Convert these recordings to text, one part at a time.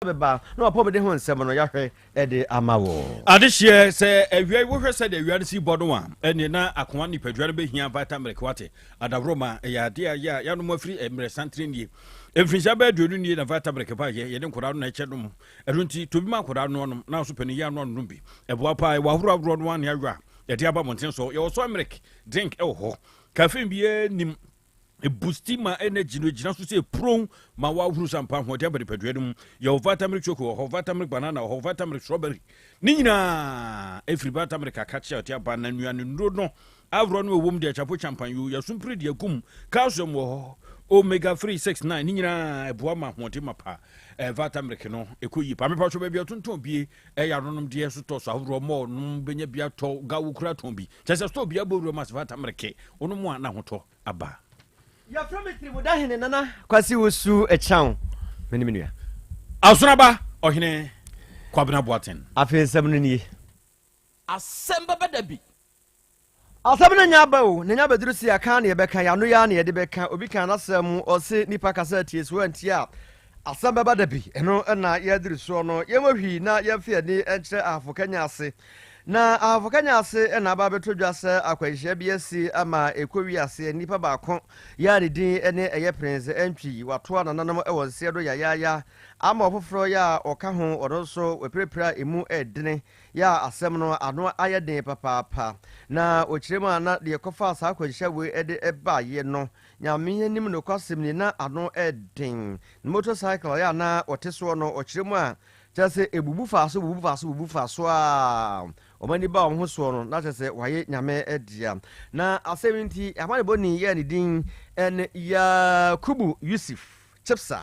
Bɛba na w'apɔmuden ho nsɛm no yɛahwɛ de ama wo. Adehyeɛ, sɛ awia yi wohwɛ sɛdeɛ awia no si bɔ no a, ɛneɛ na akoa nipadua no bɛhia Vitamilk wate. Adaworoma, ɛyɛ adeɛ a yɛ a yɛanom afiri mmerɛ santene nie. Mfirinhyia bɛyɛ 20 nie na Vitamilk baeɛ, yɛne nkwadaa no na ɛkyɛ nom. Ɛno nti, tɔ bi ma akwadaa no ɔnom, na nso panin yi ano anom bi. Ɛboa paa, ɛwɔ ahoroɔ ahoroɔ no ara ne ayɔ a yɛde aba mmɔnten so. Yɛwɔ soy milk drink wɔ hɔ. Caffeine biara nnim. Ebusti ma energy no gyina so sɛ puron ma wahuru sɛ ampa ahoɔden aba nipadua no mu. Yɛwɔ Vitamilk Choco wɔ hɔ, Vitamilk Banana wɔ hɔ, Vitamilk Strawberry. Ne nyinaa ɛfiri Vitamilk akakye a ɔte aba na nnuane nnuro no ahoroɔ no ɛwɔ mu deɛ chapo champan yo yɛsompire deɛ akum calcium wɔ hɔ omega 3 6 9 ne nyinaa ɛboa ma ahoɔden ma pa. Eh, Vitamilk no ɛkɔ yie paa. Mepa so baabi ɔtontɔn bie ɛyɛ anonom deɛ so tɔ so ahoroɔ mɔɔ nom bɛnya bi atɔ gawo kura tɔn bi kyɛ sɛ store bi abɔ wura mu ase Vitamilk wonom a na ahotɔ aba. Yɛfrɛ me Tirimudahene Nana Kwasi Wusu Kyaw. Me ne me nua. Asonaba Ɔhene Kwabena Boateng. Afei nsɛm no nie. Asɛm bɛba da bi. Asɛm no nyɛ aba o, na nya bɛduru se yɛaka a na yɛbɛka, yɛn ano yi ara na yɛde bɛka. Obi kaa n'asɛm, ɔse nipa kasa tie, so wantie a, asɛm bɛba da bi. Ɛno na yɛaduru soɔ no. Yɛmmɔ hwii na yɛmfa yɛn ani nkyerɛ Ahafo Kanya ase. Na Ahafo Kanya ase na aba abɛtɔ dwa sɛ akwanhyia bi asi ama ɛkɔ wi aseɛ nnipa baako yɛ a ne din ne ɛyɛ Prince Antwi watoa nananom wɔ nseɛ do yayaaya ama ɔfoforɔ yɛ a ɔka ho ɔno nso wapirapira a ɛmu ɛdene yɛ a asɛm no ano ayɛ den papaapa. Na ɔkyerɛ mu a na deɛ ɛkɔfaa saa akwanhyia wei de baeɛ no Nyame anim nokwasɛm ni na ano ɛden. Ne motorcycle yɛ a na ɔte soɔ no ɔkyerɛ mu a Kyerɛ sɛ, ebubu faa so, bubu faa so, bubu faa so ara wɔn ani ba wɔn ho soɔ no, na kyerɛ sɛ wɔayɛ Nyame dea. Na asɛm yi nti, amanebɔni yi a ne din ne Yakubu Yusuf Chipsa,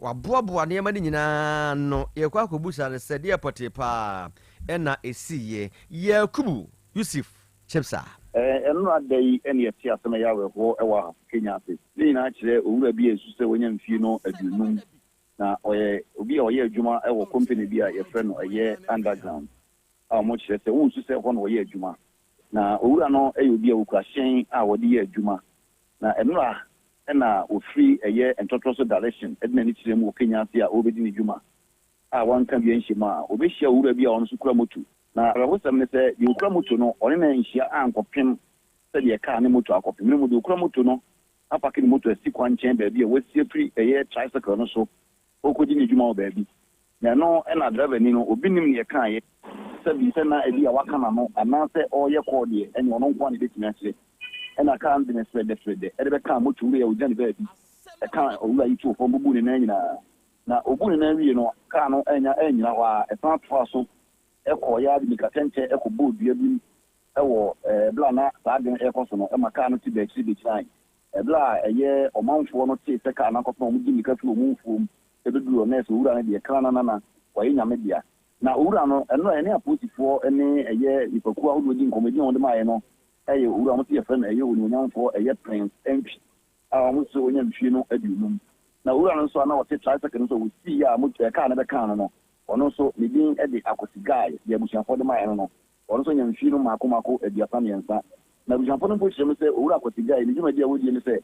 waboaboa nneɛma no nyinaa ano, yɛrekɔ akɔbusa no sɛ deɛ pɔtee paa na ɛsiiɛ. Yakubu Yusuf Chipsa. Ɛnora da yi na yɛte asɛm a ɛyɛ awerɛhoɔ wɔ Ahafo Kenya ase. Ne nyinaa kyerɛ owura bi a ɛsu sɛ wanya mfie no 50. Na ɔyɛ obi a ɔyɛ adwuma wɔ company bi a yɛfrɛ no ɛyɛ Underground a wɔkyerɛ sɛ wonsu sɛ ɛhɔ na ɔyɛ adwuma. Na owura no yɛ obi a okura hyɛn a ɔde yɛ adwuma. Na ɛnora na ofiri ɛyɛ Ntɔtorɔso direction de n'ani kyerɛ mu wɔ Kenya ase a ɔrebɛdi ne dwuma a wanka bi anhyɛ mu a ɔbɛhyia owura bi a ɔno nso kura moto. Na awerɛhosɛm ne sɛ deɛ okura moto no ɔne no anhyia ankɔpem sɛdeɛ kaa ne moto akɔpem. Na mmom deɛ okura moto no apake ne moto asi kwankyɛn baabi a wasi afiri ɛyɛ tricycle no so ɔrekɔdi ne dwuma wɔ baabi. Na ɛno na driverni no, obi nnim deɛ ɛkaeɛ, sɛbi sɛ na ebia waka n'ano anaasɛ ɔreyɛ call deɛ, ɛnneɛ ɔno nko ara na ɛbɛtumi akyerɛ. Ɛna kaa no de no frɛdɛfrɛdɛ de bɛkaa moto wura yi a ɔgyina ne baabi, ɛkaa owura yi too fam bubuu ne nan nyinaa. Na ɔbuu ne nan wiee no, kaa no annya annyina hɔ ara, ɛsan toaa so kɔeɛ ara de mmirikatɛntɛ kɔbɔɔ dua bi mu Wɔ bere a na saa ade no rekɔ so no, ɛma kaa no te baa akyiri begyinae. Bere a ɛyɛ ɔmanfoɔ no tee sɛ kaa no akɔpem a wɔde mmirika firi wɔn mfuom bɛduruu hɔ, na ɛsɛ owura no deɛ, krananana, wayɛ Nyame dea. Na owura no, ɛno a ɛne apolisifoɔ ne ɛyɛ nnipakuo ahodoɔ di nkɔmmɔ, edin a wɔde maeɛ no yɛ owura, wɔse yɛfrɛ no ɛyɛ onimuonyamfoɔ, ɛyɛ Prince Antwi, a wɔse wanya mfie no 50. Na owura no nso a na ɔte tricycle no so a wɔsiiɛ a moto, kaa no bɛkaa no no, ɔno nso ne din de Akwasi Guy, deɛ abusuafoɔ de maeɛ no no. Ɔno nso nya mfie no mmaako mmaako 33. Na abusuafo no mpo kyerɛ mu sɛ Owura Kwasi Gyai ne dwumadi a wodie ne sɛ,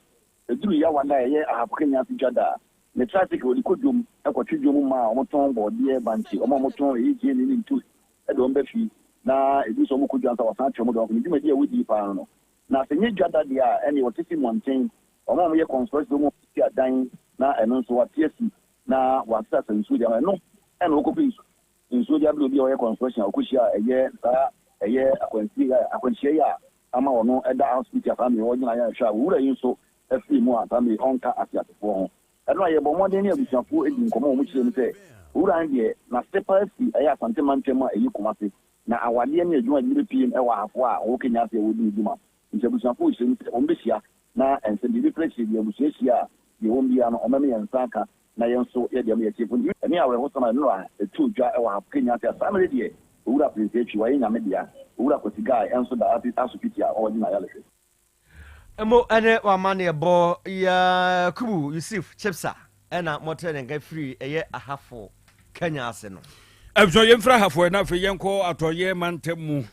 ɛduru Yawa da a ɛyɛ Ahafo Kenya ase dwa da a, ne tricycle ɔde kɔ dwom kɔtwe dwom mmaa a wɔtɔn bɔɔdeɛ, bankye, wɔn a wɔtɔn ɛyɛ gyeene ne ntosi de wɔn ba fie, na ɛduru sɛ wɔkɔ dwa nso a wɔsan twe wɔn de wɔn kɔ. Ne dwumadi a wodie paa no no. Na sɛ nyɛ dwa da deɛ a, ɛnneɛ wɔte si mmɔnten, wɔn a wɔyɛ construction, wɔn a wɔsi adan na ɛno nso wɔate asi na wɔasesa nsuo de ama, ɛno na wɔkɔpɛ nsuo. Nsuo de abrɛ obi a ɔyɛ construction a ɔkɔhyia a ɛyɛ saa ɛyɛ akwansie yi akwanhyia yi a ama ɔno ɛda hospital a saa mmerɛ yi ɔgyina ayɛ ahwɛ a owura yi nso afiri mu a saa mmerɛ yi ɔnka ateasefoɔ ho. Ɛno a yɛbɔ mmɔden ne abusuafoɔ di nkɔmmɔ a wɔn kyerɛ mu sɛ owura no deɛ n'ase paa firi ɛyɛ Asante mantam a ɛyɛ Kumase na awadeɛ ne adwuma de no bɛpiem ɛwɔ Ahafo a ɔwɔ Kenya ase a ɔredi ne dwuma nti abusuafoɔ rehyɛ mu sɛ wɔn bɛhyia na ɛnsɛ biribi pere kyere deɛ abusua hyia a deɛ wɔn biara no wɔn bɛma yɛn nsa aka na yɛn nso yɛ deɛ mo yɛ tiefo nti. Ɛne awerɛhosɛm a nnora ɛtoo dwa wɔ ha Kenya ase a saa mmerɛ deɛ Owura Prince Antwi wayɛ Nyame dea, Owura Kwasi Guy nso da asopiti a ɔregye n'ayarehwɛ. Mo ne w'amanneɛbɔ Yakubu Yusuf Chipsa na motee ne nka firii ɛyɛ Ahafo Kenya ase no. Abusua yɛmfiri Ahafo ɛ na afei yɛnkɔ Atɔeɛ mantam mu.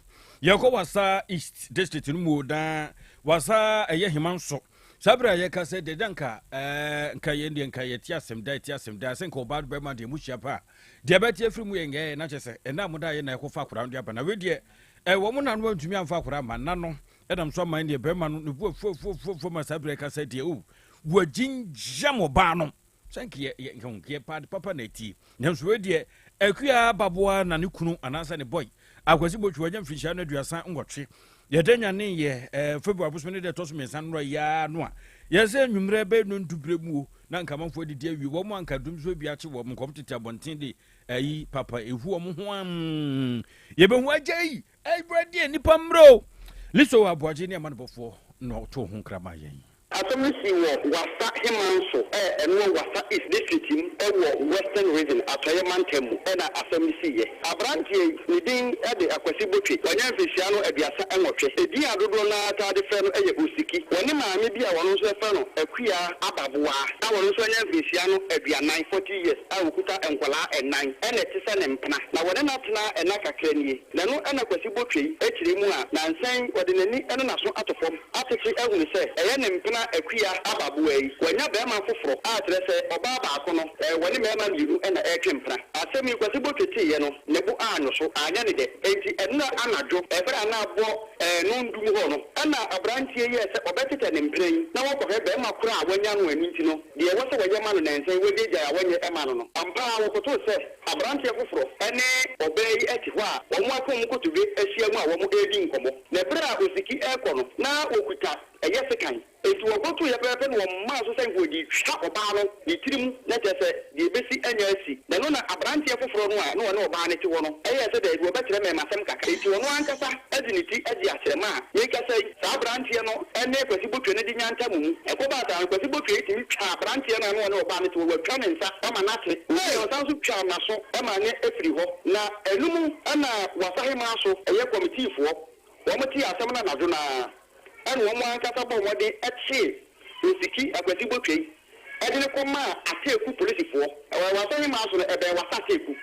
Yɛkɔ Wassa East District no mu o, na Wassa ɛyɛ Hemanso. Saa berɛ a yɛka sɛ deɛ nka ɛɛ nka yɛn deɛ nka yɛte asɛm da yɛte asɛm da sɛ nka ɔbaa bɛrima deɛ mu hyia paa deɛ bɛte afiri mu yɛ ngɛɛ na kyɛ sɛ ɛna a mo da yɛ na ɛkɔfa akwadaa no de aba na wei deɛ ɛɛ wɔn na no antumi amfa akwadaa ma nna no ɛnam so ama deɛ bɛrima no ne bu afuafuafuafuo ma saa berɛ ka sɛ deɛ o wɔagyingyam ɔbaa no sɛ nka yɛ yɛ nka yɛ pa papa na etie. Nanso wei deɛ, Akua baboa na ne kunu anaasɛ ne boy Akwasi Botwe wanya mfirihyia no 38. Yɛda nyane yɛ eh, February bosome ne deɛ ɛtɔ so 3 nnora yi ara no a yɛsɛ anwummerɛ bɛyɛ nondu berɛ mu o na nka amanfoɔ adidi awie wɔn a nka dum so bi akye wɔn nkɔm tete abɔnten de ayi papa ehu wɔn ho am yɛbɛhu agya yi ɛwura nipa mmerɛ o Liso Aboagye ne amanebɔfoɔ na ɔtoo ho nkra maa yɛn. Asɛm no sii wɔ Wassa Hemanso a ɛno wɔ Wassa East District mu wɔ Western Region, Atɔeɛ Mantam mu na asɛm no siiɛ. Aberanteɛ yi, ne din de Akwasi Botwe, wanya mfehyia no 38. Edin a dodoɔ no ara taa de frɛ no yɛ Osiki. Wɔne maame bi a wɔno nso yɛfrɛ no Akua Ababoaa a wɔno nso anya mfehyia no 40, 40 years, a ɔkuta nkwadaa nnan na ɛte sɛ ne mpena. Na wɔne no atena nna kakra nie. Na ɛno na Kwasi Botwe yi kyerɛ mu a nansa yi ɔde n'ani ne n'aso ato fam. Atete ahunu sɛ ɛyɛ ne mpena Akua ababoa yi. Wanya barima foforɔ a kyerɛ sɛ ɔbaa baako no, wɔne mmarima mmienu na ɛretwe mpena. Asɛm yi Kwasi Botwe teeɛ no, ne bo annwo so, anyɛ ne dɛ. Enti ɛnnora anadwo, ɛberɛ a na abɔ nnɔndu mu hɔ no, ɛna aberanteɛ yi yɛɛ sɛ ɔbɛtetɛ ne mpena yi na wakɔhwɛ barima korɔ a wanya no ɛno nti no, deɛ ɛwɔ sɛ wɔyɛ ma no nansa yi wagyaagyae a wɔnyɛ mma no no. Ampa ara wɔkɔtoo sɛ aberanteɛ foforɔ ne ɔbaa yi te hɔ a wɔaka wɔn nkotodwe ahyia mu a wɔredi nkɔmmɔ. Na berɛ a Osiki rekɔ no, na ɔkuta ɛyɛ sekan. Enti wɔkɔtoeɛ pɛpɛɛpɛ na wɔmaa so sɛ nka ɔde retwa ɔbaa no ne tiri mu, na kyerɛ sɛ, deɛ ɛbɛsi anya asi. Na ɛno na aberanteɛ foforɔ no a na ɔne ɔbaa no te hɔ no yɛɛ sɛ daabi, ɔbɛkyerɛ mmarimasɛm kakra. Enti ɔno ankasa de ne ti gyee akyerɛma a merekasa yi, saa aberanteɛ no ne Kwasi Botwe no de nyantam mu. Ɛkɔbaa saa no, Kwasi Botwe tumi twaa aberanteɛ no a na ɔne ɔbaa no te hɔ, watwa ne nsa ma no ate. Ɔwiee, ɔsan nso twaa n'aso maa no firii hɔ. Na ɛno mu na Wasahemaa so ɛyɛ kɔmitiifoɔ, wɔn tee asɛm no anadwo no ara, ɛna wɔn ankasa bɔɔ mmɔden kyee Osiki Akwasi Botwei de no kɔmaa Ateeku polisifoɔ. Ɛwɔ Wasahemaa so no, ɛbɛn Wasa Ateeku.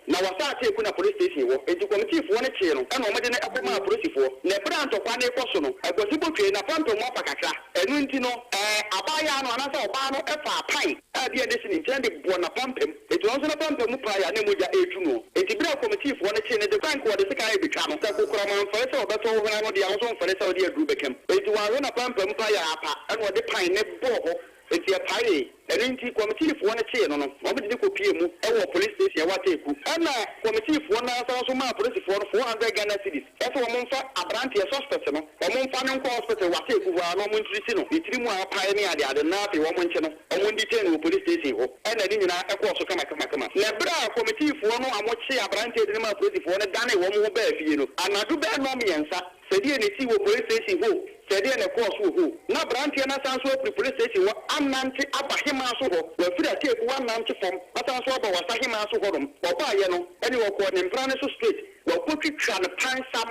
Na Wasa Ateeku na police station wɔ. Enti kɔmitiifoɔ no kyee no ɛna wɔde no kɔmaa polisifoɔ. Na ɛberɛ a ntɔkwa no rekɔ so no, Akwasi Botwei n'apampam afa kakra. Ɛno nti no, ɛɛ abaayaa no anaasɛ ɔbaa no faa pan a bi a na ɛsi ne nkyɛn de bɔɔ n'apampam. Enti ɔno nso n'apampam mu paee a na mogya retu noɔ. Enti berɛ a kɔmitiifoɔ no kyee no de kwan ka wɔde sekan rebɛtwa no, sɛ kokoram amfɛre sɛ ɔbɛtɔ wo hwene ano deɛ a, wo nso mfɛre sɛ wode aduro bɛka mu. Enti wanhwɛ n'apampam paeɛ ara pa, ɛnna ɔde pan no bɔɔ hɔ. Enti ɛpaee. Ɛno nti kɔmitiifoɔ no kyee no no, wɔde no kɔpuee mu wɔ police station a ɛwɔ Ateku. Ɛnna kɔmitiifoɔ no ara san nso maa polisifoɔ no 400 Ghana cedis sɛ wɔmfa aberanteɛ, suspect, no, wɔmfa no nkɔ hospital wɔ Ateku hɔ ara na wɔntriti no, ne tiri mu a apae ne adeade no, na afei wɔnkye no. Wɔdetain no wɔ police station hɔ na ne nyinaa kɔɔ so kamakamakama. Na berɛ a kɔmitiifoɔ no a wɔkyee aberanteɛ de no maa polisifoɔ no danee wɔn ho baa fie no, anadwo bɛyɛ nnɔnmiɛnsa, sɛdeɛ na ɛsii wɔ police station hɔ o, sɛdeɛ na ɛkɔɔ so wɔ hɔ o, na aberanteɛ no asan nso afiri police station hɔ anante aba hemaa so hɔ, wafiri Ateeku anante fam asan nso aba Wassa hemaa so hɔnom. Ɔbaeɛ no, ɛnneɛ ɔkɔɔ ne mpena no so straight, wakɔtwitwa no pansam.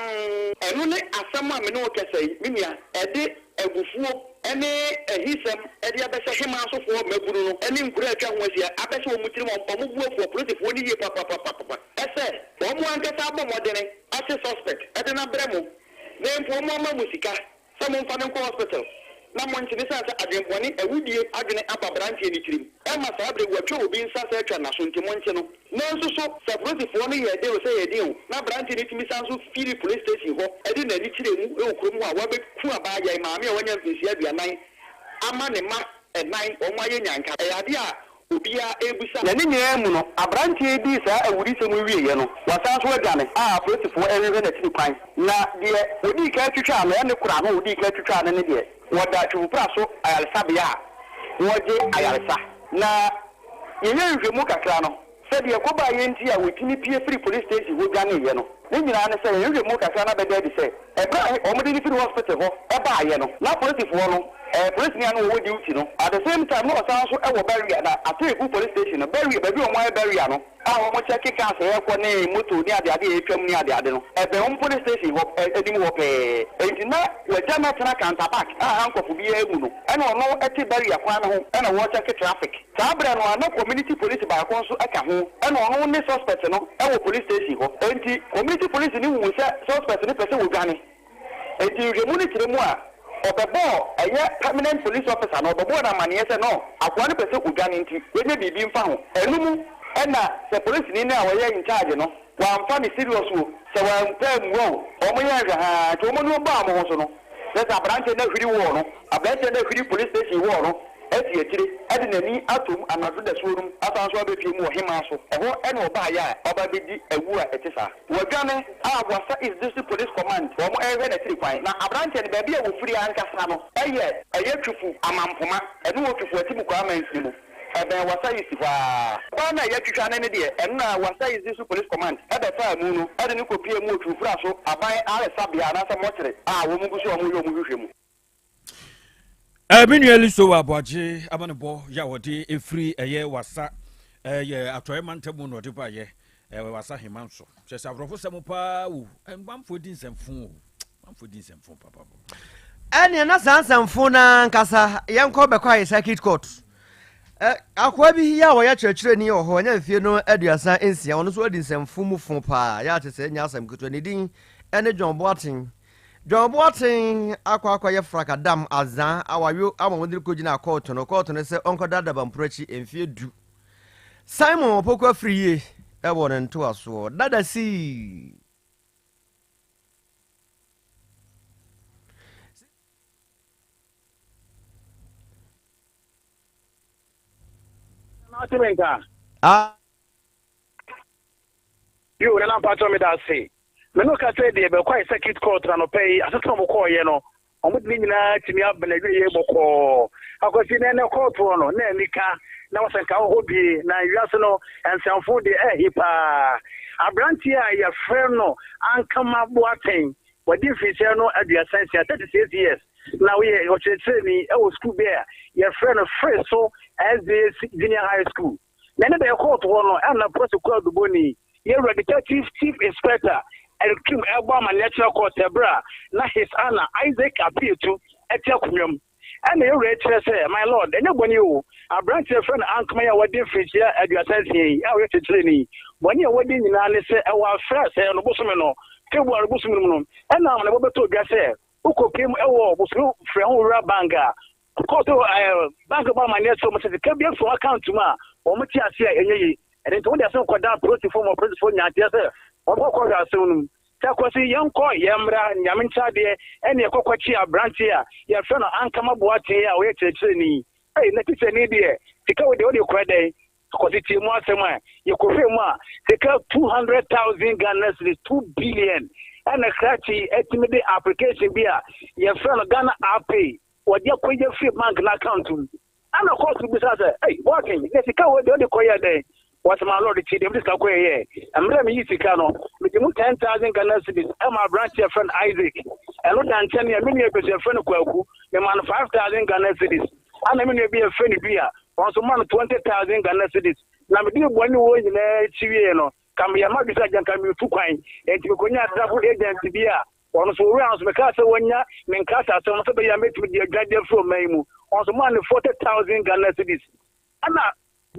Ɛno ne asɛm a me ne wo kasa yi, me nua, ɛde abufuo ne ahisɛm de abɛhyɛ hemaa sofoɔ mmabunu no ne nkuro a atwa ho ahyia abɛhyɛ wɔn tirim a wɔn bo afu apolisifoɔ no yie papapapapa sɛ wɔn ankasa abɔ mmɔdene akye suspect de no abrɛ mo na mpo wɔn ama mo sika sɛ momfa no nkɔ hospital na monkye no ɛsiane sɛ adwenbɔne awudie adwene aba abranteɛ no tirim ɛma saa berɛ yi watwa obi nsa sɛ atwa naso nti monkye no. Nanso so sɛ apolisifoɔ no yɛɛ den o sɛ yɛɛ den o, na aberanteɛ no tumi san nso firi police station hɔ de n'ani kyerɛɛ mu wɔ kurom hɔ a wabɛku abaayewa yi maame a wanya mfinhyia 40 ama ne mma nnan wɔn ayɛ nyanka. Ɛyɛ adeɛ a obiara rebisa. Na ne nyinaa mu no, aberanteɛ yi dii saa awudisɛm yi wieeɛ no, wasan nso adwane a apolisifoɔ rehwehwɛ n'akyiri kwan. Na deɛ wɔdii kan twitwaa no, ɛne kora no a wɔdii kan twitwaa no ne deɛ, wɔda Twifupra so ayaresabea a wɔregye ayaresa. Na Yɛyɛɛ nhwehwɛmu kakra no, sɛ deɛ ɛkɔbaeɛ nti a wɔtumi pue firii police station hɔ dwaneeɛ no, ne nyinaa ne sɛ, yɛn nhwehwɛmu kakra no abɛda adi sɛ, ɛberɛ a wɔde no firi hospital hɔ baeɛ no, na polisifoɔ no, ɛɛ polisini a na ɔwɔ duty no, at the same time na ɔsan nso wɔ barrier, na Ateeku police station no, barrier, baabi a wɔayɛ barrier no, a wɔkyɛke cars a ɛrekɔ ne moto ne adeade a ɛretwam ne adeade no, ɛbɛn wɔn police station hɔ anim hɔ pɛɛ. Enti na wɔagya no atena counter back a handcuff biara ngu no, ɛna ɔno te barrier kwan no ho na wɔrekyɛke traffic. Saa berɛ no ara na community police baako nso ka ho, ɛna ɔno ne suspect no wɔ police station hɔ. Enti community police no huu sɛ suspect no pɛ sɛ wɔdwane. Enti nhwehwɛmu no kyerɛ mu a, ɔbɛbɔɔ ɛyɛ permanent police officer no, ɔbɛbɔɔ no amaneɛ sɛ no, akoa no pɛ sɛ ɔdwane nti yɛnyɛ biribi mfa ho. Ɛno mu na sɛ polisini no a ɔyɛ in charge no wamfa no serious o, sɛ wampɛ ammua o, wɔyɛɛ nhwɛhaa nti wɔn ani baa wɔn ho so no, na sɛ aberanteɛ no ahwiri wall no, aberanteɛ no ahwiri police station wall no asi akyire de n'ani atom anadwo dasuo no mu asan nso abɛpue mu wɔ hemaa so, ɛhɔ na ɔbaeɛ a ɔba abɛdi awu a ɛte saa. Wadwane a Wassa East District Police Command wɔn rehwɛ n'akyiri kwan. Na aberanteɛ no baabi a wɔfiri ankasa no yɛ ɛyɛ Twifo Amampoma, ɛno wɔ Twifo Atimukwaa mansini mu, ɛbɛn Wassa East hɔ ara. Kwan no a yɛatwitwa no no deɛ, ɛno na Wassa East District Police Command bɛfaa mu no de no kɔpuee mu wɔ Twifo so aban ayaresabea anaasɛ mɔkyere a wɔn gu so a wɔreyɛ wɔn nhwehwɛmu. Me nua Listo wɔ aboagye amanebɔ yɛ a wɔde ɛfiri ɛyɛ wasa ɛyɛ atɔeɛ mantam mu na ɔde baeɛ ɛwɔ wasa hema nso kyerɛ sɛ aborɔfo sɛm paa o manfoɔ di nsɛmfo o manfoɔ di nsɛmfo papa. Ɛneɛ na saa nsɛmfo no ankasa yɛnkɔ bɛkɔ ayɛ circuit court. Akoa bi yɛ a wɔyɛ kyerɛkyerɛni wɔ hɔ ɔnya mfie no 36, ɔno nso adi nsɛmfo mu fo paa yɛ ate sɛ ɛnyɛ asɛm ketewa. Ne din ɛne John Boateng. John Boateng akɔ akɔyɛ frakadam azaa awayo ama wɔde no kɔgyinaa kɔɔto no. Kɔɔto no sɛ ɔnkɔda adabamporo akyi mfeɛ 10. Simon Opoku Afriyie wɔ ne ntoasoɔ. Dada sii. Nana ate me nka? Ah. Yo, Nana mpakyɛw meda ase. Me ne wo kasa yi deɛ bɛkwae circuit court na anɔpa yi asetena a wɔkɔɔeɛ no wɔde ne nyinaa tumi aba n'awieɛ bɔkɔɔ. Akwasi na ɛnɛ kɔɔtoɔ no na anika na wɔsɛ nka wɔ hɔ bie na wiase no nsɛmfo deɛ ɛhe paa. Aberanteɛ a yɛfrɛ no Ankama Boateng wadi mfirihyia no 36, 36 years, na ɔyɛ ɔkyerɛkyerɛni wɔ sukuu bi a yɛfrɛ no Freso SDA Junior High School. Na ne da ɛkɔɔto hɔ no, ɛna Polisi Kwaadubɔni, Yɛwura Detective Chief Inspector Eric Twum ɛrebɔ amanneɛ kyerɛ kɔɔto ɛberɛ a na His Honour Isaac Appiah-Etu ɛte akonnwa mu. Ɛna Yɛwura yi kyerɛ sɛ, My Lord, ɛnyɛ bɔne o, aberanteɛ a yɛfrɛ no Ankama yi a wadi mfirihyia 36 yi a ɔyɛ kyerɛkyerɛni yi, bɔne a wadi nyinaa ne sɛ ɛwɔ afrɛ a sɛɛ no bosome no, February bosome no mu no, ɛna amanebɔ bɛtɔɔ dwa sɛ wokɔpiem wɔ bosome frɛ ho wura bank a Kɔɔto ɛɛ bank bɔ amanneɛ sɛ wɔn sɛ sika bi afi wɔn account mu a wɔn te ase a ɛnyɛ yie. Ɛno nti wɔde asɛm kɔdaa apolisifoɔ ma apolisifoɔ nyaa ateɛ sɛ wɔbɛkɔ kɔhwɛ asɛm no mu. Sɛ Kwasi yɛnkɔ yɛn mmra Nyame nkyɛ adeɛ ɛne yɛkɔ kɔkye abranteɛ a yɛfrɛ no Ankama Boateng a ɔyɛ kyerɛkyerɛni. Ei na tikyani deɛ sika wei deɛ wode kora dɛn? Kwasi tie mu asɛm a yɛkɔhwɛɛ mu a sika 200,000 Ghana cedis, 2 billion, ɛna krakye atumi de application bi a yɛfrɛ no Ghana App Pay Wɔde akɔgye firi bank no account mu. Ɛna kɔɔto no bisaa sɛ, Ei, Boateng, na sika wei deɛ wode kɔyɛɛ dɛn? Wɔse, My lord, tie deɛ mede sika kɔyɛeɛ. Mmerɛ a meyii sika no, mede mu 10,000 Ghana cedis maa aberanteɛ a yɛfrɛ no Isaac. Ɛno da nkyɛn a, me nua bi nso yɛfrɛ no Kwaku, memaa no 5,000 Ghana cedis. Ɛna me nua bi a yɛfrɛ no Dua, ɔno nso memaa no 20,000 Ghana cedis. Na medii bɔne wei nyinaa akyi wieeɛ no, ka meyɛ m'adwene sɛ agya nka meretu kwan. Enti mekɔnyaa travel agent bi a Ɔno nso, owura no nso, mekaa sɛ wɔnya me nkrataasɛm no sɛ ɛbɛyɛ a mɛtumi de adwane de afiri ɔman yi mu. Ɔno nso, maa no 40,000 Ghana cedis. Ɛna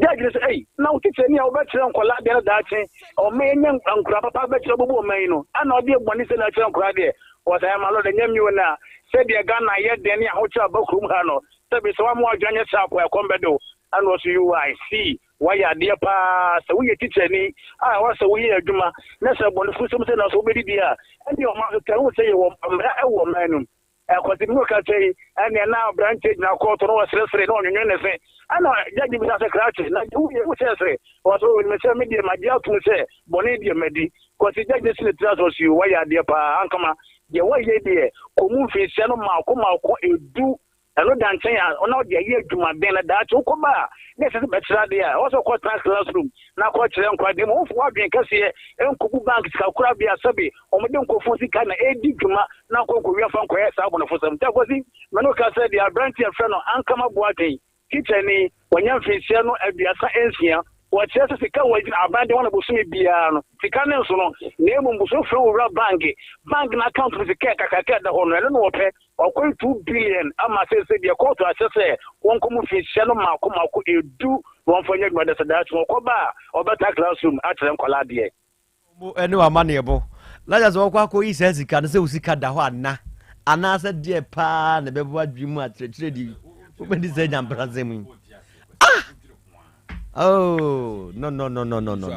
judge no sɛ, Ei, na wo tikyani a wobɛkyerɛ nkwadaa adeɛ no daakye, ɔma yɛnya nkwadaa papa bɛkyerɛ bɛbu ɔman yi no, ɛna ɔde bɔne sɛ na akyerɛ nkwadaa deɛ? Ɔsɛ, I my lord, ɛnyɛ me o, na sɛdeɛ Ghana ayɛ den ne ahokyerɛ aba kurom ha no, sɛbe sɛ woamma w'adwene anyɛ sharp a, ɛkɔm bɛde wo. Ɛna ɔse, You, I see. Woayɛ adeɛ paa. Sɛ woyɛ tikyani a ɛwɔ sɛ woyɛ adwuma na sɛ bɔnefosɛm sɛ na sɛ wobɛdidi a, ɛnneɛ ɔman so taa hu sɛ yɛwɔ mmara wɔ ɔman no mu. Kwasi me kasa yi, ɛnneɛ na aberanteɛ gyina kɔɔto na ɔseresere na ɔnwenwene ne se. Ɛna gyagye bisa sɛ krakye, na deɛ woyɛ wohyɛ sere? Ɔsɛ ɔnim sɛ me deɛ magye atom sɛ bɔne deɛ madi. Kwasi gyagye si ne tiri ase ɔse yoo woayɛ adeɛ paa ankama. Deɛ woayɛ deɛ kɔ mu mfinhyia no mmaako mmaako edu. Ɛno da nkyɛn a, na ɔde ayɛ adwumaden, na daakye wokɔba a, na ɛsɛ sɛ bɛkyerɛ adeɛ a, ɛwɔ sɛ wokɔtena classroom na akɔkyerɛ nkwadaa. Na mmom womfa w'adwene kɛseɛ nkɔbu bank sikakorabea sɛbe wɔde nkurɔfoɔ sika na ɛredi dwuma na nkɔ nkɔwia mfa nkɔyɛ saa abɔnefosɛm. Nti Akwasi, me ne wo kasa deɛ, aberanteɛ a yɛfrɛ no Ankama Boateng, tikyani, wanya mfinhyia no 36. Wɔkyerɛ sɛ sika a wɔgye aban de ma no bosome biara no, sika no nso no, na mmom bosome frɛ owura bank, bank no account mu sika kakraka a ɛda hɔ no, ɛno na wɔpɛ. Wɔakɔyi 2 billion ama seesei deɛ kɔɔto ahyɛ sɛ wɔnkɔ mu mfinhyia no mmaako mmaako edu na wɔmfa nyɛ adwuma de sɛ daakye wɔkɔba a wɔbɛtra classroom akyerɛ nkwadaa adeɛ. Mo ne w'amanneɛbɔ. Na kyerɛ sɛ wɔkɔ akɔyi saa sika no sɛ wo sika da hɔ ana? Anaasɛ deɛ paa na ɛbɛboa adwene mu akyerɛkyerɛ di wobɛdi sɛ nyamprasɛm yi? Ah! Oh, no, no, no, no, no, no.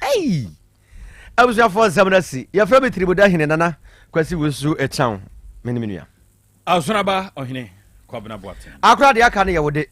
Hey! Abusuafoɔ nsɛm no asi. Yɛfrɛ me Tiriboda Hene Nana Kwasi Wusu Ɛkyaw. Me ne me nua. Asonaba Ɔhene Kwabena Boateng. Akora deɛ aka no yɛ wo de.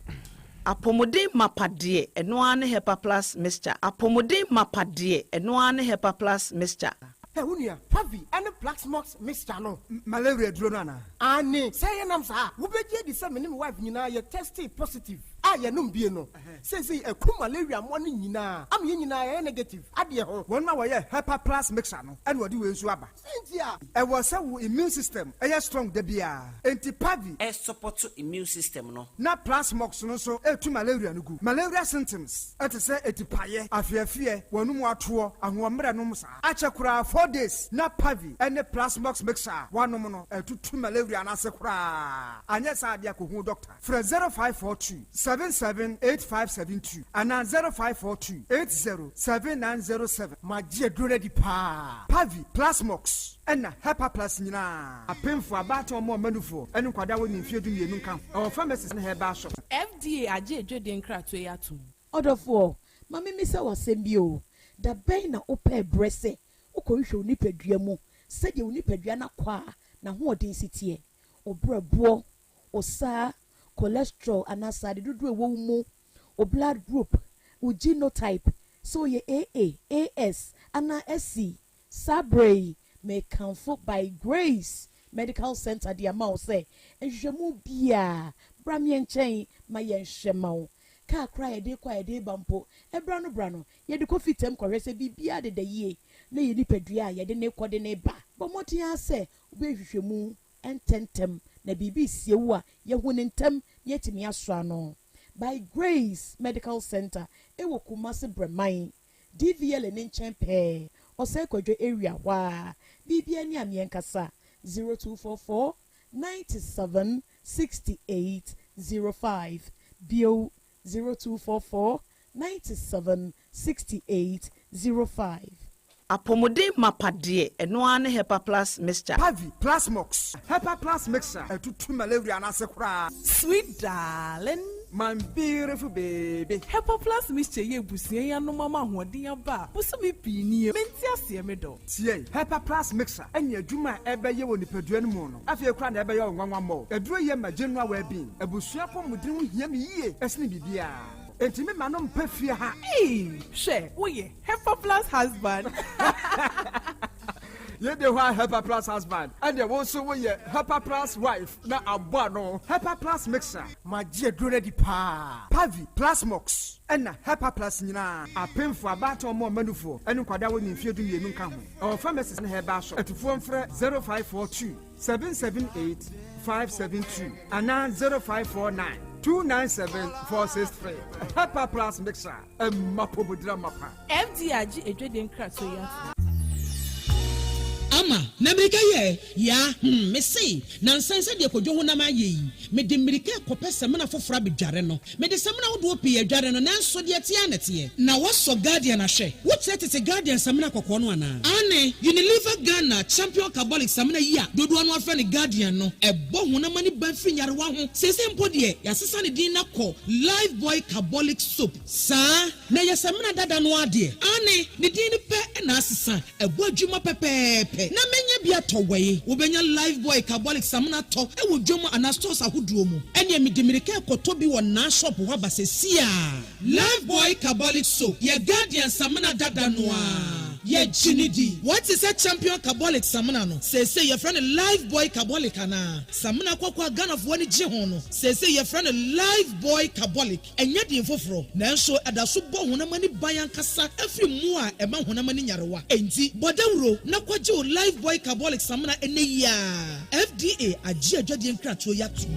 Apɔmuden mapa deɛ, ɛno ara ne Hepa Plus Mixture. Apɔmuden mapa deɛ, ɛno ara ne Hepa Plus Mixture. Hɛ wo nua, Pavi ne Plaxmox mixture no. Malaria aduro no anaa? Aane, sɛ ɛyɛ nam saa a, wobɛgye adi sɛ me ne me wife nyinaa yɛ testee positive a yɛnom bie no. Seesei aku malaria mmoa no nyinaa ama yɛn nyinaa yɛayɛ negative adeɛ ho. Wɔn a wɔyɛ Hepa Plus mixture no na wɔde wei nso aba. Sɛn nti a? Ɛwɔ sɛ wo immune system yɛ strong da biara, enti Pavi. Ɛsupɔto immune system no. Na Plasmox no nso tu malaria no gu. Malaria symptoms te sɛ atipaeɛ, afeafeɛ, w'anum atoɔ, ahoɔmmerɛ nom saa. Akyɛ koraa 4 days na Pavi ne Plasmox mixture a woanom no atutu malaria no ase koraa. Anyɛ saa a deɛ kɔhu doctor. Frɛ 0542 77 8572 anaa 0542 80 7907. Magye aduro no adi paa. Pavi, Plasmox, ɛna Hepaplus nyinaa. Apemfo, abaatan, wɔn a wɔma nufoɔ, ne nkwadaa a wɔnni mfeɛ 12 nka ho. Ɛwɔ pharmacies ne herbal shops. FDA agye adwadie nkratoɔ yi atom. Ɔdɔfoɔ, ma memmisa wo asɛm bi o, da bɛn na wopɛɛ berɛ sɛ wokɔhwehwɛ wo nipadua mu sɛdeɛ wo nipadua no akwaa n'ahoɔden si teɛ, wo berɛboɔ, wo saa, cholesterol anaa sradeɛ dodoɔ a ɛwɔ wo mu, wo blood group, wo genotype, sɛ woyɛ AA, AS anaa SC? Saa berɛ yi, mekamfo By Grace Medical Center de ama wo sɛ nhwehwɛmu biara, bra me nkyɛn ma yɛnhwɛ ma wo. Kaa koraa a yɛde rekɔ a yɛde reba mpo, ɛberɛ ano berɛ ano, yɛde kɔ fitam kɔhwɛ sɛ biribiara deda yie na yɛn nipadua a yɛde no rekɔ de no reba. Bɔ mmɔden ara sɛ wobɛyɛ nhwehwɛmu ntɛmntɛm na biribi resie wo a, yɛahu no ntɛm na yɛatumi asɔ ano. By Grace Medical Center wɔ Kumasi Brɛman, DVLA no nkyɛn pɛɛ, Ɔsɛe Kwadwo area hɔ ara. Biribiara ni a meɛnkasa, 0244 97 68 05, bio, 0244 97 68 05. Apɔmuden mapa deɛ, ɛno ara ne Hepa Plus Mixture. Pavi, Plasmox, Hepa Plus Mixture atutu malaria no ase koraa. Sweet darling. My beautiful baby. Hepa Plus Mixture yi abusua yi anom ama ahoɔden aba a bosome pii nie. Mente aseɛ me dɔ. Tie, Hepa Plus Mixture ne adwuma a ɛbɛyɛ wɔ nipadua no mu no, afei koraa na ɛbɛyɛ wo nwanwa mmɔ. Aduro yi yɛ ma general well-being. Abusua apɔmuden ho hia me yie sene biribiara. Enti me ma no mpa fie ha. Eii hwɛ woyɛ Hepa Plus husband. Yei de hɔ a Hepa Plus husband, ɛnneɛ wo nso woyɛ Hepa Plus wife na abɔ ano. Hepa Plus Mixture. Magye aduro no adi paa. Pavi, Plasmox, ɛna Hepa Plus nyinaa. Apemfo, abaatan, wɔn a wɔma nufoɔ, ne nkwadaa a wɔnni mfeɛ 12 nka ho. Ɛwɔ pharmacies ne herbal shop. Atufoɔ mfrɛ 0542 778 572 anaa 0549 297 463. Hepa Plus Mixture, ɛma apɔmuden amapa. FDA agye adwadie nkratoɔ yi atom. Ama, na mmirika yɛ yaa, hmm, mese, nansa yi sɛdeɛ Kwadwo honam ayɛ yi, mede mmirika rekɔpɛ samina foforɔ abɛdware no. Mede samina ahodoɔ pii adware no, nanso deɛ ɛteɛ ara na ɛteɛ. Na woasɔ Guardian ahwɛ? Wokyerɛ tete Guardian samina kɔkɔɔ no anaa? Aane, Unilever Ghana Champion Carbolic samina yi a dodoɔ no ara frɛ no Guardian no, ɛbɔ honam ani ban firi nyarewa ho. Seesei mpo deɛ, yɛasesa ne din no akɔ Lifebuoy Carbolic Soap. Saa, na ɛyɛ samina dada no ara deɛ? Aane, ne din no pɛ na asesa. Ɛbɔ adwuma pɛpɛɛpɛ. Na mɛnya bi atɔ wɛi? Wobɛnya Lifebuoy Carbolic samina atɔ wɔ dwam anaa stores ahodoɔ mu. Ɛneɛ mede mirika rekɔtɔ bi wɔ Naa shop hɔ aba sesiaa. Lifebuoy Carbolic Soap yɛ Guardian samina dada no ara. Yɛgye no di. Woate sɛ Champion Carbolic samina no, seesei yɛfrɛ no Lifebuoy Carbolic anaa? Samina kɔkɔɔ a Ghanafoɔ ani gye ho no, seesei yɛfrɛ no Lifebuoy Carbolic. Ɛnyɛ din foforɔ, nanso ɛda so bɔ honam ani ban ankasa firi mmoa a ɛma honam ani nyarewa. Enti, bɔ dawuro na kɔgye wo Lifebuoy Carbolic Samina ɛnnɛ yi ara. FDA agye adwadie nkratoɔ yi atom.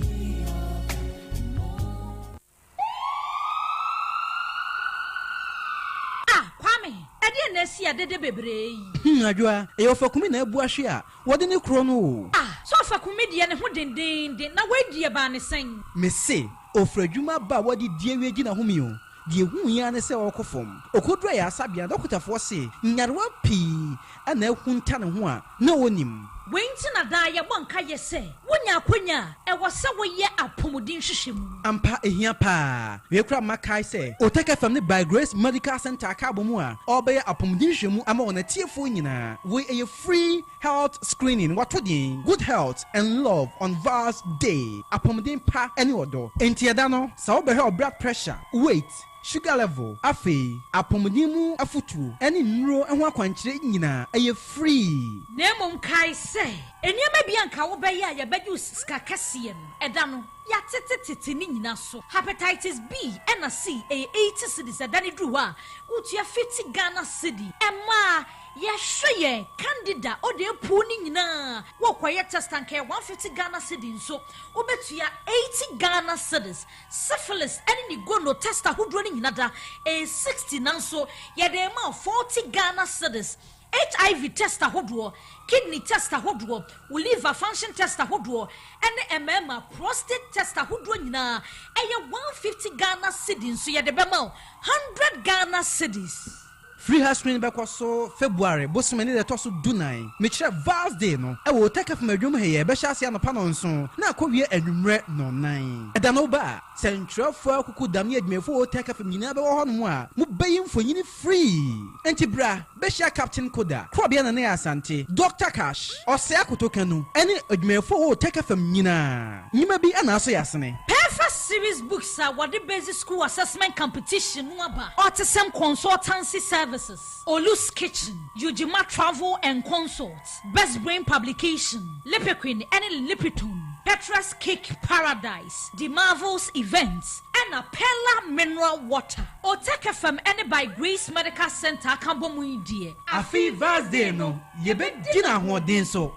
Ah Kwame, ɛdeɛn na asi a dede bebree yi? Hmm Adwoa, ɛyɛ Ɔfakumi na abu ahwe a wɔde ne korɔ no o. Ah, sɛ Ɔfakumi deɛ ne ho dendeenden, na wei deɛ baa ne sɛn? Mese, ɔfiri adwuma aba a wɔde di awie gyina home o, deɛ ɛhuui ara ne sɛ ɔrekɔ fam. Ɔkɔduru ayaresabea no, dɔkotafoɔ se nyarewa pii na ahunta ne ho a na ɔnnim. Wei nti na daa yɛbɔ nkaeɛ sɛ, wonya akwanya a, ɛwɔ sɛ woyɛ apɔmuden nhwehwɛmu. Ampa, ehia paa. Wei koraa ma kae sɛ, Otec FM ne By Grace Medical Centre aka abɔ mu a ɔrebɛyɛ apɔmuden nhwehwɛmu ama wɔn atiefoɔ nyinaa. Wei ɛyɛ free health screening, wɔato din Good Health and Love on Val's Day, Apɔmuden Pa ne Ɔdɔ. Enti ɛda no, sɛ wobɛhwɛ wo blood pressure, weight, sugar level, afei apɔmuden mu afotuo ne nnuro ho akwankyerɛ nyinaa, ɛyɛ free. Na mmom kae sɛ, nneɛma bi a anka wobɛyɛ a yɛbɛgye wo sika kɛseɛ no, ɛda no, yɛatetetete ne nyinaa so. Hepatitis B ɛna C, ɛyɛ 80 cedis, ɛda no duru hɔ a, wotua 50 Ghana cedi. Ɛmaa yɛhwɛ yɛn Candida ɔde apuo no nyinaa, worekɔyɛ test a anka ɛyɛ 150 Ghana cedi nso, wobɛtua 80 Ghana cedis. Syphilis ɛne ne gono test ahodoɔ no nyina da, ɛyɛ 60 nanso yɛde rema wo 40 Ghana cedis. HIV test ahodoɔ, kidney test ahodoɔ, wo liver function test ahodoɔ, ɛne mmarima prostate test ahodoɔ nyinaa ɛyɛ 150 Ghana cedi nso yɛde bɛma wo 100 Ghana cedis. Free health screening bɛkɔ so February bosome ne da ɛtɔ so 14, mekyerɛ Val's Day no, ɛwɔ Otec FM adwam ha yi a ɛbɛhyɛ ase anɔpa nnɔnson na akɔwie anwummerɛ nnɔnnan. Ɛda no ba a, sɛntwerɛfoɔ akuku dam ne adwumayɛfoɔ wɔ Otec FM nyinaa bɛwɔ hɔnom a mobɛyi mfonini free. Enti bra bɛhyia Captain Koda, Korɔbea Nana Asante, Doctor Cash, Ɔsɛe Akoto Kanu ne adwumayɛfoɔ wɔ Otec FM nyinaa. Nnwuma bi na asɔ yɛn asene. Perfect Series Books a wɔde Basic School Assessment Competition no aba, Autism Consultancy Services, Olu's Kitchen, Ujima Travel and Consult, Best Brain Publication, Lipiquin ne Lipiton, Petra's Cake Paradise, The Marvels Events, ɛna Pella Mineral Water. Otec FM ne By Grace Medical Centre aka bɔ mu yi deɛ. Afe Val's Day no, yɛbɛdi no ahoɔden so.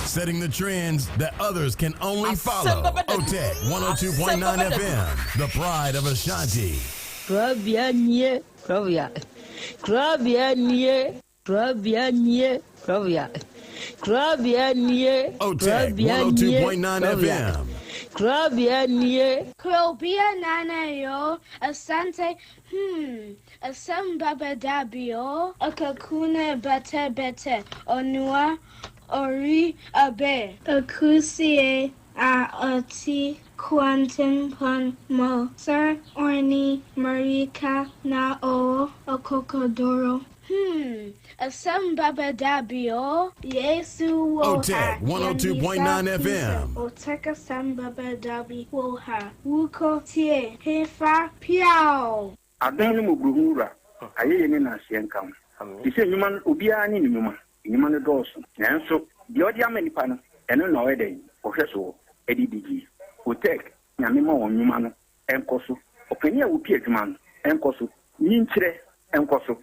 Setting the trends that others can only follow. OTEC 102.9 FM, the pride of Ashanti. Kurabea nie, kurabea. Kurabea nie, kurabea nie, kurabea. Kurabea nie, OTEC kurabea nie, 102.9 kurabea. FM. Kurabea nie. Krobea nana yo, asante, asem baba dabio, akakuna bete bete, onua, ori abe. Akusie a oti quantum mo, sir orni marika na o okokodoro. Asem baba dabio, Yesu wo ha. OTEC 102.9 FM. Oteka samba dabi wo ha. Wuko tie hefa piao. Adom ne mmɔborɔhunu Wura, ayɛyie ne nnaaseɛ nka wo. Te sɛ nnwuma no, obiara ne ne nnwuma. Nnwuma no dɔɔso, nanso deɛ ɔde ama nnipa no, ɛno na ɔyɛ dɛn? Ɔhwɛ soɔ de di die. Otec, Nyame ma wɔn nnwuma no nkɔ so. Ɔpanin a ɔpi adwuma no nkɔ so. Nyinkyerɛ nkɔ so.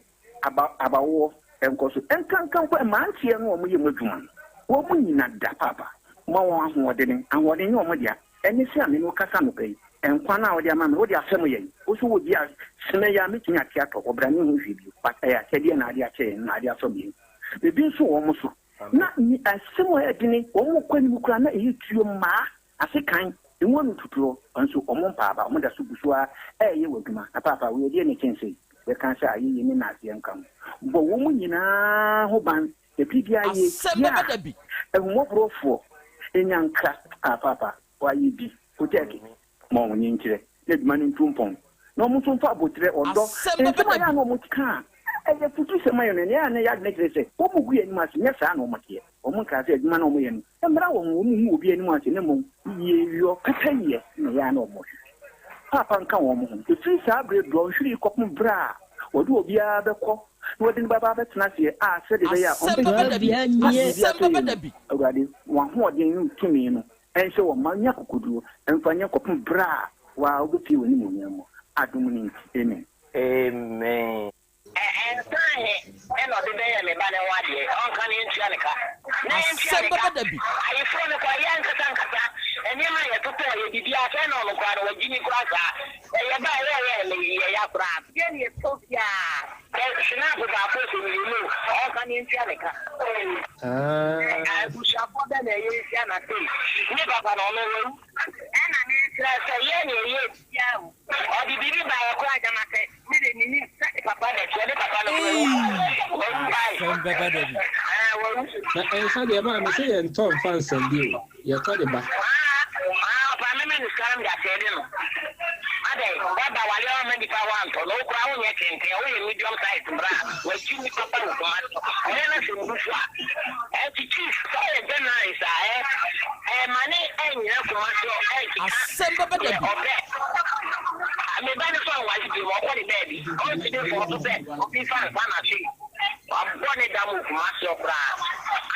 Aba, abawoɔ nkɔ so. Ɛnkanka mpo mmeranteɛ no a wɔyɛ mu adwuma no, wɔn nyina da paapa. Ma wɔn ahoɔdene. Ahoɔden nyɛ wɔn dea. Ɛne sɛ a me ne wo kasa anɔpa yi, nkwa no a wode ama me, wode afɛm yɛn. Wo nso wɔ bi a, sene yi a mɛtumi ate atɔ, ɔbra ne ho hwee bio. But ɛyɛ akyɛdeɛ na ade akyɛ yɛn, na ade asɔ yɛn. Biribi nso wɔ wɔn so. Na ni asɛm a ɛyɛ dene, wɔn kɔ anim koraa na ɛyɛ tuo mmaa, ase kan, emu ano tutuo, nso wɔn mpaaba, wɔn da so gu so ara ɛreyɛ wɔ adwuma. Na paapa, wei ɛdeɛ na ɛkyɛn sei? Yɛka sɛ ayɛyie ne naaseɛ nka ho. Bɔ wɔn nyinaa ho ban, na biribiara yɛ Asɛm tia bɛba da bi. ahummɔborɔfoɔ, ɛnya nkra. Ah, paapa, wayɛ bi. Kotɛɛke, ma wɔn ani nkyerɛ, na adwuma no ntu mpɔn. Na wɔn nso mfa aboterɛ, ɔdɔ, Asɛm bɛba nsɛm a da ɛyɛ a bi. na wɔka a, ɛyɛ afutusɛm ayɛ no, nea ɛyɛ a na ɛyɛ adwene kyerɛ sɛ wɔgu yɛn anim ase, nyɛ saa na wɔteɛ. Wɔn nkaa sɛ adwuma no a wɔyɛ no, mmra wɔn ho, wɔnhu obi anim ase, na mmom yieyɔ, pɛpɛyɛ na ɛyɛ a na wɔhwehwɛ. Paapa nka wɔn ho. Ɛfiri saa berɛ dɔnhwere yi kɔpem berɛ a wɔde obiara bɛkɔ na wɔde no bɛba abɛtena aseɛ a sɛdeɛ ɛbɛyɛ a Asɛm bɛba da bi. ɔmbɛdi na biribi Asɛm atɔ bɛba yie da no, bi. Awurade, wɔn ahoɔden ne wo tumi no ɛnhyɛ wɔn ma nyɛ akokoduro ɛmfa nyɛ kɔpem berɛ a waa wobɛpie wɔ animuonyam mu. Adom no nti, amen. Amen. Nsa ahe na ɔde bɛyɛ me ba no ho adeɛ? Ɔnka na yɛntua ne ka. Na yɛntua Asɛm ne ka. bɛba da bi. Ayeforɔ no koraa, yɛn ankasa ankasa, nneɛma a yɛtotɔɔ, yɛ biribiara, sɛn na ɔno koraa no, wagyimi koraa saa. Ɛyɛ ba a, ɛyɛ ɛyɛ me yɛ ya koraa. Yɛn na yɛtɔ biara. Sɛ Schnapp baako sɛ mmienu o, ɔnka na yɛntua ne ka. Abusuafoɔ bɛn na ɛyɛ nhyia na sei? Ne papa no, ɔno wawu. Ɛna mesrɛ sɛ yɛn na ɛyɛ biara o. Ɔde biribi baeɛ koraa gyama sɛ me de menim sɛ ne papa na ɛteɛ, ne papa no koraa wawu. Wawu ae. Asɛm bɛba da bi. Ɛɛ wawu. Na nsa deɛ maame sɛ yɛntɔ mfa nsɛnde o, yɛtɔ de ba. Aa ɔpaa mɛma no sika na mede asɛɛde no adɛn waba awareɛ wamma nipa hɔ antɔ na wo koraa wonyɛ tenten woyɛ medium size bra wagyi nipa ba wo Kumasi ɛyɛ na sɛ mbufu a ɛnti chief sɛ ɔyɛ journalist a ɛ ɛma ne ɛnyina Kumasi hɔ ɛnkeka Asɛm bɛba da deɛ bi. ɔpɛ me ba no so anwale biom ɔkɔ ne baabi ɔntumi mfa ɔso sɛ obi fa nsa na hwee Wabɔ ne dam wɔ Kumasi hɔ koraa.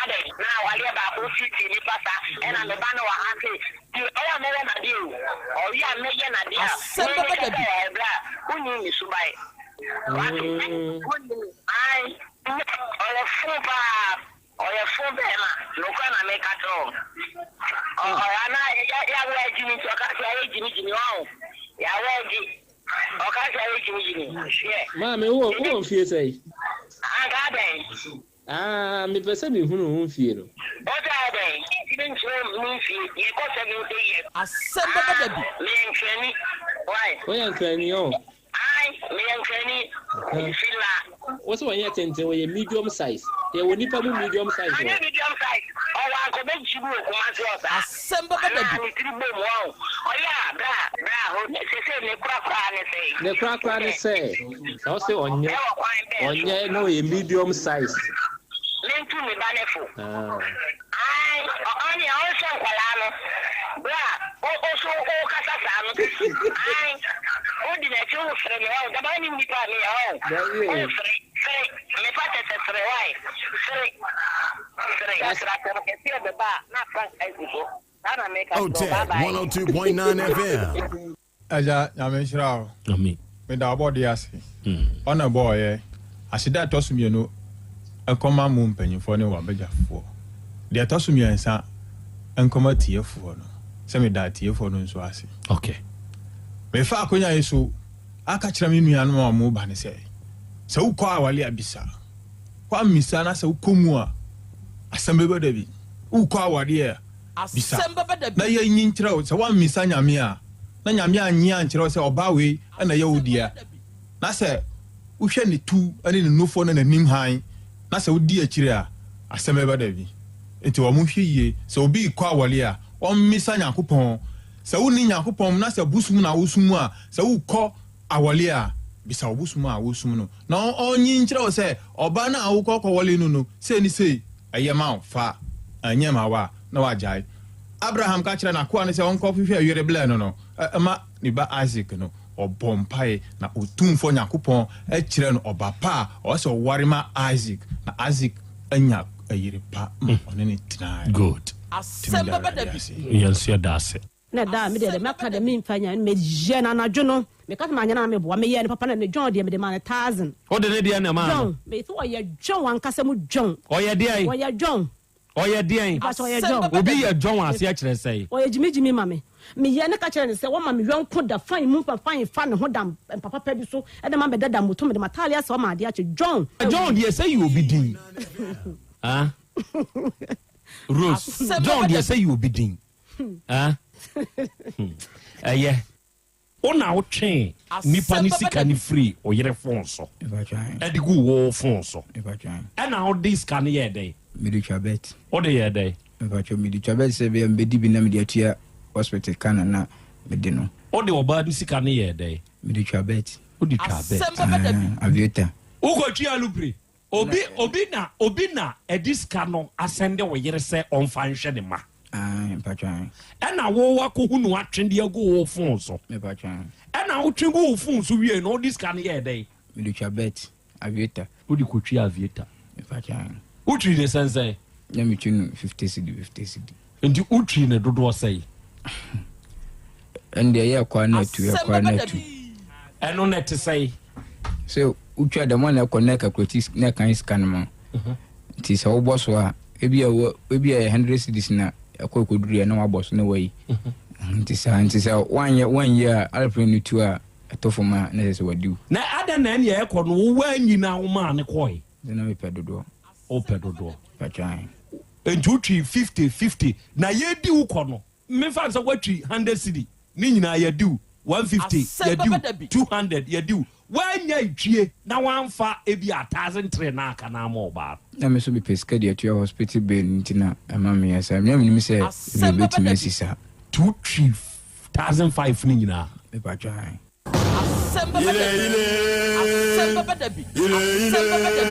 Adɛn na awareɛ baako titi nipa sa ɛna me ba no wɔ ha sei nti ɔyɛ a mɛyɛ n'adeɛ o ɔyɛ a mɛyɛ n'adeɛ a Asɛm me bɛba meka da sɛ bi. ɛɛ bra wonni me suban wate wonni me ae ɔyɛ fo paa ɔyɛ fo bɛɛma nokorɛ na meka kyerɛ wo ɔyɛ anaa yɛawo agyimi nti ɔka sɛ ayɛ gyimi gyimi wahu yɛawo agyi Ɔka sɛ ayɛ gyimigyimi. Hwɛ. Maame, wowɔ wowɔ mfie sɛn? Anka adɛn? Ah, mepɛ sɛ mehunu wo mfie no. Wose ayɛ dɛn? Mentumi nkyerɛ me mfie. Mekɔ 70 years. Asɛm bɛba da bi. Ah, meyɛ Nkrani. Why? Woyɛ Nkrani ɔ? Ae, meyɛ Nkrani. Mefi La. Wo se ɔnyɛ tenten, ɔyɛ medium size. Yɛwɔ nipa mu medium size wɔ Ɔnyɛ hɔ. medium size. Ɔwɔ anka ɔbɛgye mu wɔ Kumasi hɔ saa. Asɛm bɛba da bi. Anaa ne tiri bom wahu. Ɔyɛ a bra bra ho sesei ne kora koraa ne sɛn? Ne kora koraa ne sɛ, sɛ wo se ɔnyɛ, Ɛwɔ kwan bɛn so? ɔnyɛ na ɔyɛ medium size. Mentu me ba no fo. Ah. Ae ɔne ɔnhwɛ nkwadaa no berɛ a wo wo so wokasa saa no ae wodi n'akyi wofere me wahu daba wonim nipa a meyɛ wahu Dabi o. wofere fere mefa kyɛ sɛ fere wae fere fere That's. asere asɛm kɛseɛ bɛba a na Frank agu so saa na meka kyerɛ wo Otec bye bye. 102.9 FM. Agya Nyame nhyira wo. Amen. Meda ɔbɔdeɛ ase. Ɔna ɛbɔɔyɛ. Aseda a ɛtɔ so mienu nkɔma mo mpanyinfoɔ ne w'abagyafoɔ. Deɛ ɛtɔ so miɛnsa nkɔma atiefoɔ no. Sɛ meda atiefoɔ no nso ase. Okay. Mefa akonya yi so aka kyerɛ me nuanom a wɔn ba no sɛ, sɛ wokɔ awale a bisa. Woammisa na sɛ wokɔ mu a, asɛm bɛba da bi. Wokɔ awadeɛ a, bisa, Asɛm bɛba da na bi. yɛnyi nkyerɛ wo. Sɛ woammisa Nyame a, na Nyame annye ankyerɛ wo sɛ ɔbaa wei na ɛyɛ wo dea, na sɛ wohwɛ ne tu ne ne nufoɔ ne n'anim hann, na sɛ wodi akyire a, asɛm bɛba da bi. Enti wɔnhwɛ yie, sɛ obi rekɔ awɔre a, ɔmmisa Nyankopɔn. Sɛ wonni Nyankopɔn mu na sɛ bosom na wosom a, sɛ wokɔ awɔre a, bisa wo bosom a wosom no, na ɔnyi nkyerɛ wo sɛ ɔbaa no a wokɔ kɔwɔre no no, sei ne sei. Ɛyɛ ma wo, fa, ɛnyɛ ma wo a, na wagyae. Abraham ka kyerɛɛ n'akoa no sɛ ɔnkɔhwehwɛ yere blɛ no no ma ne ba Isak no. Ɔbɔɔ mpae, na Otumfoɔ Nyankopɔn kyerɛɛ no ɔba pa a ɔwɔ sɛ ɔware ma Isak, na Isak anya yere pa ma ɔne no tenae. Good. Nti meda Awurade ase. Yɛn nso yɛda ase. Na da a me deɛ deɛ mɛka deɛ memfa nya no meyɛ no anadwo no meka sɛ manyɛ no a na meboa meyɛɛ no papa na ne John deɛ mede maa no thousand. Wode ne deɛ na ɛmaa no? John mese ɔyɛ John ankasa mu John. Ɔyɛ deɛn? Ɔyɛ John. Ɔyɛ deɛn? Mepa kyɛw ɔyɛ John. Obi yɛ John aseɛ kyerɛ sɛn? Ɔyɛ gyimi gyimi ma me. Meyɛ no ka kyerɛ no sɛ wɔma me yɔnko da fine mu fa fine fa ne ho da mpa papa bi so de ma bɛda da moto mede m'ataade asɛ ɔma adeɛ akye John. John deɛ sɛ yɛ obi din. Ah Rose John deɛ sɛ yɛ obi din. Ah Ɛyɛ. Wo na wotwee nipa ne sika no firii wo yere fon so de guu wo fon so. Ɛna wode sika no yɛɛ dɛn? Mede twa bet. Wode yɛɛ dɛn? Mepakyɛw, mede twa bet sɛ ebia mebedi bi na mede atua hospital ka na na mede no. Wode ɔbaa no sika no yɛɛ dɛn? Mede twa bet. Wode twaa bet. Ah, aviator. Wokɔtua alupre? Obi obi na obi na ɛde sika no asɛnde wo yere sɛ ɔmfa nhwɛ ne mma. Ae, mpakyɛw ae. Ɛna wo wakɔhu no atwe de agu wo phone so. Mepakyɛw ae. Ɛna wotwe gu wo phone so wiei no wode sika no yɛɛ dɛn? Mede twa bet, aviator. Wode kɔtwi aviator. Mepakyɛw ae. Wotwi ne sɛn sɛn? Na metwi no 50 cedi, 50 cedi. Nti wotwi no dodoɔ sɛn? Ɛno deɛ ɛyɛ ɛkɔ a na atu, ɛkɔ a na atu. Ɛno na ɛte sɛn? Sɛ wotwa dɛm a na ɛkɔ na ɛkakulati na ɛkan sika no ma. Mhm. Nti sɛ wobɔ so a, ebi a wɔ ebi a ɛyɛ hundred cedis na ɛkɔ ɛkɔduru yɛ na wabɔ so na wayi. Mhm. Nti saa nti sɛ wanyɛ wanyi a aeroplane no tu a ɛtɔ fam a na ɛsɛ sɛ wadi wo. Na adɛn na ɛnea ɛkɔ no wo wanyi na womaa no kɔe? Sɛ na mepɛ dodoɔ. Wopɛ dodoɔ. Patwan. Nti wotwi 50 50 na yɛdi wo kɔ no mefa no sɛ woatwi 100 cedi ne nyinaa yɛdi wo 150 Asɛm yɛdi bɛba da wo bi. 200 yɛdi wo. Woannya ntwie na woamfa ebia 1003 no aka no amma ɔbaa no. Na me nso mepɛ sika de atua hospital bill nti na ɛma meyɛ saa. Na menim sɛ ebi ebetumi asi saa. Nti wotwi 1005 no nyinaa? Mepatwa ae. Asɛm bɛba da bi. Asɛm bɛba da bi. Asɛm bɛba da bi.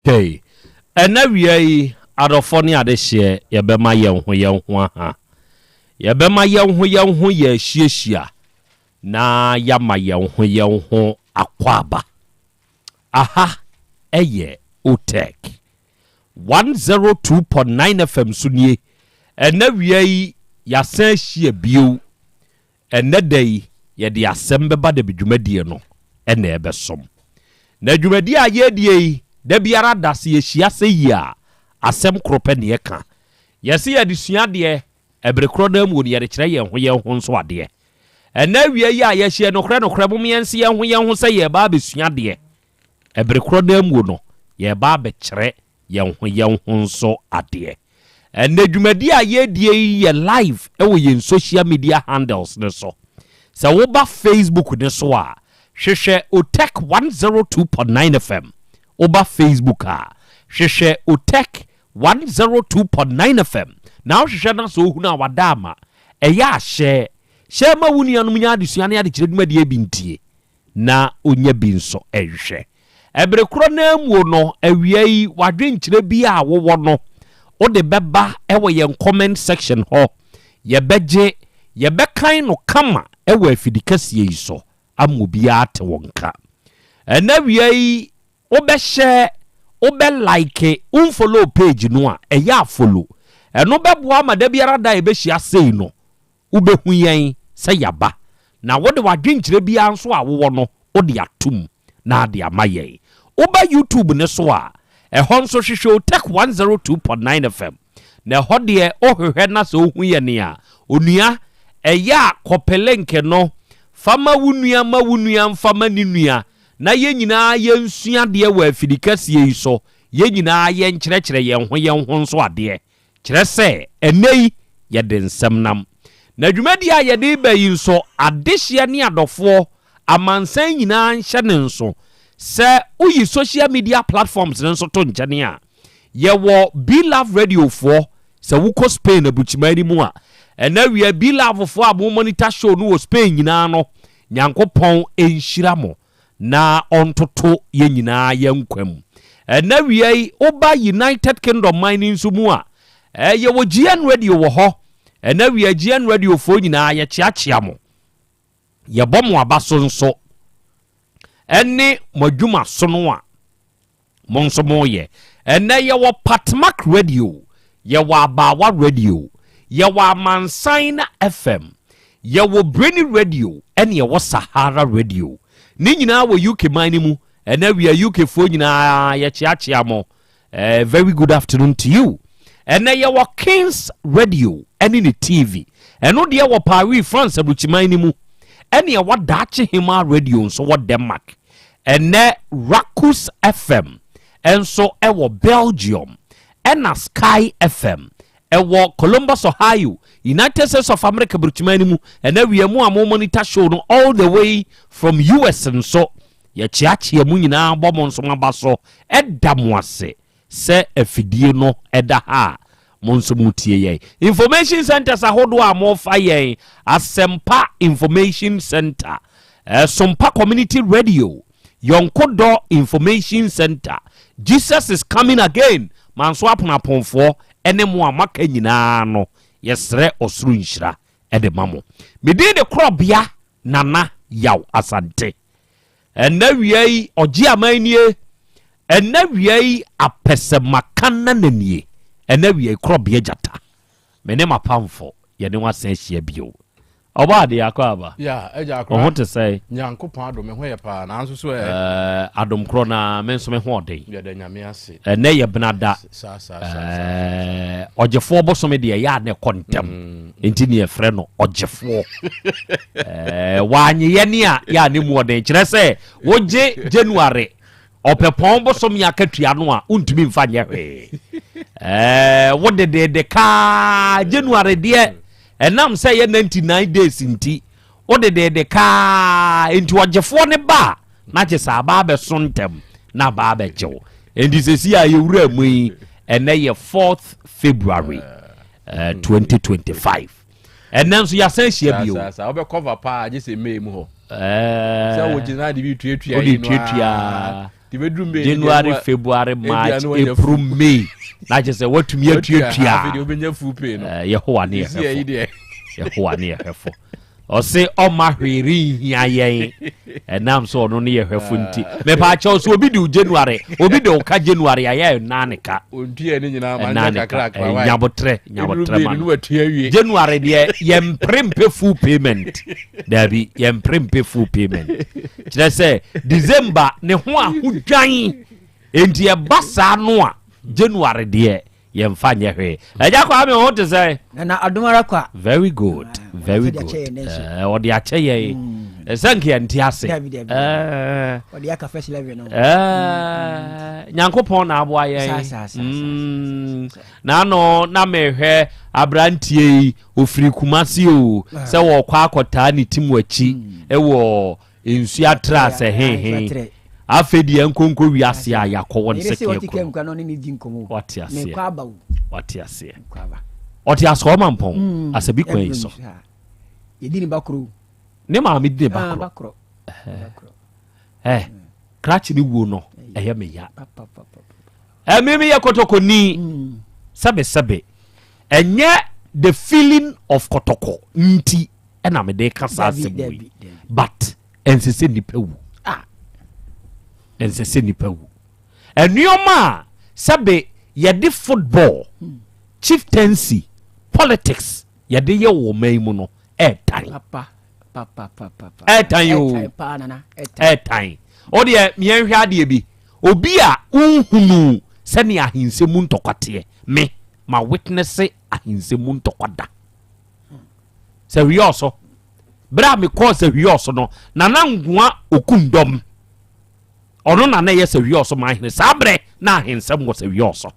Okay. Ɛna wia yi, adɔfɔ ne adehyeɛ, yɛbɛma yɛn ho yɛn ho aha. Yɛbɛma yɛn ho yɛn ho yɛahyiahyia na yɛama yɛn ho yɛn ho akwaaba. Aha ɛyɛ OTEC 102.9 FM so nie. Ɛna wia yi, yɛasan ahyia bio. Ɛnnɛ da yi, yɛde asɛm bɛba da bi dwumadie no na ɛbɛsom. Na dwumadie a yɛredie yi, da biara da sɛ yɛhyia sɛ yie a, asɛm koro pɛ na yɛka. Yɛse yɛde sua adeɛ, ɛbere korɔ no ara mu no yɛde kyerɛ yɛn ho yɛn ho nso adeɛ. Ɛnnɛ awia yi a yɛahyia yi, nokorɛ nokorɛ mom yɛnse yɛn ho yɛn ho sɛ yɛreba abɛsua adeɛ. Ɛbere korɔ no ara mu no, yɛreba abɛkyerɛ yɛn ho yɛn ho nso adeɛ. Ɛnnɛ dwumadie a yɛredie yi yɛ live wɔ yɛn social media handles no so. Sɛ woba Facebook no so a, hwehwɛ Otec 102.9 FM. Woba Facebook a, hwehwɛ Otec 102.9 FM. Na wohwehwɛ na sɛ wohunu a wada ama. Ɛyɛ a hyɛ. Hyɛ ma wo nuanom nya adesua ne adekyerɛ dwumadie bi ntie. na onya bi nso nhwɛ. Bere korɔ no ara mu no, awia yi, w'adwenkyerɛ bi a wowɔ no, wode bɛba wɔ yɛn comment section hɔ. Yɛbɛgye, yɛbɛkan no kama wɔ afidikɛseɛ yi so ama obiara ate wo nka. Ɛnnɛ awia yi, wobɛhyɛ, wobɛ like, wonfollow page no a, ɛyɛ a follow. Ɛno bɛboa ma da biara da a yɛbɛhyia sei no, Wobɛhu yɛn sɛ yɛaba, na wode w'adwenkyerɛ biara nso a wowɔ no wode atom na ade ama yɛn. Woba YouTube no so a, ɛhɔ nso hwehwɛ Otech 102.9 FM, na ɛhɔ deɛ wohwehwɛ na sɛ wohu yɛn a, onua, Ɛyɛ a kɔpɛ link no fa ma wo nua ma wo nua mfa ma ne nua na yɛn nyinaa yɛnsua adeɛ wɔ afidikɛseɛ yi so, yɛn nyinaa yɛnkyerɛkyerɛ yɛn ho yɛn ho nso adeɛ. Kyerɛ sɛ, ɛnnɛ yi, yɛde nsɛm nam. Na dwumadie a yɛde reba yi nso, adehyeɛ ne adɔfoɔ, amansan nyinaa nhyɛ no nso. Sɛ woyi social media platforms no nso to nkyɛne a, yɛwɔ B-Love Radio foɔ, sɛ wokɔ Spain aburukyiman no mu a, ɛnnɛ awia B-Love foɔ a mo monitor show no wɔ Spain nyinaa no, Nyankopɔn nhyira mo. na ɔntoto yɛn nyinaa yɛn nkwa mu. Ɛnnɛ awia yi, woba United Kingdom man no nso mu a, eh, yɛwɔ GN Radio wɔ hɔ. Ɛnnɛ awia GN Radio foɔ nyinaa yɛkyeakyea mo. Yɛbɔ mo aba so nso ɛne mo adwuma sono a Mo nso moyɛ. Ɛnnɛ yɛwɔ Patmak Radio, yɛwɔ Abaawa Radio, yɛwɔ Amansan FM, yɛwɔ Breni Radio ɛne yɛwɔ Sahara Radio. Ne nyinaa wɔ UK man no mu. Ɛnnɛ wia UK foɔ nyinaa yɛkyeakyea mo. Eh, very good afternoon to you. Ɛnnɛ yɛwɔ Kings Radio ɛne ne TV. Ɛno deɛ wɔ Paris, France aburukyiman no mu. Ɛne ɛwɔ Daakye Hemaa Radio nso wɔ Denmark. Ɛnnɛ Rakus FM nso wɔ Belgium, ɛna Sky FM ɛwɔ Columbus, Ohio, United States of America burukyiman no mu. Ɛnɛ wia mu a mo monitor show no all the way from US nso, yɛkyeakyea mu nyinaa bɔ mo nso mo aba so ɛda mo ase. Sɛ afidie no da ha a, mo nso motie yɛn. Information centers ahodoɔ a mofa yɛn, Asɛmpa Information Center, Sompa Community Radio, Yɔnko Dɔ Information Center, Jesus is Coming Again, Manso Aponaponfoɔ ne mo a moaka nyinaa no, yɛsrɛ ɔsoro nhyira de ma mo. Me din de Korɔbea Nana Yaw Asante. Ɛnnɛ awia yi ɔgye aman nie Ɛnnɛ awia yi apɛsɛmakanana nie Ɛnnɛ awia yi korɔbea gyata Me ne m'apamfo yɛne wo asan ahyia bio Ɔbɔ adeɛ akɔ aba Ya, agya Wo akora. ho te sɛn? Nyankopɔn adom, me ho yɛ paa, nanso so ɛ? Ɛɛ, adom korɔ no ara, me nso me ho ɔden. Yɛda Nyame ase. Ɛnnɛ yɛ benada. Saa, saa, saa, saa, saa. Ɛɛ, ɔgyefoɔ bosome deɛ ɛyɛ a na ɛkɔ ntɛm. Nti ne yɛfrɛ no ɔgyefoɔ. Ɛɛ, wanyeyɛ ne a yɛ a ne mu ɔden. Kyerɛ sɛ wogye January ɔpɛpɔn bosome akatua no a wontumi mfa nyɛ hwee. Ɛɛ, wo dedeede kaa January deɛ ɛnam sɛ ɛyɛ 99 days nti wo dedeede kaa nti ɔgyefoɔ ne ba a na gye sɛ aba abɛso ntɛm na aba abɛgye wo. Nti sɛsi a yɛwura mu yi ɛnɛ yɛ 4th February. 2025 ɛnɛ nso yɛasan ahyia bio. Saa saa wobɛ cover paa gye sɛ May mu hɔ. Ɛɛ sɛ wogyina de bi tuatua yi no tuatua. De bɛduru May January February March April May na kyerɛ sɛ watumi atuatua. Afei deɛ wobɛnya full pay no. Yehowa ne yɛhwɛfo. Yehowa ne yɛhwɛfo. Ɔse ɔmma hwee renhia yɛn ɛnam sɛ ɔno ne yɛ hwɛfo nti. Mepaakyɛw sɛ obi de wo January, obi de wo ka January a yɛ ɛnaa ne ka. Ontua ne nyinaa ma Ɛnaa nyɛ ne ka. kakra kakra why? Nyabotrɛ, nyabotrɛ ma no no. watua wie. January deɛ yɛmpere mpɛ full payment. Daabi, yɛmpere mpɛ full payment. Kyerɛ sɛ December ne ho ahodwan. Enti ɛba saa no a January deɛ Yɛnfa nyɛ hwee. Agya Kwame wo ho te sɛn? Nana adom ara kwa. Very good, very good. Eh, ɔde akyɛ yɛn. Mm. Sɛ nka yɛnte ase. Dabi dabi. Eh. Ɔde aka first level no. Eh, mm. Nyankopɔn na aboa yɛn. Sa sa sa. Mm. Na no na mehwɛ aberanteɛ yi ofiri Kumasi o ah. sɛ wɔkɔ akɔtaa ne tim akyi mm. ɛwɔ Nsuo atrɛ asɛ he he. Afei deɛ nkonko wiase a yɛakɔ wɔ ne sɛ kee kuro. Wate aseɛ. Wate aseɛ. Ɔte aseɛ ɔma mpɔn mm. asɛbi kwan yi so. Ne maame di ne ba ah, korɔ. Ɛ krakye ne wuo no ɛyɛ me ya. Ɛmi mi yɛ kɔtɔkɔni mm. sɛbe sɛbe ɛnyɛ the feeling of kɔtɔkɔ nti. ɛna mede ka saa asɛm wei but ɛnsɛ sɛ nnipa wu ah. ɛnsɛ sɛ nnipa wu nneɛma a sɛbe yɛde football hmm. chieftaincy politics yɛde yɛ wɔ ɔman yi mu no ɛɛtan ɛɛtan yi o ɛɛtan o deɛ mmiɛnhwɛ adeɛ bi obi a nhunu sɛnea ahensɛ mu ntɔkwa teɛ me ma witness ahensɛ mu ntɔkwa da. Sɛ hwiɔɔ so. Berɛ a mekɔɔ sɛ hwiɔɔ so no, Nana Nkoa Okundɔm, ɔno na na ɛyɛ sɛ hwiɔɔ so manhene. Saa berɛ na ahensɛm wɔ sɛ hwiɔɔ so.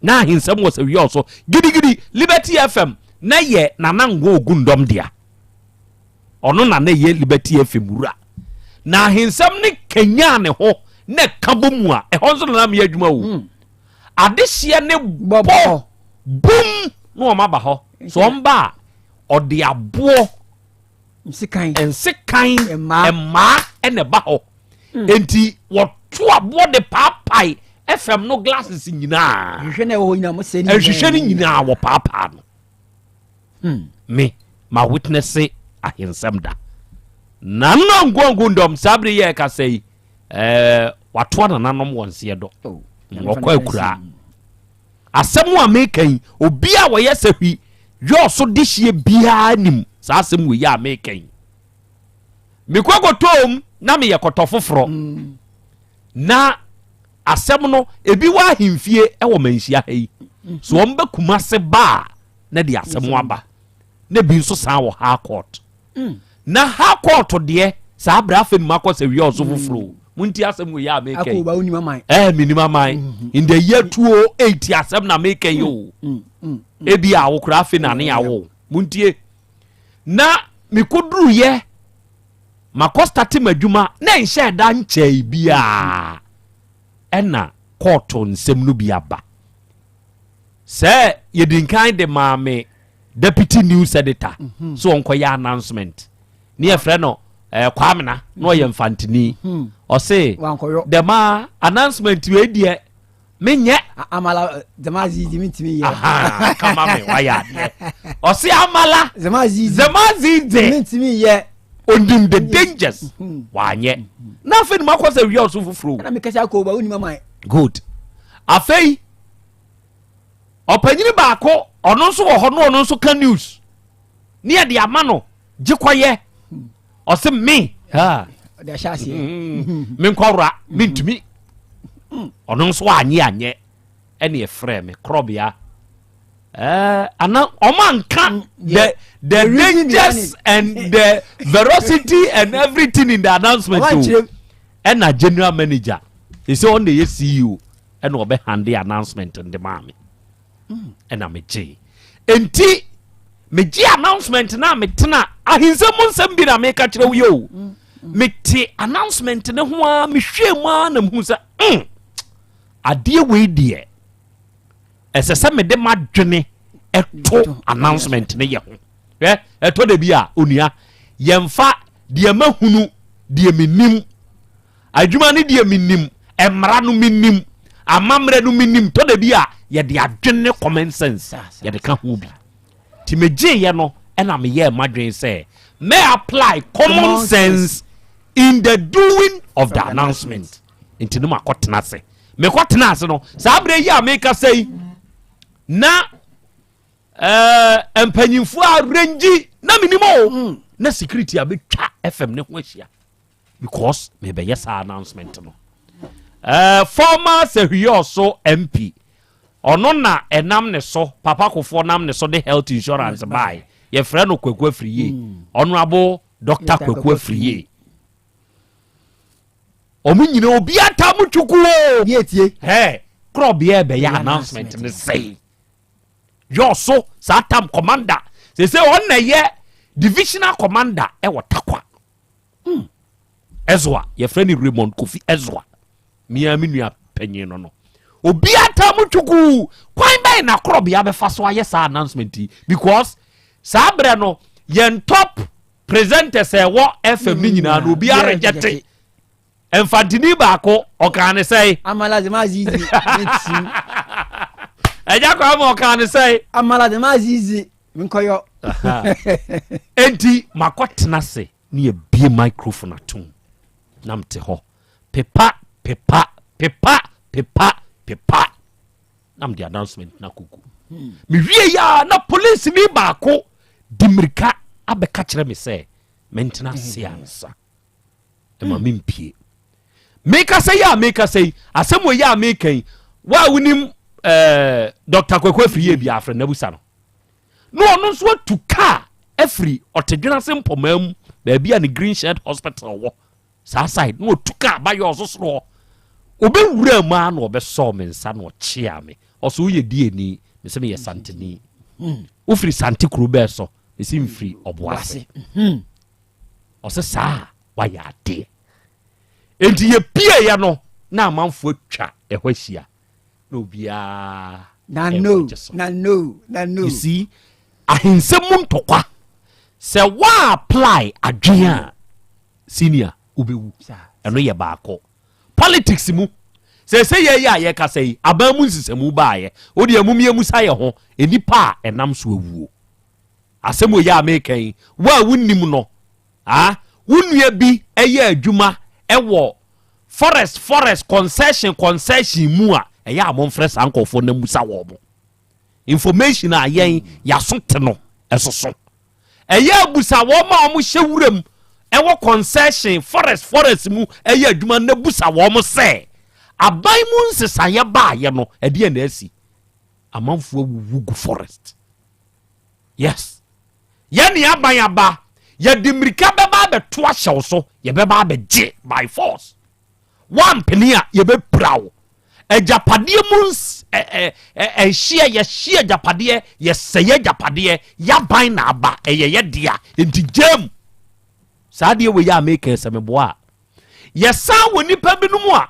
Na ahensɛm wɔ sɛ hwiɔɔ so. Gidigidi, Liberty FM na yɛ Nana Nkoa Okundɔm dea. Ɔno na na ɛyɛ Liberty FM wura. Na ahensɛm ne kanyaa ne ho na ɛka bɔ mu a, ɛhɔ nso na na meyɛ adwuma o. Hmm. Adehyeɛ ne bɔ bum na wɔn aba hɔ. So wɔn ba a, ɔde aboɔ nsekan mmaa ɛna ɛba hɔ. Hmm. Enti wɔto aboɔ de paapae FM no glasses nyinaa. Nhwehwɛ na ɛwɔ hɔ nyinaa mo sɛ ne nyinaa. Nhwehwɛ no nyinaa wɔpaapaa no. Hmm. Me ma witness ahensɛm da. Nana ngongo ndɔm saa bere yɛ ɛkasa yi ɛɛ watoa nananom wɔn nseɛ dɔ. Oh, wɔkɔ akuraa. Asɛm a meka yi obi a wɔyɛ sahwi yɔɔso dehyeɛ biara nim saa asɛm wɔ yi a meka yi. Mekɔ kɔtɔm na meyɛ kɔtɔ foforɔ. Mm. Na asɛm no ebi wɔ ahemfie wɔ manhyia ha yi. So wɔn bɛ Kumase ba a na de asɛm aba. Na ebi nso san wɔ high court. Mm. Na high court deɛ saa abira afei mu akɔ sɛ wia ɔso mm. foforɔ. Mo nti asɛm wɔ yi a meka yi. Ɛɛ menim aman. Mm-hmm. In the year 2008 asɛm na meka yi o. Mm, ebi a wokora afei na ne awo. Mo ntie. Na mekoduru yɛ Makɔ starte m'adwuma na ɛnhyɛɛ da nkyɛe biara ɛna kɔɔto nsɛm no bi aba. Sɛ yɛdi nkan de maa me deputy news editor mm -hmm. so ɔnkɔyɛ announcement ne yɛfrɛ no eh, Kwamena na ɔyɛ mhm. mfantini mhm. ɔse dɛm a announcement wei deɛ menyɛ amala zamazizi mentumi yɛ kama me wayɛ adeɛ ɔse amala zamazizi zamazizi mentumi yɛ onim the dangers mhm. wanyɛ mhm. na afei ne makɔ sɛ wia ɔso foforɔ ɛna mekasa akɔ ba wonim aman good afei ɔpanyini baako ɔno nso wɔ hɔ no ɔno nso ka news ne yɛde ama no gye kɔyɛ ɔse me mm-hmm. menkɔwora mentumi ɔno nso anyɛ anyɛ ɛne ɛfrɛ me korɔbea eh, ana ɔmo anka mm, the the dangers and the veracity and everything in the announcement o ɛna general manager ɛsɛ ɔno na ɛyɛ ceo ɛna ɔbɛ hande announcement de maa me ɛna megyee enti megye announcement na metena ahensɛm mu nsɛm bi na meka kyerɛ wo yɛ o mete announcement ne ho a mehwɛ mu a na mehu sɛ mm, adeɛ wei deɛ ɛsɛ sɛ mede m'adwene ɛto announcement ne yɛ ho hwɛ ɛtɔ da bi a onua yɛmfa deɛ mahunu deɛ menim Adwuma no deɛ menim, mmara no menim, amammerɛ no menim. Tɔ da bi a yɛde adwene ne common sense yɛde ka ho bi. Nti megyeeɛ no ɛna meyɛɛ m'adwene sɛ mɛ apply common sense in the doing of the announcement. Nti no makɔtena ase. Mekɔtena ase no, saa berɛ yi a mekasa yi, na eh, mpanyinfoɔ arrange na menim o, mm. na security abɛtwa FM ne ho ahyia. because mebɛyɛ saa announcement no uh, former sahwiɔso mp ɔno na ɛnam ne so papa kofoɔ nam ne so de health insurance bae yɛfrɛ no kwaku afiriye mm. honorable dr kwaku afiriye ɔmo nyina obi ata mo twukuo hɛ korɔbeɛ bɛyɛ announcement ne sɛi yɛ ɔso saa tam commander sese ɔna yɛ divisional commander ɛwɔ takwa Hmm. Ezra, yɛfrɛ no Raymond Kofi Ezra. Mea me nua panyin no no. Obiara taa mu twukuu. Kwan bɛn na korɔbea bɛfa so ayɛ saa announcement yi? Because saa berɛ no, yɛn top presenters a ɛwɔ FM no nyinaa no, obiara rejecte. Mfantini baako, ɔkaa ne sɛe. Amala de ma zizi ne tim. Ɛgya kwa ma ɔkaa ne sɛe. Amala de ma zizi nkɔyɔ. Enti makɔtena ase ne yɛbie microphone atom na mete hɔ pepa pepa pepa pepa pepa na mede announcement na koko hmm. mewie yɛ a na police ni baako di mmirika abɛka kyerɛ me sɛ mentena ase ansa ɛma hmm. mempie mekasa yi a mekasa yi asɛm wɔ yi a meka yi wo a wonim eh, dr kwaku afiri yɛ bi afrɛ nabusa no. Na ɔno nso atu kaa afiri Ɔtedwenase Mpɔmaa mu, baabi a ne Green Shed Hospital wɔ, saa side, na ɔtu kaa ba yɛ ɔso soro hɔ. Ɔbɛwuraa mu ara na ɔbɛsɔɔ me nsa na ɔkyeaa me. Ɔse woyɛ deɛni? Mese meyɛ Santeni. Wofiri Sante kuro bɛɛ so? Mese mfiri Ɔboase. Ɔse saa a wayɛ adeɛ. Enti yɛpieeɛ no na amanfoɔ atwa ɛhɔ ahyia na obiara na no na no na no. You see, ahensɛm mu ntɔkwa sɛ wa apply adwene a senior wobɛwu. Ɛno yɛ baako. Politics mu sɛ sɛ yɛyɛ a yɛkasa yi aban mu nsesɛmu baayɛ wode amumiamusa yɛ ho nnipa a ɛnam so awuo. Asɛm wei a meka yi wo a wonnim no Ah, wo nua bi yɛ adwuma wɔ forest forest concession concession mu a, ɛyɛ a momfrɛ saa nkurɔfoɔ na musa wɔn mo. Information a yɛn yaso te no ɛsoso. Ɛyɛ abusa wɔn a wɔhyɛ wuram ɛwɔ concession forest forest mu ɛyɛ adwuma na busa wɔn sɛ aban mu nsesaeɛ baayɛ no ɛdeɛ na asi. Amanfoɔ awuwu gu forest. Yes. Yɛne aban aba, yɛde mmirika bɛba abɛto ahyɛ wo so, yɛbɛba abɛgye by force. Woampene a, yɛbɛpira wo. Agyapadeɛ mu ɛhyeɛ, yɛhye agyapadeɛ, yɛsɛe agyapadeɛ, yɛaban na aba, ɛyɛ yɛ dea, enti gyam. Saa adeɛ wei a meka sɛ meboa a, yɛsan wɔ nnipa binom a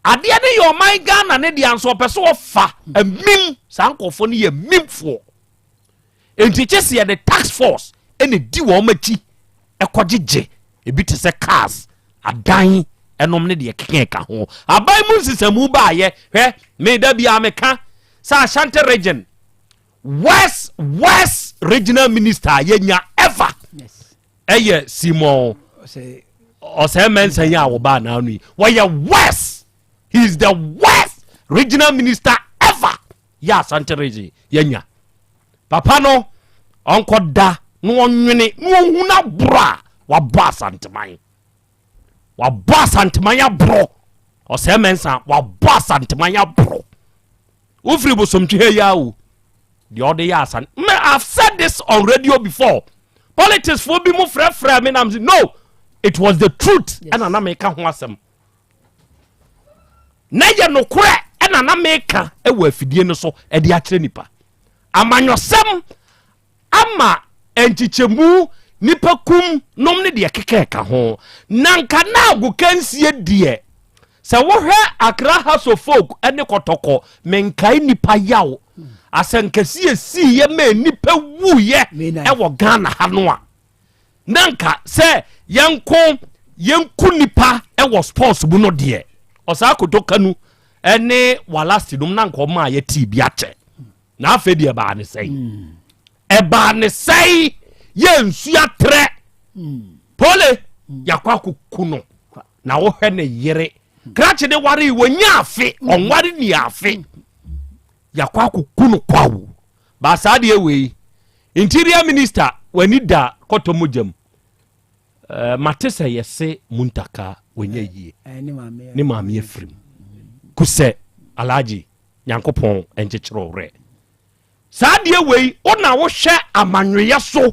adeɛ no yɛ ɔman Ghana ne dea nso ɔpɛ sɛ ɔfa amim, saa nkurɔfoɔ no yɛ amimfoɔ. Enti kye sɛ yɛde task force ɛna di wɔn akyi ɛkɔgyegye ebi te sɛ cars, adan ɛnom ne deɛ keka ɛka ho. Aban mu nsesamu baayɛ hwɛ me da biara meka sɛ Ashanti region worst worst regional minister a yɛnya ever ɛyɛ Simon Ɔsɛe Mensah yi a wɔbaa n'ano yi wɔyɛ worst he is the worst regional minister ever yɛ Asante region yɛnya papa no ɔnkɔ da na ɔnwene na ɔhu no aborɔ a wabɔ Asanteman wabɔ Asanteman aborɔ ɔsɛe mɛnsa wabɔ Asanteman aborɔ wofiri bosomtwe ha yi a o deɛ ɔde yɛ Asante me I've said this on radio before politics foɔ bi mu frɛfrɛ me nam no it was the truth ɛna na meka ho asɛm Na ɛyɛ nokorɛ ɛna na meka wɔ afidie no so de akyerɛ nipa. Amanyɔsɛm ama nkyekyɛmu, nipa kum nom ne deɛ keka ɛka ho. Na nka na agokansie deɛ, sɛ wohwɛ Accra House of Folk ne Kɔtɔkɔ, menkae nipa yaw asɛnkɛseɛ siiɛ ma nipa wuiɛ ɛwɔ Ghana ha no a, na nka sɛ yɛnko yɛnku nipa wɔ sports mu no deɛ ɔsaa koto kanu ne walasti nom na nka ɔma a yɛtii bi akyɛ na afei deɛ ɛbaa ne sɛe hmm. ɛbaa ne sɛe yɛ nsu atrɛ hmm. pole hmm. yɛakɔ akɔku no na wohwɛ ne yere krakye de ware wɔnya afe ɔnware ni afe yɛakɔ akɔku no kwawo Ba saa deɛ wei interior minister w'ani da kɔtɔ mogya mu eh, mate sɛ yɛse Muntaka wanya yie eh, ne maame afirim kusɛ Alhaji Nyankopɔn nkyekyere wo werɛ saa deɛ wei wo na wohwɛ amanweyɛ so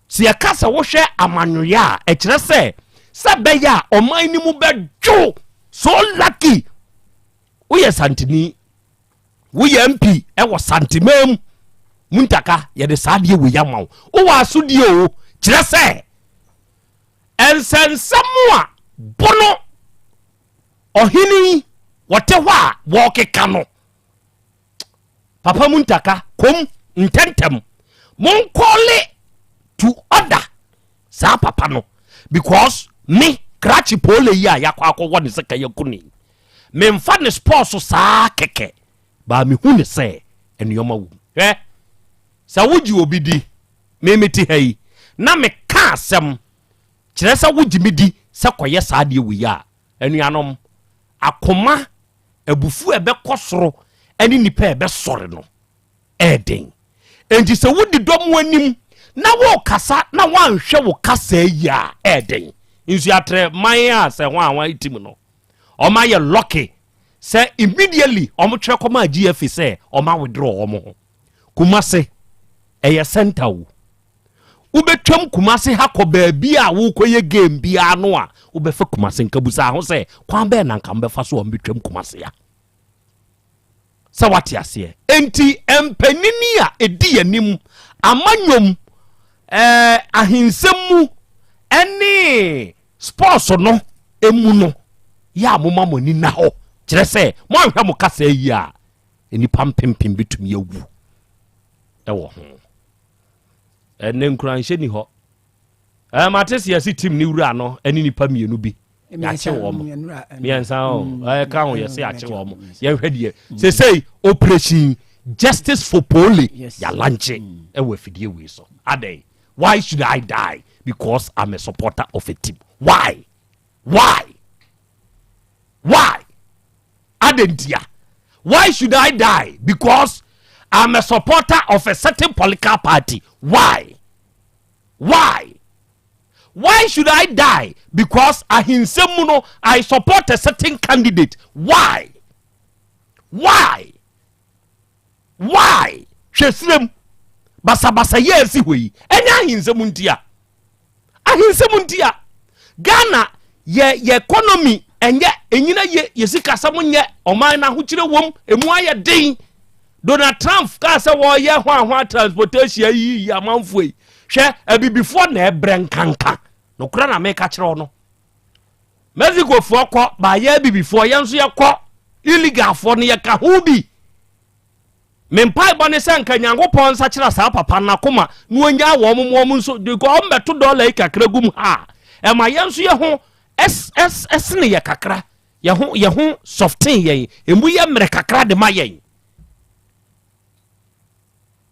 sɛ yɛka sɛ wohwɛ amanweyɛ a ɛkyerɛ sɛ sɛ bɛyɛ a ɔman no mu bɛdwo so lucky woyɛ santini Woyɛ MP wɔ Santemaa mu. Muntaka, yɛde saa adeɛ wei ama wo. Wowɔ asodie o, kyerɛ sɛ nsɛnsɛm a bono ɔhene yi wɔte hɔ a wɔkeka no. Papa Muntaka, kom ntɛntɛm. Monkɔle to order saa papa no because me krakye pole yi a yɛakɔ akɔwɔ ne sɛ kayako ni memfa ne sports saa kɛkɛ baa mehu ne sɛ nneɛma wom hwɛ sɛ wogye obi di me mete ha yi na meka asɛm kyerɛ sɛ wogye me di sɛ kɔyɛ saa deɛ wei a anuanom akoma abufuo a ɛbɛkɔ soro ne nipa a ɛbɛsɔre no ɛyɛ den. Enti sɛ wodi dɔm anim na worekasa na woanhwɛ wo kasa yi a, ɛyɛ den. Nsuatrɛ man a sɛ hwan hwan ti mu no, wɔn ayɛ lucky sɛ immediately wɔn twerɛ kɔmaa GFA sɛ wɔn awithdraw wɔn ho. Kumase. Ɛyɛ center o. Wobɛtwam Kumase ha kɔ baabi a wokɔyɛ game biara no a, wobɛfa Kumase. Nka busaa ho sɛ, kwan bɛn na nka mobɛfa so a mobɛtwam Kumase a? Sɛ wate aseɛ. Enti mpanyini a ɛdi anim, amanyɔm, eh, ahensɛm mu, ɛne sports no emu no, yɛ a moma mo ani na hɔ. Kyerɛ sɛ, moanhwɛ mo kasa yi a, nnipa mpempem bɛtumi awu ɛwɔ ho. Ɛnɛ nkuranhyɛ ni hɔ. Ɛɛ mate sɛ yɛsi tim ne wura no ɛne nipa mmienu bi yɛakye wɔn mmiɛnsa o mm. ɛka ho yɛsi akye wɔn yɛnhwɛ deɛ mm. sesei operation justice for pole yalankye mm. ɛwɔ afidie wei so adɛn why should I die because I'm a supporter of a team why why why Adɛn ntia? Why should I die because I'm a supporter of a certain political party? Why? Why? Why should I die because ahinsɛm mu no I support a certain candidate? Why? Why? Why? Hwɛ sirem basabasa yɛ asi hɔ yi ɛnyɛ ahinsɛm ntia. Ahensɛm nti a Ghana yɛ yɛ economy ɛnyɛ ɛnyina ye yɛ sikasɛm nyɛ ɔman no ahokyerɛ wom emu ayɛ den Donald Trump kaa sɛ wɔyɛ hwanhwa transportation ayiyi amanfoɔ yi hwɛ abibifoɔ na ɛbrɛ nkanka nokora na meka kyerɛ wo no Mexicofoɔ kɔ baayɛ abibifoɔ yɛn nso yɛkɔ illegalfoɔ no yɛka ho bi Me mpaebɔ ne sɛ nka Nyankopɔn nsakyera saa papa no akoma na ɔnyaa wɔn mo wɔn nso because wɔn bɛto dɔla yi kakra gum ha a ɛma yɛn nso yɛ ho ɛsene yɛ kakra yɛ ho yɛ ho soften yɛn emu yɛ mmerɛ kakra de ma yɛn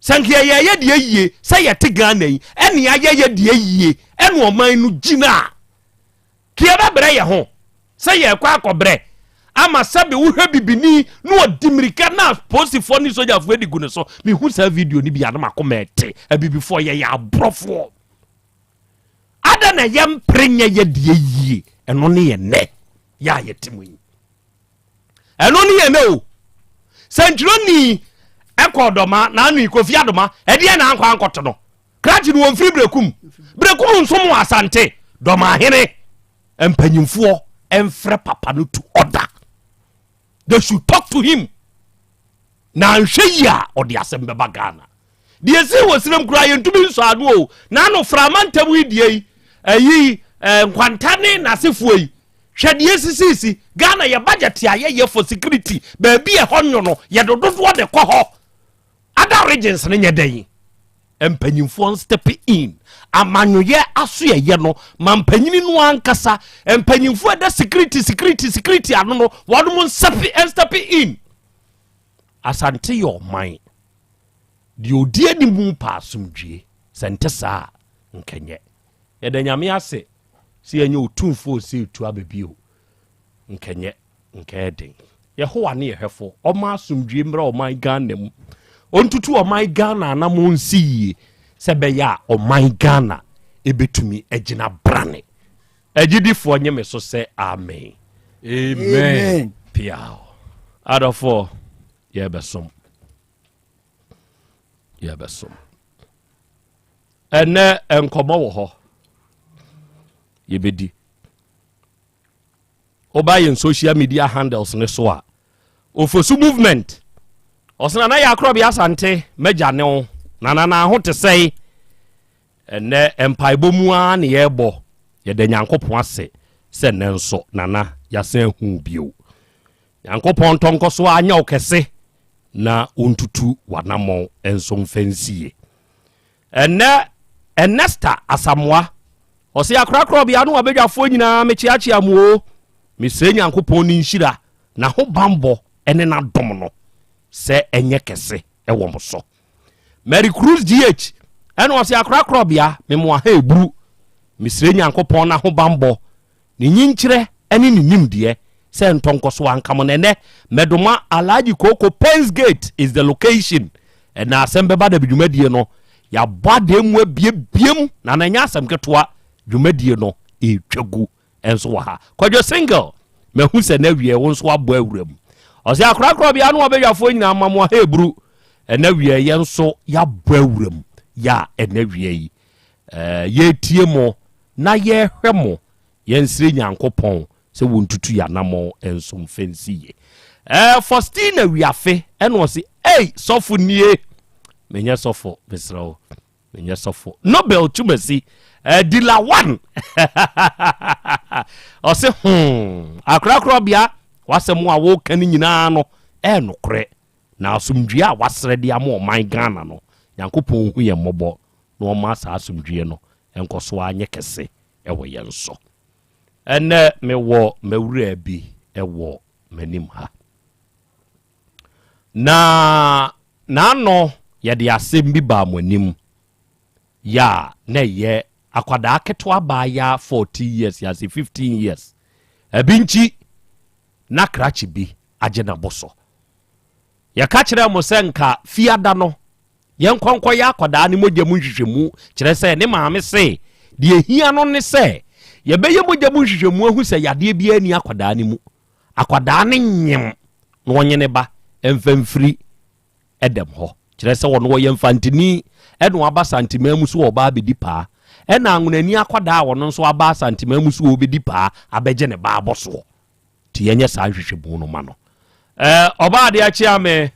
sɛ nka yɛyɛ yɛ deɛ yie sɛ yɛte Ghana yi ɛne ayɛ yɛ deɛ yie ɛne ɔman no gyina a Ke yɛbɛbrɛ yɛ ho sɛ yɛrekɔ akɔbrɛ ama sɛbe wohwɛ bibini na ɔdi mmirika na apolisifoɔ ne sogyafoɔ adi gu ne so. Mehu saa video no bi a na makoma ɛte. Abibifoɔ yɛyɛ aborɔfoɔ. Adɛn na yɛmpere nyɛ yɛ deɛ yie? Ɛno ne yɛ nnɛ yɛ a yɛte mu yi. Ɛno ne yɛ nnɛ o. Sɛntwerɛni ɛkɔ ɔdɔma na ano yi Kofi Adoma ɛdeɛ na ankɔ ankɔto no. Krakye no wɔmfiri Berekum. Berekum nsom wɔ Asante. Dɔmahene mpanyimfoɔ mfrɛ papa no to order. They should talk to him. Na anhwɛ yi a ɔde asɛm bɛba Ghana. Deɛ ɛsii wɔ serem koraa yɛntumi nsɔ ano o. Na ano frama ntam yi deɛ yi ayi eh, nkwanta ne n'asefoɔ yi hwɛ deɛ esisisi Ghana yɛ budget a yɛyɛ for security baabi ɛhɔ nwo no yɛde dodoɔ de kɔ hɔ. Other regions no nyɛ dɛn? Mpanyinfoɔ nstep in. Amanyoyɛ asoɛyɛ no ma mpanyini no ankasa mpanyinfoɔ ɛda security security security ano no wɔnom nstep nstep in. Asante yɛ ɔman. Deɛ ɔdi anim pɛ asomdwie. Sɛ nte saa a nkɛnyɛ. Yɛda Nyame ase sɛ yɛnyɛ otumfoɔ ɔsɛ etu aba bio. Nkɛnyɛ. Nka ɛyɛ den. Yehowa ne yɛ hwɛfo. Ɔma asomdwie mmra ɔman Ghana mu. Ɔntutu ɔman Ghana anamɔn nsi yie sɛ ɛbɛyɛ a ɔman Ghana ɛbɛtumi agyina brane. Agyidifoɔ nye me so sɛ amen. Amen. Piaw. Adɔfoɔ, yɛbɛsom. Yɛbɛsom. Ɛnɛ nkɔmmɔ wɔ hɔ. Yɛbɛdi. Woba yɛn social media handles no so a, Ofosu Movement, ɔse Nana yɛ akorɔbea Asante, m'agya ne wo, Nana na ho te sɛe. Ɛnɛ mpaebɔ mu ara ne yɛrebɔ, yɛda Nyankopɔn ase sɛ nnɛ nso Nana yɛasan ahu wo bio. Nyankopɔn ntɔ nkɔ so ara nyɛ wo kɛse na ɔntutu w'anammɔn nso mfa nsie. Ɛnnɛ Ernesta Asamoah, ɔse akorakora ɔbea no abadwafoɔ nyinaa mekyeakyea mo o. Mesrɛ Nyankopɔn ne nhyira, n'ahobanbɔ ne n'adom no sɛ ɛnyɛ kɛse wɔ mo so. Mary Cruz GH ɛna ɔse akorakora ɔbea memoa ha eburu. Mesrɛ Nyankopɔn n'ahobanbɔ Ne nyinkyerɛ ne ne nimdeɛ sɛ ntɔnkɔso anka mo na ɛnɛ mɛdoma Alhaji Koko Pens Gate is the location ɛna asɛm bɛba da bi dwumadie no yɛabɔ adeɛ mu abiebiem na na ɛnyɛ asɛm ketewa dwumadie no ɛretwa gu nso wɔ ha Kwadwo single mahu sɛ na awie wo nso abɔ awura mu ɔsɛ akorakora bia no wabɛdwafoɔ nyinaa ma mo aha eburu ɛna wie yɛn nso yɛabɔ awura mu. Yɛ a ɛnɛ wia yi yɛretie mo na yɛrehwɛ mo, yɛnsrɛ Nyankopɔn sɛ wɔntutu yɛn anammɔn nso mfa nsi yie. Eh, Faustina Wiafe ɛna ɔse, ei, sɔfo nie. Menyɛ sɔfo, mesrɛ wo, menyɛ sɔfo. Nobel Twumasi, eh, Dila One. Ɔse, hmm, akorakorɔbea, w'asɛm a woka no nyinaa no, ɛyɛ nokorɛ. Na asomdwie a wasrɛ de ama ɔman Ghana no, Nyankopɔn nhu yɛn mmɔbɔ na ɔmma saa asomdwie no nkɔ so ara nyɛ kɛse wɔ yɛn so. Ɛnnɛ mewɔ m'awuraa bi wɔ m'anim ha. Na n'ano yɛde asɛm bi baa mo anim yɛ a na ɛyɛ akwadaa ketewa baayaa 14 years yɛase 15 years. Ɛbi nkyi na krakye bi agye n'abɔsɔ. Yɛka kyerɛɛ mo sɛ nka Fiada no yɛnkɔ nkɔyɛ akwadaa no mogya mu nhwehwɛmu, kyerɛ sɛ ne maame se deɛ ɛhia no ne sɛ yɛbɛyɛ mogya mu nhwehwɛmu ahu sɛ yadeɛ biara nni akwadaa no mu. Akwadaa no nyem na ɔnye ne ba mfa mfiri dɛm hɔ. Kyerɛ sɛ ɔno ɔyɛ Mfantini ɛna waba Asanteman mu so ɔba abɛdi paa. Ɛna Anwonani akwadaa a ɔno nso aba Asanteman mu so ɔrebɛdi paa abɛgye ne ba abɔsoɔ. Nti yɛnyɛ saa nhwehwɛmu no ma no. Ɛɛ ɔbaa adeɛ akye ame.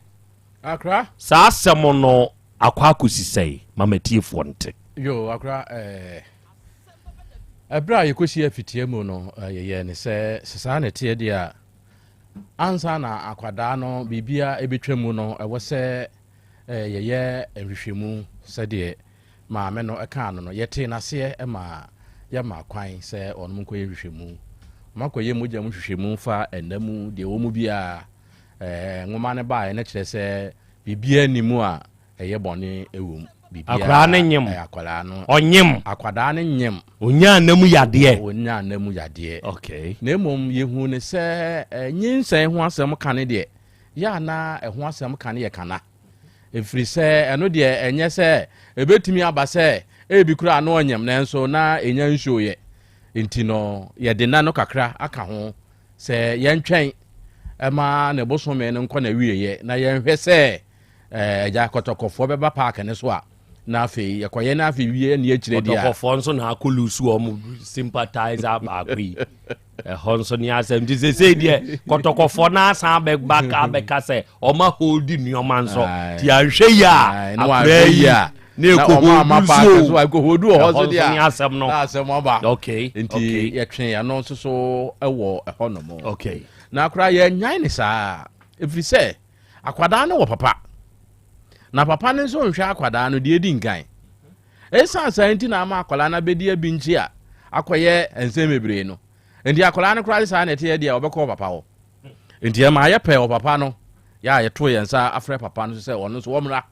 Akra. Saa asɛm no akɔ akɔsi sɛn? Ma m'atiefoɔ nte. Yo, Akra, ɛɛ ɛberɛ a yɛkɔsi afitia mu no, yɛyɛɛ ne sɛ, sɛ saa na ɛteɛ deɛ a, ansa na akwadaa no biribiara ɛbɛtwa mu no, ɛwɔ sɛ yɛyɛ nhwehwɛmu sɛdeɛ maame no kaa no no, yɛtee no aseɛ ma yɛmaa kwan sɛ wɔnom nkɔyɛ nhwehwɛmu. Wɔakɔyɛ mogya mu nhwehwɛmu fa nna mu, deɛ ɛwɔ mu biara. Ɛɛ, nwoma no baeɛ no kyerɛ sɛ biribiara nni mu a ɛyɛ bɔne wɔ mu. Biribiara, Akwadaa no nyem. ɛyɛ akwadaa no. Ɔnyem. Akwadaa no nyem. Ɔnyaa nna mu yadeɛ. Ɔnyaa nna mu yadeɛ. Okay. Na mmom yɛhuu no sɛ nyinsɛn ho asɛm ka no deɛ, yɛ a na ɛho asɛm ka no yɛ kana. Ɛfiri sɛ ɛno deɛ ɛnyɛ sɛ ɛbɛtumi aba sɛ ebi koraa na ɔnyem nanso na ɛnya nsuoyɛ nti no yɛde nna no kakra aka ho sɛ yɛntwɛn ma ne bosome no nkɔ n'awieɛ na yɛnhwɛ sɛ agya kɔtɔkɔfoɔ bɛba paake no so a na afei yɛkɔyɛ na afei wie ne akyire deɛ a. Kɔtɔkɔfoɔ nso na akɔ lusu wɔn sympathizer baako yi. Ɛhɔ nso ne asɛm nti sesei deɛ kɔtɔkɔfoɔ no asan bɛba abɛka sɛ ɔma holdi nneɛma nso nti anhwɛ yi a akora yi na ɛkɔholdu so ɛkɔholdu wɔ hɔ so deɛ ne asɛm no na asɛm aba okay nti yɛtwe ɛno nso so wɔ ɛhɔ nom okay na akora yɛnyae ne saa ɛfiri sɛ akwadaa no wɔ papa na papa no nso nhwɛ akwadaa no deɛ ɛdi nkan Esiane saa nti na ama akwadaa no abɛdi abinkyi a akɔyɛ nsɛm bebree no. Nti akwadaa no koraa de saa na ɛteɛ deɛ ɔbɛkɔ ɔpapa hɔ. Nti ɛma yɛpɛ ɔpapa no, yɛ a yɛtoo yɛn nsa afrɛ papa no so sɛ ɔno nso ɔmmra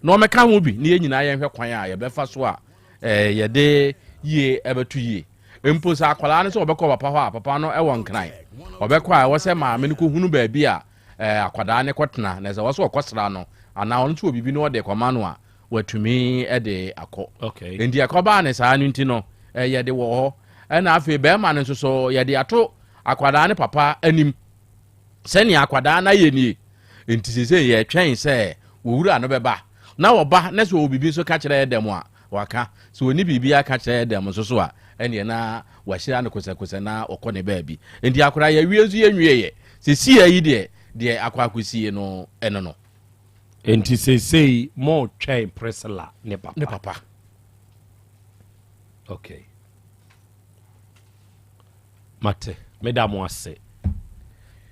na ɔmmɛka ho bi na yɛn nyinaa yɛnhwɛ kwan a yɛbɛfa so a yɛde yie ɛbɛto yie. Mpo sɛ akwadaa no sɛ ɔbɛkɔ papa hɔ a, papa no wɔ nkran. Ɔbɛkɔ a ɛwɔ sɛ maame no kɔhunu baabi a akwadaa no kɔtena na sɛ ɛwɔ sɛ ɔkɔsra no anaa ɔno nso wɔ biribi na ɔde kɔma no a, watumi de akɔ. Okay. Nti ɛkɔbaa ne saa no nti no, yɛde wɔ hɔ. Ɛna afei bɛrima no nso so yɛde ato akwadaa ne papa anim sɛnea akwadaa no ayɛ nie. Nti seesei yɛtwɛn sɛ wɔwura no bɛba na wɔba na sɛ ɔwɔ biribi nso ka kyerɛ dɛm a waka. Sɛ ɔni biribi aka kyerɛ dɛm nso so a ɛneɛ na wahyira no kosɛkosɛ na ɔkɔ ne baabi. Nti akwadaa yɛwie nso yɛnwieɛ. Seesei yi deɛ deɛ akɔ akɔsie no ɛno no. Enti seesei moretwɛn Priscilla ne papa. Ne papa. Okay. Mate, meda mo ase.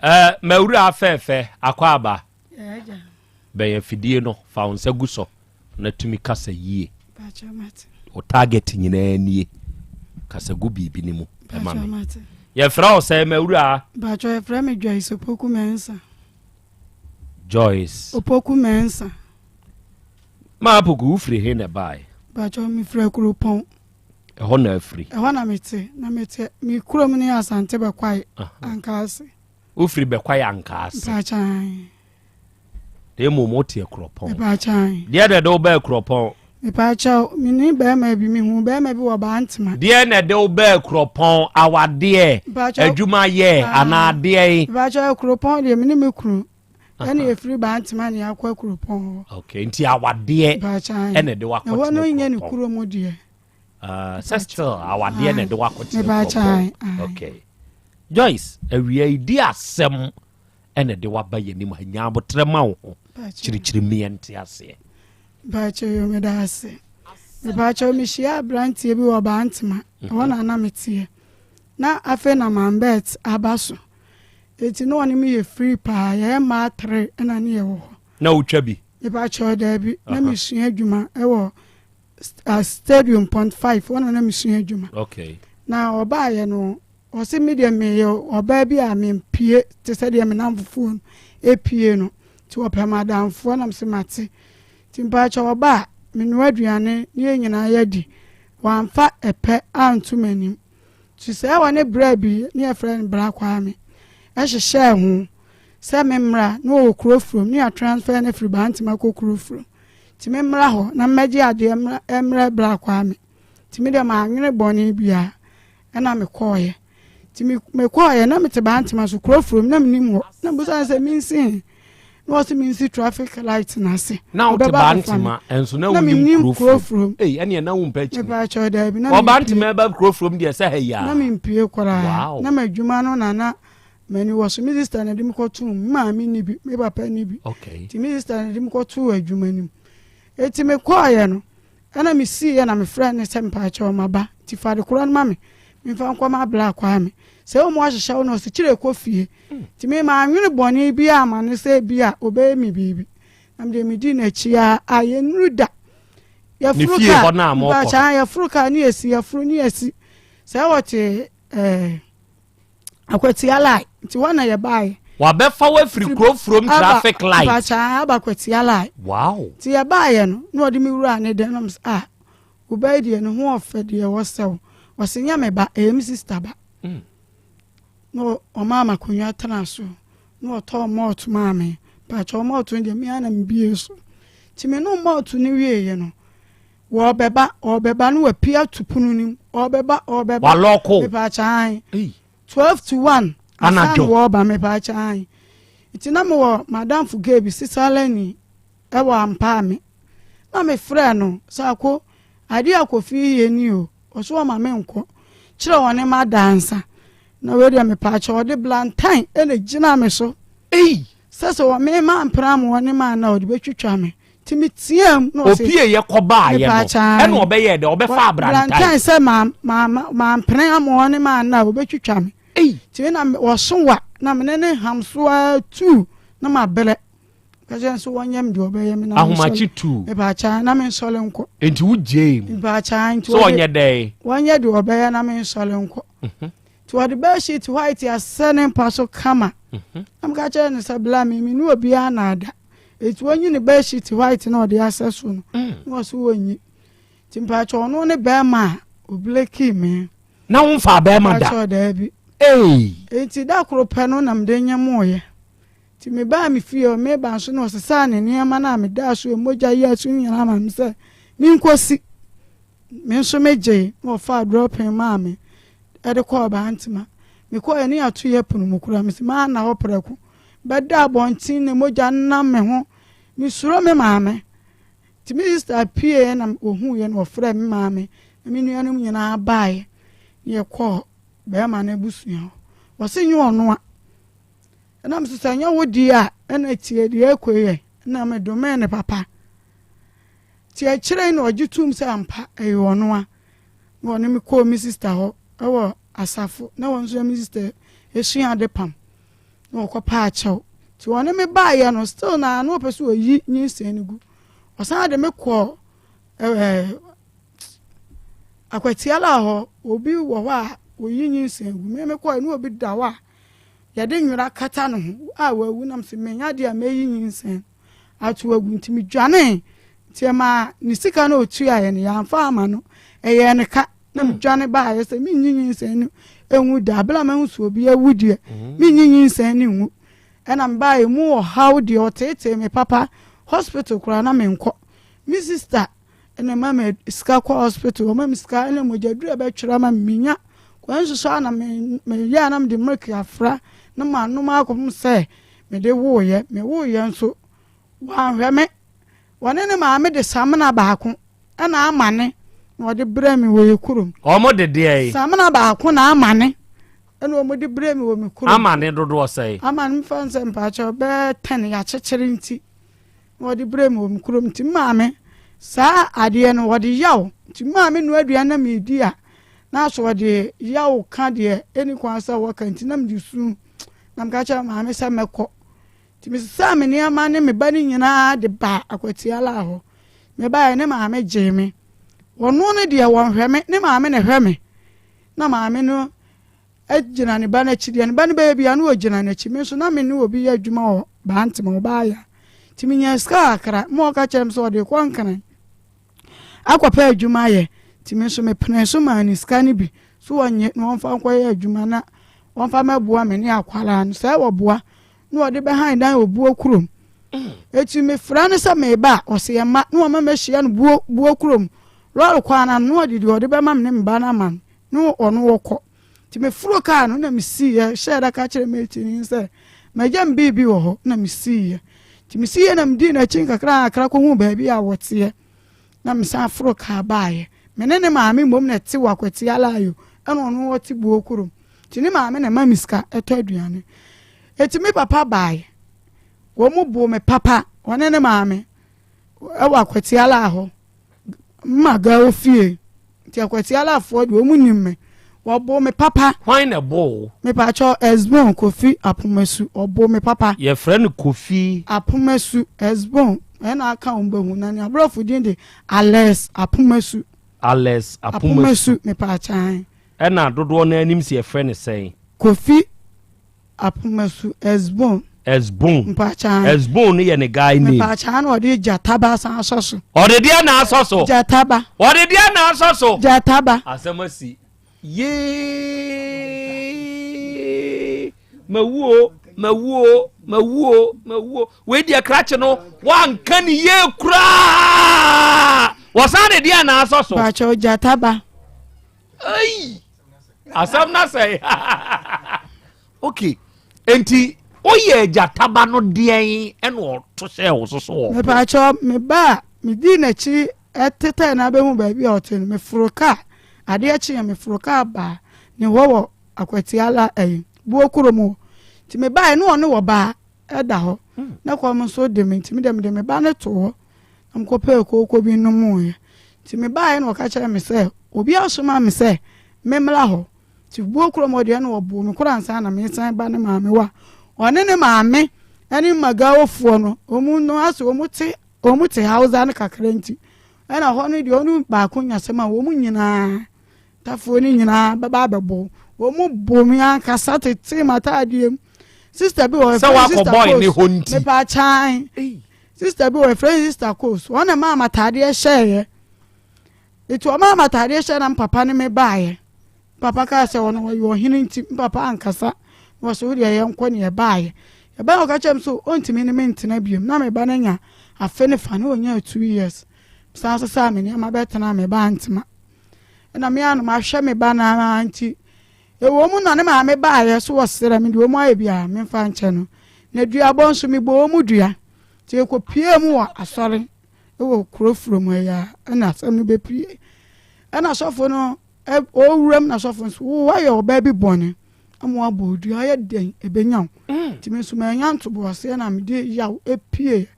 Eh, mawura afɛɛfɛ, akɔ aba. Bɛn afidie no, fa wo nsa gu so na tumi kasa yie. Wo target nyinaa nie. Kasa gu biribi no mu ɛma me. Yɛfrɛ wo sɛ mawura? Bàtchɔ yɛfrɛ me Joyce Opoku Mensah. Joyce. Opoku Mensah. Maa Opoku, wo firi he na ɛbaeɛ? Mpakyɛw, me firi Akuropɔn. Ɛhɔ na afiri? Ɛhɔ na me te, na me te, me kurom ne Asante Bɛkwae, Ankaase. Wo firi Bɛkwae Ankaase? Mpakyɛw, ae. Na mmom wo te Akuropɔn? Mpakyɛw, ae. Deɛ na ɛde wo baa Akuropɔn? Mepaakyɛw, me ne barima bi, mehuu barima bi wɔ Bantama. Deɛn na ɛde wo baa Akuropɔn? Awadeɛ, Mepaakyɛw, adwumayɛ, ah, anaa deɛn? Mepaakyɛw, Akuropɔn deɛ, me ne me kunu. Ɛna yɛfiri Bantama na yɛakɔ Akuropɔn hɔ. Okay, nti awadeɛ ɛna ɛde wakɔtena Ɛhɔ no nyɛ ne kuro mu deɛ. Ah, sɛ still awadeɛ na ɛde wakɔtena Kuropɔn. Okay. Joyce, awia yi di asɛm ɛna ɛde waba yɛn anim ha nya abotrɛ ma wo ho kyirikyiri mmeɛ nte aseɛ. Mpakyɛ yo meda ase. Mepakyɛ mehyia aberanteɛ bi wɔ Bantama ɛhɔ na na meteɛ. Na afei na Mambet aba so. Enti na ɔne me yɛ free paa, yɛyɛ mmaa tre na ne yɛwɔ hɔ. Na wotwa bi? Mepakyɛw daabi, na mesua adwuma wɔ stadium point five hɔ na na mesua adwuma. Okay. Na ɔbaayɛ no, ɔse me deɛ meyɛ ɔbaa bi a mempie te sɛ deɛ me namfofoɔ no epie no, nti ɔpɛ m'adamfoɔ na mese mate. Nti mpakyɛw ɔba a, menoa aduane ne yɛn nyinaa yɛadi. Wamfa ɛpɛ anto m'anim. Nti sɛ wɔne bra bi ne yɛfrɛ no Bra Kwame hyehyɛɛ ho sɛ me mmra na ɔwɔ kuro furom ne yɛatransfer no afiri Bantama kɔ kuro furom nti me mmra hɔ na mmɛgye adeɛ mmra mmrɛ Bra Kwame nti me deɛ mannwene bɔne biara ɛna mekɔɔeɛ nti me mekɔɔeɛ na mete Bantama so kuro furom na menim hɔ na mebusa no sɛ mensi he na ɔse mensi traffic light no ase. Na wote Bantama nso na wonim kuro furom. Ei, ɛneɛ na wompɛ akyini. Mepaakyɛw daabi na mempie. Ɔbantama ɛba kuro furom deɛ sɛ ha yi a. Na mempie koraa. Na m'adwuma no na na m'ani wɔ so. Me sister na de me kɔtoo mu. Me maame nni bi, me papa nni bi. Okay. Nti me sister na de me kɔtoo adwuma no mu. Eti mekɔɔeɛ no, Ɛna me siiɛ na me frɛɛ no sɛ mpakyɛw maba nti fa ade korɔ no ma me memfa nkɔ ma Bla Kwame sɛ ɔmu ahyehyɛ wo na ɔse kyerɛ kɔ fie nti me manwene bɔne biaa ama no sɛ ebia ɔbɛyɛ me biribi na medeɛ medi n'akyi aa a yɛnnuru da yɛforo kaa mpakyɛw yɛforo kaa ne yɛsi yɛforo ne yɛsi sɛ wɔte ɛɛ Akwatia line nti hɔ na yɛbaeɛ. Wabɛfa wo afiri kuro furom traffic light. Mpakyɛ aba Akwatia line. Wow. Nti yɛbaeɛ no na ɔde me wuraa ne dan na ɔmo sɛ ah wo ba yi deɛ ne ho ɔfɛ deɛ wɔsɛ wo. Ɔse nyɛ me ba ɛyɛ me sister ba. Mm. Na ɔmaa me akonnwa tena so na ɔtɔɔ malt maa me. Mpakyɛ malt no deɛ me ara na mebie so. Nti menom malt no wieeɛ no Wɔɔbɛba, ɔɔbɛba na wapue ato pono no mu, ɔɔbɛba, ɔɔbɛba. Walɔɔko. Mepaakyɛ ae. 12 to 1. Anadwo. Ansa na wɔɔba mepaakyɛ ae. Nti na mewɔ madamfo gay bi, Sisalani, ɛwɔ Ampaame. Na mefrɛɛ no sɛ ako, adeɛ a Kofi yɛ ni o, ɔso ɔma me nkɔ. Kyerɛ ɔne m'adansa. Na wei deɛ mepaakyɛ ɔde blantan ɛna gyinaa me so. Ei! Sɛ sɛ wɔ me ma mpena mo ɔne ma na ɔde bɛtwitwa me. Nti meteaam na ɔse. Opie yɛ kɔ baa yɛ no ɛna ɔbɛyɛɛ dɛ ɔbɛfa abrantan. Brantan sɛ ma ma ma mpene amoɔ ne ma na ɔbɛtwitwa me. Ei. Nti me na ɔso wa na me ne ne ham so ara tuu na ma brɛ. Ka kyerɛ no sɛ wɔnyɛ me deɛ ɔbɛyɛ me na me nsɔle. Ahomakye tuu. Mepaakyɛw na me nsɔle nkɔ. Nti wo gyee mu. Mepaakyɛw nti Sɛ ɔnyɛ dɛn. Wɔnyɛ deɛ ɔbɛyɛ na me nsɔle nkɔ. Nti wɔde bedsheet white asɛ ne mpa so kama. Na meka kyerɛ no sɛ bla me me ne obiara na ada. Eti wonyi ne bedsheet white na ɔde asɛ so no. Mm. Na ɔso wonyi. Nti mpakyɛ ɔno ne bɛrima a obleki me. Na wo nfa bɛrima da? Mpakyɛ daabi. Ei. Eti da koro pɛ no na mede nyemoeɛ. Nti mebaa me fie hɔ, meba nso na ɔsesaa ne nneɛma no a medaa so mogya yɛɛ so nyinaa ma me sɛ menkɔsi. Me nso megyee na wɔfaa drɔpen maa me de kɔɔ Bantama. Mekɔeɛ ne yɛato yɛ pono mu koraa. Mese manna hɔ prɛko. Bɛda abɔnten na mogya nam me ho. Mesuro me maame. Nti me sista pieeɛ na ɔhuuiɛ na ɔfrɛɛ me maame na me nuanom nyinaa baeɛ na yɛkɔɔ bɛrima no abusua hɔ. Wɔse nyɛ ɔno a. Ɛna mese sɛ nyɛ wo deɛ a ɛna tie deɛ ɛkɔ yɛ. Ɛna medomee ne papa. Nti akyire yi na ɔgye toom sɛ ampa ɛyɛ ɔno a. Na ɔne me kɔɔ me sista hɔ wɔ asafo na wɔn nso me sista esua ade pam na ɔkɔ paa kyɛw. Nti ɔne me baeɛ no still na na ɔpɛ sɛ ɔyi nyinsɛn no gu. Ɔsan de me kɔɔ ɛɛ Akwatiala hɔ obi wɔ hɔ a ɔyi nyinsɛn gu. Me mekɔɛ na obi da hɔ a yɛde nwera kata ne ho a wawu nam sɛ menya deɛ a mɛyi nyinsɛn ato agu nti medwanee nti ɛmaa ne sika no ɔtuaeɛ no yɛamfa ama no ɛyɛɛ ne ka na hmm. medwane baeɛ sɛ menyi nyinsɛn no ɛnwu da abere a mahu sɛ obi awu deɛ hmm. menyi nyinsɛn no nwu ɛna mebaeɛ mu ɔhaw deɛ ɔteetee me papa hospital koraa na menkɔ me sister ɛna ɛma me sika kɔ hospital ɔma me sika ɛna mogya duru ɛbɛtwerɛ ama me menya kwan nso so a na meyɛ a na mede milk afra na manom akɔpem sɛ. mede woeɛ. Mewoeɛ nso, wanhwɛ me. Wɔne ne maame de samena baako na amane na wɔde brɛɛ me wɔ yɛ kurom. Wɔn de deɛn? Samena baako na amane ɛna wɔn de brɛɛ me wɔ me kurom. Amane dodoɔ sɛn? Amane mfa nsɛ mpaakyɛw bɛyɛ tɛn yɛakyekyere nti na wɔde brɛɛ me wɔ me kurom nti maame saa adeɛ no wɔde yaw nti maame nua aduane na medi a na so wɔde yaw ka deɛ ɛni kwan sɛ wɔka nti na mede su na meka kyerɛ maame sɛ mɛkɔ Nti mesesaa me nneɛma ne me ba no nyinaa de baa Akwatialaa hɔ. Mebaeɛ, ne maame gyee me. Ɔno no deɛ wɔnhwɛ me, ne maame na ɛhwɛ me. Na maame no gyina ne ba no akyi, deɛ ne ba no bɛyɛ biara na ɔgyina n'akyi. Me nso na me ne obi yɛ adwuma wɔ Bantama, ɔbaa ya. Nti menyaa sika kakra, ma ɔka kyerɛ me sɛ ɔde rekɔ Nkran akɔpɛ adwuma ayɛ. Nti me nso mepenee so maa no sika no bi so ɔnnye na ɔmfa nkɔyɛ adwuma na ɔmfa mmɛboa me ne akwadaa no. Sɛ wɔboa na ɔde bɛhan dan wɔ buo kurom. Eti mefrɛ no sɛ meba a, ɔse ɛmma na wama mahyia no buo buo kurom. Lɔre kwan no ano na ɔde deɛ ɔde bɛma me ne me ba no ama no na ɔno ɔkɔ. Nti meforo kaa no na mesiiɛ hyɛɛ da ka kyerɛɛ mateni no sɛ magya me biribi wɔ hɔ na mesiiɛ. Nti mesiiɛ na medii n'akyi nkakrankakra kɔhuu baabi a wɔteɛ na mesan foro kaa baeɛ. Me ne ne maame mmom na ɛte wɔ Akwatia Alayo ɛna ɔno ɔte buo kurom. Nti ne maame na ɛma me sika tɔ aduane. Eti me papa bae. Wɔn mu boo me papa, ɔne ne maame ɛwɔ Akwatiala hɔ. Mma gawo fie. Nti Akwatialafoɔ deɛ wɔn nim me. Wɔboo me papa. Hwan na ɛboo wo? Mepakyɛw, Esbon Kofi Apomasu. Ɔboo me papa. Yɛfrɛ no Kofi. Apomasu, Esbon. Ɛna aka wɔn bɛhu. Na ne aborɔfo din de Alex Apomasu. Alex Apomasu. Apomasu, mepakyɛw. Ɛna dodoɔ no ara nim sɛ yɛfrɛ no sɛn? Kofi Apomasu Esbon. Esbon. Mpakyɛw. Esbon no yɛ ne guy name. Mpakyɛw na ɔde Gyataba asan asɔ so. Ɔde deɛ na asɔ so. Gyataba. Ɔde deɛ na asɔ so. Gyataba. Asɛm asi. Yee! Mawu o, mawu o, mawu o, mawu o. Wei deɛ krakye no wanka ne yie koraa. Wɔsan de deɛ na asɔ so. Mpakyɛw Gyataba. Ei! Asɛm na sɛe. Okay. Enti woyɛ gyataba no deɛn ɛna ɔto hyɛɛ wo so so wɔ? Mepaakyɛw, me ba a medii n'akyi tetɛɛ no abɛhu baabi a ɔte no, meforo kaa. Adeɛ kyeeɛ meforo kaa baa ne hɔ wɔ Akwatiala ɛyi, Buo kurom hɔ. Nti mebaeɛ na ɔne ɔbaa da hɔ. Na kɔm nso de me nti me deɛ mede me ba no too hɔ. Na mekɔpɛɛ kooko bi nomoeɛ. Nti mebaeɛ na ɔka kyerɛɛ me sɛ obi asoma me sɛ memmra hɔ. Nti buo kurom hɔ deɛ na ɔboo me koraa ansa na meresan ba ne maame hɔ a ɔne ne maame ne Magawofoɔ no wɔn no asɛ wɔn te wɔn te Hausa no kakra nti ɛna hɔ no deɛ ɔne baako nya asɛm a wɔn nyinaa Tafoɔ no nyinaa bɛba abɛbɔ wo. Wɔn bɔ me ankasa tetee m'ataadeɛ mu. Sista bi wɔ hɔ, Sɛ yɛfrɛ no woakɔ Sista boy ne Coles. hɔ nti. Mepa kyan. Sista bi wɔ hɔ, yɛfrɛ no Sista Coles. Wɔn na ɛmaa m'ataadeɛ hyɛeɛ. Nti wɔmaa m'ataadeɛ hyɛɛ na me papa ne me baeɛ. Papa kaa sɛ ɔno ɔyɛ ɔhene nti, me papa ankasa. Na ɔsɛ wo deɛ yɛnkɔ ne yɛbaeɛ. Yɛbaeɛ ɔka kyerɛ me sɛ ɔntumi ne me ntena biom. Na me ba no anya afe ne fa, na ɔnyaa 2 years. Mesan sesaa me nneɛma bɛtenaa me ba ntema. Ɛna me ara na mahwɛ me ba no ara nti, ɛwɔ mu na ne maame baeɛ so wɔsrɛ me deɛ wɔn ayɛ biara memfa nkyɛ no. Na duabɔ nso mebɔ wɔn mu dua. Nti yɛkɔpuee mu wɔ asɔre wɔ kuro furo mu ɛyɛ a ɛna asɛm no bɛpue. Ɛna sɔfo no ɔwuram na sɔfo nso wo woayɛ ɔbaa bi bɔne ama wabɔ dua ayɛ dɛn ɛbɛnya wo. Nti me nso manya ntoboaseɛ na mede yaw ɛpue.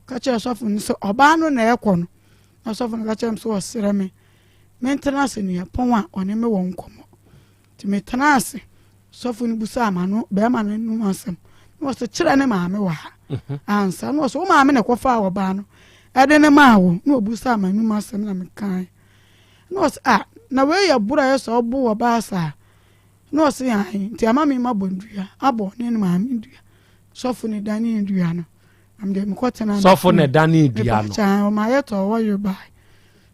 Ka kyerɛ sɔfo no sɛ ɔbaa no na ɛkɔ no. Na sɔfo no ka kyerɛɛ me sɛ ɔsrɛ me mentena ase nea ɛpɔn a ɔne me wɔ nkɔmmɔ. Nti metenaa ase. Sɔfo no busaa m'ano bɛrima no anom asɛm. Na ɔsɛ kyerɛ ne maame wɔ ha. Mhm. Ansa na ɔsɛ wo maame na ɛkɔfaa ɔbaa no ɛde ne maa wo. Na ɔbusaa m'anom asɛm na mekae. Na ɔsɛ ah na wei yɛ boro a ɛyɛ sɛ ɔbo ɔbaa saa. Na ɔsɛ ae nti ama me mabɔ dua abɔ ne maame dua. Sɔfo no danee dua no. Sɔfo na ɛdanee dua no. Ɔma yɛtɔ ɔyere bae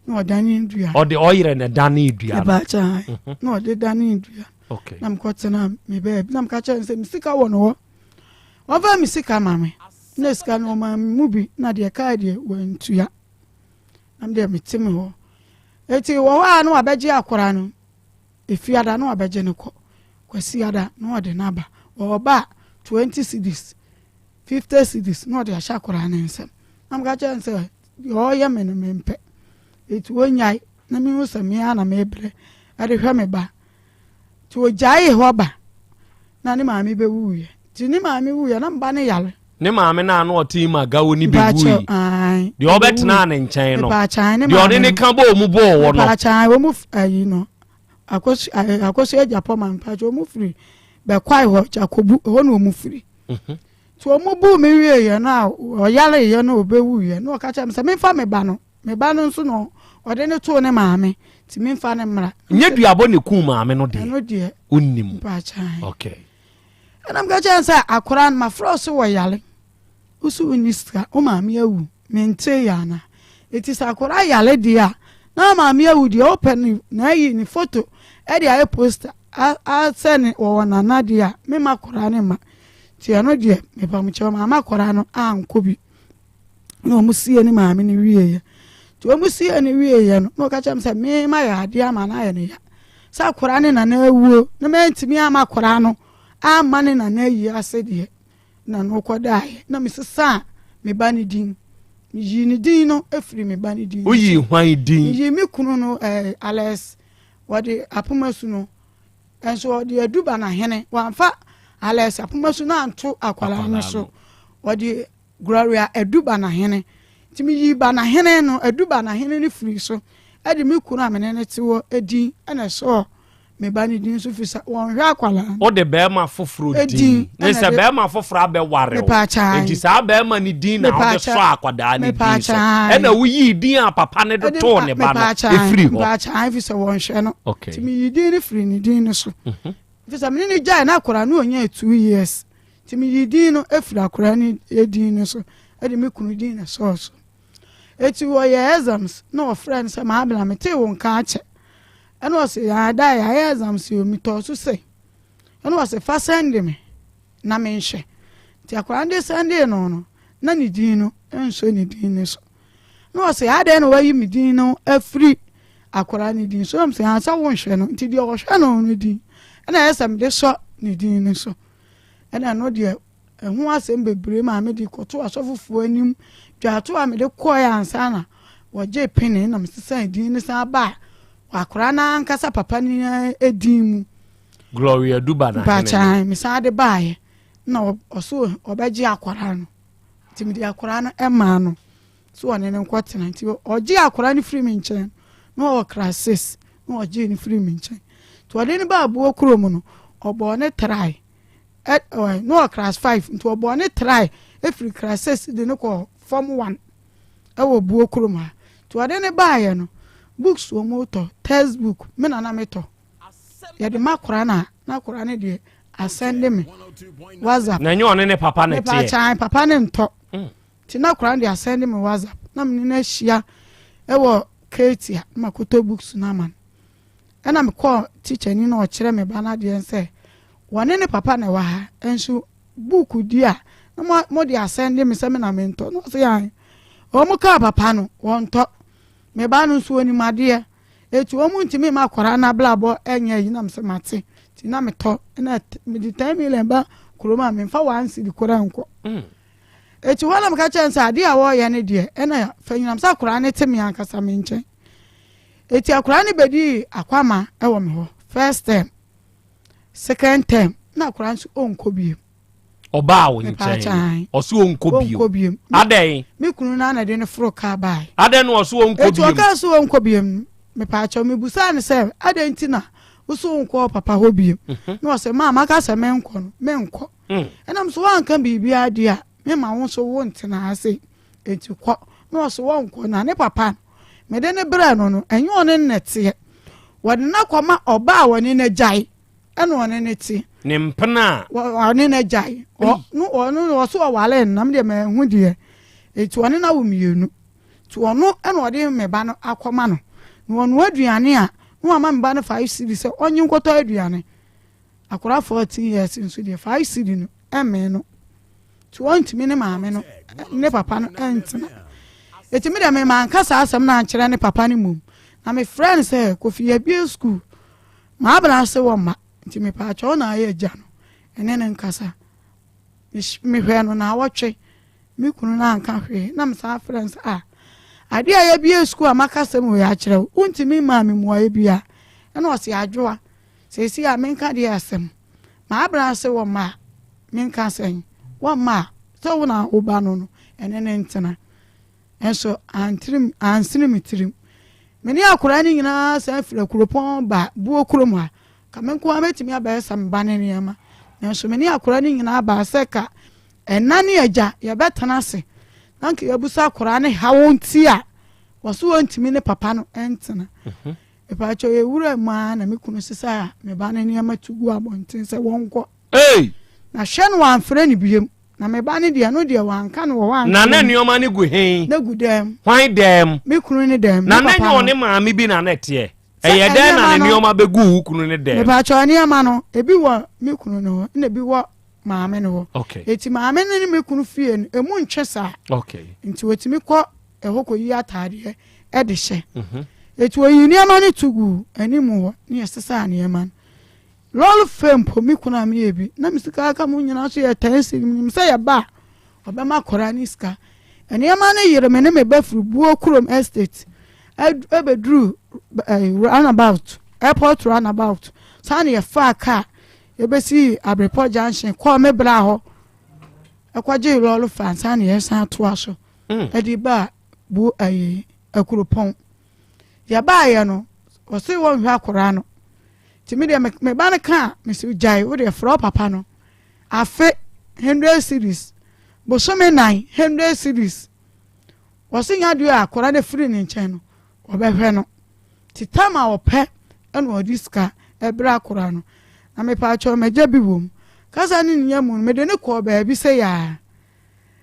na ɔdanee dua. Ɔde ɔyere na ɛdanee dua no. Ɛbaakyɛ mhm. na ɔde danee dua. Okay. Na mekɔtena me baabi na meka kyerɛ no sɛ me sika wɔ no hɔ. Ɔmfa me sika ma me. Na sika no ɔma me mu bi na deɛ kaa deɛ wantua. Na me deɛ mete me hɔ. Eti wɔ hɔ a na wabɛgye akora no. Efiada na wabɛgye no kɔ. Kwasiada na ɔde no aba. Ɔba a 20 cedis. 50 cedis na ɔde ahyɛ akwadaa no nsam. Na meka kyerɛ no sɛ deɛ ɔreyɛ me no mempɛ. Enti ɔnnyae na mehu sɛ me ara na mebrɛ de hwɛ me ba. Nti ɔgyaee hɔ ba na ne maame bɛwuiɛ. Nti ne maame wuiɛ na me ba no yare. Ne maame no a na ɔte Imagawo no bɛwui. Deɛ ɔbɛtenaa ne nkyɛn no. Deɛ ɔne ne ka bɔɔ mu bɔɔ wɔ no. Mepaakyɛw wɔn mu ayi no akɔsu akɔsu agya pɔma mepaakyɛw wɔn firi bɛkwae hɔ Jakobu ɛhɔ na wɔn firi. Mhm. Nti wɔn buu me wieɛ no a ɔyareeɛ no ɔbɛwuiɛ na ɔka kyerɛ me sɛ memfa me ba no. Me ba no nso na ɔde no too ne maame nti memfa no mmra. Nyɛ duabɔ na ekum maame no deɛ. Ɛno deɛ. Wonnim. Mpakyɛw. Okay. Ɛna meka kyerɛ no sɛ akwadaa no mafrɛ wo sɛ wɔyare wo so wonni sika wo maame awu mentee yɛ ana eti sɛ akwadaa yare deɛ a na maame awu deɛ wopɛ no na ayi ne foto ɛde ayɛ poster asɛ ne wɔwɔ nana deɛ a mema akwadaa no ma nti ɛno deɛ mepamkyɛw maama akwadaa no ankɔ bi. Na wɔn sie ne maame no wieeɛ. Nti wɔn sie no wieeɛ no, na ɔka kyerɛ me sɛ me ma yɛ adeɛ ama no ayɛ no ya. Sɛ akwadaa ne nana awuo na mantumi ama akwadaa no amma ne nana ayi ase deɛ, na no kɔdaeɛ. Na mesesaa me ba no din. Meyii ne din no firi me ba no din. Woyii hwan din? Meyii me kunu no eh, Alex. Wɔde apomasu no nso wɔde adu ba n'ahene. Wɔamfa Alex apomasu no anto akwadaa no so. Wɔde Gloria Adu Banahene. Nti meyii Banahene no, Adu Banahene no firii so de me kunu a me ne no te hɔ din na ɛsɔɔ me ba no din so firi sɛ wɔnhwɛ akwadaa no. Wode bɛrima foforɔ din ne sɛ bɛrima foforɔ abɛware wo nti saa bɛrima no din na wode sɔ akwadaa no din so ɛna woyii din a papa no de too ne ba no ɛfiri hɔ. Mepaakyɛw firi sɛ wɔnhwɛ no. Nti meyii din no firii ne din no so. Mhm. Firi sɛ me ne no gyae na akwadaa no ɔnyaa 2 years. Nti meyii din no firii akwadaa no din no so de me kunu din na ɛsɔɔ so. Eti wɔyɛɛ exams na wɔfrɛɛ no sɛ Maabena metee wo nka akyɛ. Ɛna ɔse ada yɛayɛ exams o metɔɔ so sei. Ɛna ɔse fa sɛnde me na menhwɛ. Nti akwadaa no de sɛndee no no na ne din no nsɔ ne din no so. Na ɔse adɛn na wayi me din no afiri akwadaa no din so. Na ɔse sɛ wonhwɛ no nti deɛ ɔhwɛ no no din ɛna ɛyɛ sɛ mede sɔ ne din no so. Ɛna ɛno deɛ ɛho asɛm bebree maa mede kɔtoo asɔfofoɔ anim dwaato a mede kɔeɛ ansa na wɔgye pene na mesesaa din no san baa akwadaa no ankasa papa no din mu. Gloria Duba na hene no. Mesan de baeɛ na ɔso ɔbɛgye akwadaa no nti mede akwadaa no maa no so ɔne no nkɔtena nti ɔgye akwadaa no firi me nkyɛn na ɔwɔ class six na ɔgyee no firii me nkyɛn nti ɔde no baa buo kurom no ɔbɔɔ ne trae ɛ ɛ na ɔwɔ class five nti ɔbɔɔ ne trae efiri class six de no kɔ form one ɛwɔ buo kurom ha nti ɔde no baayɛ no books wɔn tɔ text book me na na metɔ yɛde ma akora no a na akora no deɛ asɛnde me whatsapp na ɛnyɛ ɔne ne papa ne teɛ mepaakyɛn papa ne ntɔ mm. Nti na akwadaa no de asɛnde me WhatsApp na me ne no ahyia wɔ Ketia na makɔtɔ books no ama no. Ɛna mekɔɔ tikyani na ɔkyerɛ me ba no adeɛ sɛ wɔne ne papa na ɛwɔ ha nso book di a na mo de asɛnde me sɛ me na mentɔ na ɔsɛ yan wɔn kaa papa no wɔntɔ me ba no nso onim adeɛ eti wɔn ntumi ma akwadaa no abrabɔ ɛnyɛ yi na me sɛ mate ti na metɔ na mede 10 million ba kurom a memfa one cedi koraa nkɔ. Mm. Eti hɔ na meka kyerɛ no sɛ adeɛ a wɔreyɛ no deɛ ɛna fanyinam sɛ akwadaa no te me ankasa me nkyɛn. Eti akwadaa no bɛdii akwama wɔ me hɔ first term, second term na akwadaa nso ɔnkɔ biem. Ɔbaa wo nkyɛn ɔso ɔnkɔ biem. Adɛn? Me kunu no ana de no foro kaa bae. Adɛn na ɔso ɔnkɔ biem? Eti ɔkaa so ɔnkɔ biem mepaakyɛw mebusaa no sɛ adɛn nti na woso wonkɔ papa hɔ biem? Mhm. Na ɔsɛ maa maka sɛ menkɔ no menkɔ. Ɛnam so woanka biribiara di a, mema wo nso wo ntena ha sei. Enti kɔ. Na ɔse wɔnkɔ. Na ne papa no, mede no brɛɛ no no, ɛnyɛ ɔne no na ɛteɛ. Wɔde no akɔma ɔbaa a wɔne no agyae, ɛna ɔne no te. Ne mpena a. Ɔne no agyae. Ɔno ɔse ɔwaree no, na me deɛ manhu deɛ. Enti ɔne no awo mmienu. Nti ɔno na ɔde me ba no akɔma no. Na ɔnoa aduane a, na wama me ba no 5 cedi sɛ ɔnye nkɔtɔ aduane. Akwadaa 14 years nso deɛ 5 cedi no ɛmmee no nti ɔntumi ne maame no ne papa no ɛntena. Eti mi deɛ mi ma nka saa asɛm no ankyerɛ ne papa no mmom na me frɛ no sɛ Kofi yɛbie school maa abena ase wɔ mma nti me paakyɛw na ayɛ agya no ɛne ne nkasa. Mehwɛɛ no naawɔtwe, me kunu no anka hwee na mesan frɛɛ no sɛ ah, adeɛ a yɛabue sukuu a maka asɛm wei akyerɛ wo, wontumi mmaa me mmuaeɛ biara. Ɛna ɔse Adwoa, seesei a menka deɛ asɛm, m'abena se wɔmma a, menka sɛn? Wɔmma a, sɛ wo na wo ba no no, ɛne no ntena. Nso antirim, ansene me tirim. Me ne akwadaa no nyinaa san firi Akuropɔn ba Buo kurom ha. Ka me nko ara mɛtumi abɛyɛ sɛ me ba no nneɛma. Nanso me ne akwadaa no nyinaa baa sɛ ka ɛna ne agya yɛbɛtena ase na nka yɛabusa akwadaa no haw nti a wɔso wɔntumi ne papa no ntena. Mhm. Mepaakyɛw yɛwura mu ara na me kunu sesaa me ba no nneɛma tu gu abɔnten sɛ wɔnkɔ. Ei! Na hwɛ no wamfrɛ no biom. Na me ba no deɛ, ɛno deɛ wanka no wɔ hɔ ankyerɛ Na na me. nneɛma no gu he? Na gu dɛm. Hwan dɛm? Me kunu ne dɛm, Na me na papa nyɛ no. ɔne maame bi na na ɛteɛ? Sɛ Ɛyɛ dɛn na nneɛma ne no, nneɛma bɛguu wo kunu ne dɛm? mepaakyɛw nneɛma no, ebi wɔ me kunu no hɔ, ɛna ebi wɔ maame no hɔ. Okay. Eti maame no ne me kunu fie no, emu ntwe saa. Okay. Nti otumi kɔ ɛhɔ kɔyi ataadeɛ de hyɛ. Mhm. Eti oyii nneɛma no to guu anim hɔ, ne yɛsesaa nneɛma no. Lɔre fare mpo me kunu a meyɛ bi na me sika aka mu nyinaa nso yɛ ten cedi menim sɛ yɛba a ɔbɛma akwadaa ne sika nneɛma no yere me ne me ba firi buo kurom estate ɛbɛduru runabout airport runabout saa na yɛfaa kaa yɛbɛsi abrepɔ junction kɔɔ me bra hɔ ɛkɔgye lɔre fare ansa na yɛsan atoa so ɛde baa buo ɛyi akuropɔn Yɛbaeɛ no, ɔse wɔnhwɛ akwadaa no. Nti me deɛ me ba no ka a, mese gyae, wo deɛ frɛ wo papa no. Afe, hundred cedis. Bosome nan, hundred cedis. Ɔse nya deɛ a akwadaa no firi ne nkyɛn no, ɔbɛhwɛ no. Nti tam a ɔpɛ ɛna ɔde sika ɛbrɛ akwadaa no. Na mepaakyɛw m'agya bi wom. Kasa ne ne nya mu no, mede no kɔɔ baabi sɛ yaa.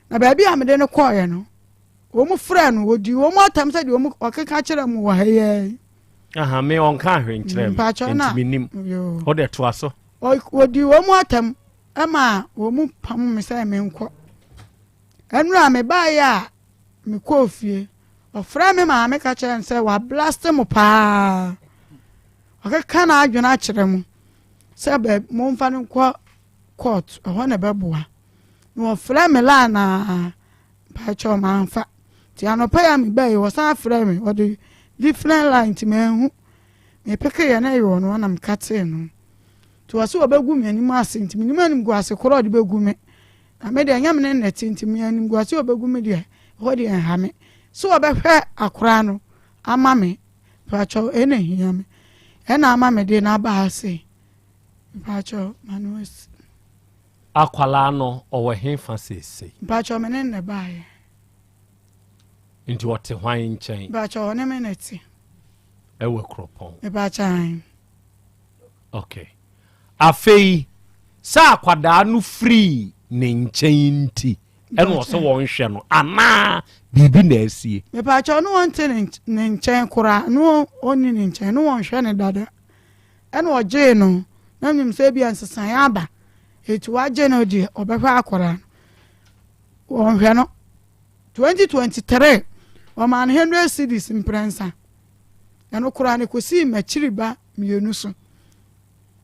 Na baabi a mede no kɔɔeɛ no, Wɔfrɛɛ no, wɔdii wɔn atɛm sɛ deɛ ɔkeka kyerɛ mo wɔ ha yi ara yi. Aha, me ɔnka ahwɛ nkyerɛ me, nti menim. Wode toa so. Wɔdii wɔn atɛm ma wɔn pam me sɛ menkɔ. Ɛnora mebaeɛ a mekɔɔ fie, ɔfrɛ me maame ka kyerɛ no sɛ wablaste mo paa. Ɔkeka n'adwene akyerɛ mo sɛ momfa no nkɔ court, ɛhɔ na ɛbɛboa. Na wɔfrɛ me laa naa Mpakyɛw manfa. Nti anɔpa yi a mebaa yi wɔsan frɛɛ me wɔde different line nti manhu. Me peke yɛ na ɛyɛ ɔno na meka tee no. Nti wɔse wɔbɛgu me anim ase nti menim animguase korɔ ɔde bɛgu me. Na me deɛ ɛnyɛ me ne no na ɛte nti me animguase a ɔbɛgu me deɛ ɛhɔ deɛ ɛnha me. Sɛ wɔbɛhwɛ akora no ama me mpakyɛw ɛna ɛhia me. Ɛna ama me de no aba ha sei. Mpakyɛw m'ano asi. Akwadaa no ɔwɔ hefa seesei? Mpakyɛw me ne no na ɛbaeɛ. Nti ɔte hwan nkyɛn? Mpakyɛw ɔne me na ɛte. Ɛwɔ Kuropɔn. Mepakyɛw ae. Okay. Afei sɛ akwadaa no firii ne nkyɛn nti ɛna ɔsɛ wɔnhwɛ no anaa biribi na asie? Mepakyɛw ne wɔnte ne nkyɛn koraa ne ɔnni ne nkyɛn ne wɔnhwɛ no dada. Ɛna ɔgyee no, na menim sɛ ebia nsesaeɛ aba, enti wagye no deɛ ɔbɛhwɛ akwadaa no. Wɔnhwɛ no. 2023, wɔmaa no 100 cedis mprɛnsa. Ɛno koraa no ɛkɔsii m'akyiri ba mmienu so.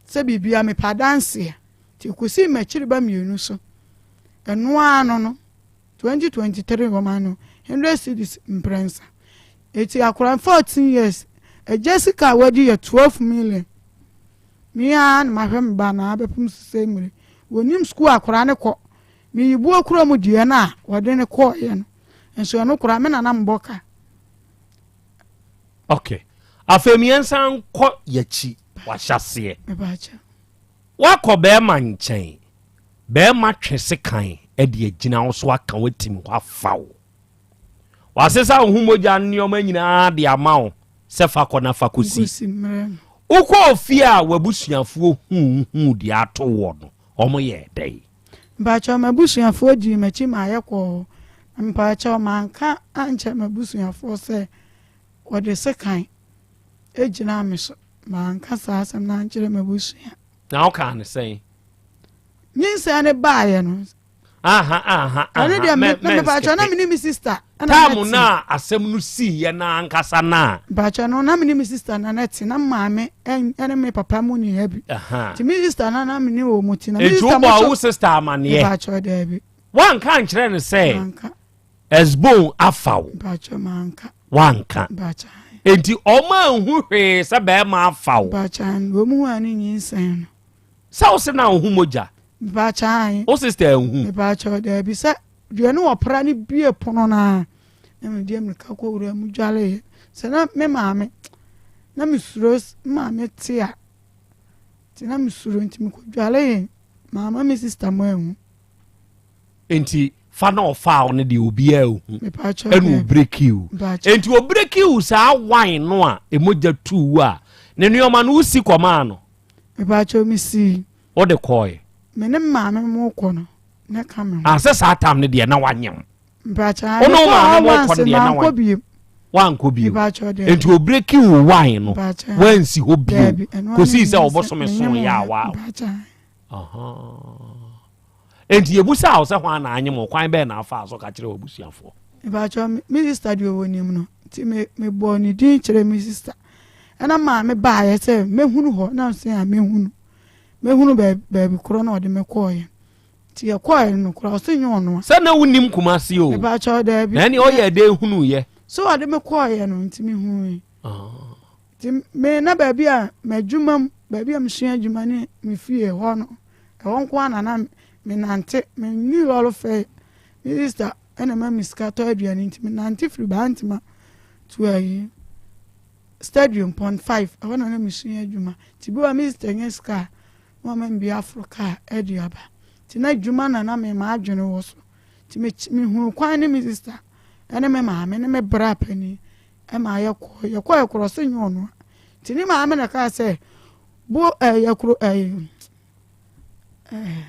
Sɛ biribia mepɛ adanseɛ, nti ɛkɔsii m'akyiri ba mmienu so. Ɛno ara no no, 2023 wɔmaa no 100 cedis mprɛnsa. Eti akora no 14 years agya sika a wadi yɛ 12 million. Me ara na mahwɛ me ba no abɛpem sesei mmere. Wɔnim sukuu akora no kɔ. Meyi buo kura mu deɛ no a wɔde no kɔɔeɛ no. Nso ɛno koraa me na na mebɔ ka. Okay. Afei mmiɛnsa nkɔ yɛkyi wahyɛseɛ. Mebaakyɛ. Wakɔ bɛrima nkyɛn. Bɛrima twe sekan de agyina wo so aka watim hɔ afa wo. Wasesa wo ho mogya nneɛma nyinaa de ama wo sɛ fa kɔ na fa kɔsi. Wokɔɔ fie a w'abusuafoɔ huu huu deɛ ato woɔ no, wɔn yɛɛ dɛn? Mpakyɛw m'abusuafoɔ dii m'akyi maa yɛkɔɔ hɔ. Na mpakyɛw manka ankyerɛ m'abusuafoɔ sɛ wɔde sekan gyinaa me so. Manka saa asɛm no ankyerɛ m'abusua. Na wokaa no sɛn? Nyinsɛn no baeɛ no, Aha, aha, aha. Ɛno deɛ me mɛ mepakyɛ na mɛ me ne me sister. Time no a asɛm no siiɛ no ankasa no a. Mpakyɛ no na me ne me sister na na te na maame ɛne me papa mu ni ha bi. Nti me sister na na me ne wɔn mu te na me sister mo so. Nti wobɔ wo sister amaneɛ. Mpakyɛ daabi. Wanka ankyerɛ no sɛ. Manka. Ɛsbon afa wo. Mpakyɛ manka. Wanka. Mpakyɛ. Nti ɔmo anhu hwee sɛ bɛrima afa wo. Mpakyɛ wɔn mu hu ani nyinsɛn no. Sɛ wo se na wo ho mogya. Mpakyɛ. Wo sister anhu. Mpakyɛ daabi sɛ Deɛ ne ɔpra no bue pono no ara na mede mmirika kɔ wura mu dwareeɛ. Sɛ na me maame, na mesuro me maame te a, nti na mesuro nti mekɔdwaree mamma me sista mo anhu. Nti fa na ɔfaa wo no deɛ obiara nhu ɛna ɔbreki wo. Nti ɔbreki wo saa wine no a ɛmogya tuu wo a ne nneɛma no wosi kɔmaa no? Mepaakyɛw mesii. Wode kɔɔe? Me ne maame mo kɔ no. ne ka me ho. Ah, sɛ saa tam no deɛ na wanyem. Mpakyɛ, wo ne wo maame mo kɔ no deɛ na wanyem. Wankɔ bio. Nti obireki wo wine no, wansi hɔ bio. Kosii sɛ ɔbosome so yɛ a wa. Nti yɛbusaa wo sɛ hwan na anyem wo, kwan bɛn na afaa so ka kyerɛ w'abusuafoɔ? Mpakyɛ, me sister deɛ ɔwɔ nim no, nti me mebɔɔ ne din kyerɛ me sister. Ɛna maame baayɛ sɛ mɛhunu hɔ, na ɔsɛ a mɛhunu. Mɛhunu baabi korɔ na ɔde me kɔɔyɛ. Nti yɛkɔɔɛ no koraa ɔse nyɛ ɔno a. Sɛ na wonim Kumasi o. Mepaakyɛw daabi. Na ɛne ɔyɛ dɛn hunuiɛ? So ɔde me kɔɔyɛ no nti me hui. Nti me na baabi a m'adwuma mu baabi a mesua adwuma ne me fie hɔ no ɛhɔ nko ara na na me nante me nni lɔre fɛ me sister ɛna ma me sika tɔ aduane nti me nante firi Bantama to ayi stadium pond 5 ɛhɔ na na mesua adwuma nti bi wa me sister nya sika a na wama me bi aforo kaa de aba. Nti na adwuma na na me m'adwene wɔ so. Nti me mehunuu kwan ne me sista ne me maame ne me bra panin ma yɛkɔɔ. Yɛkɔɔ yɛkorɔ se nyɛ ɔno a. Nti ne maame na kaa sɛ bo ɛɛ yɛkoro ɛɛ ɛɛ.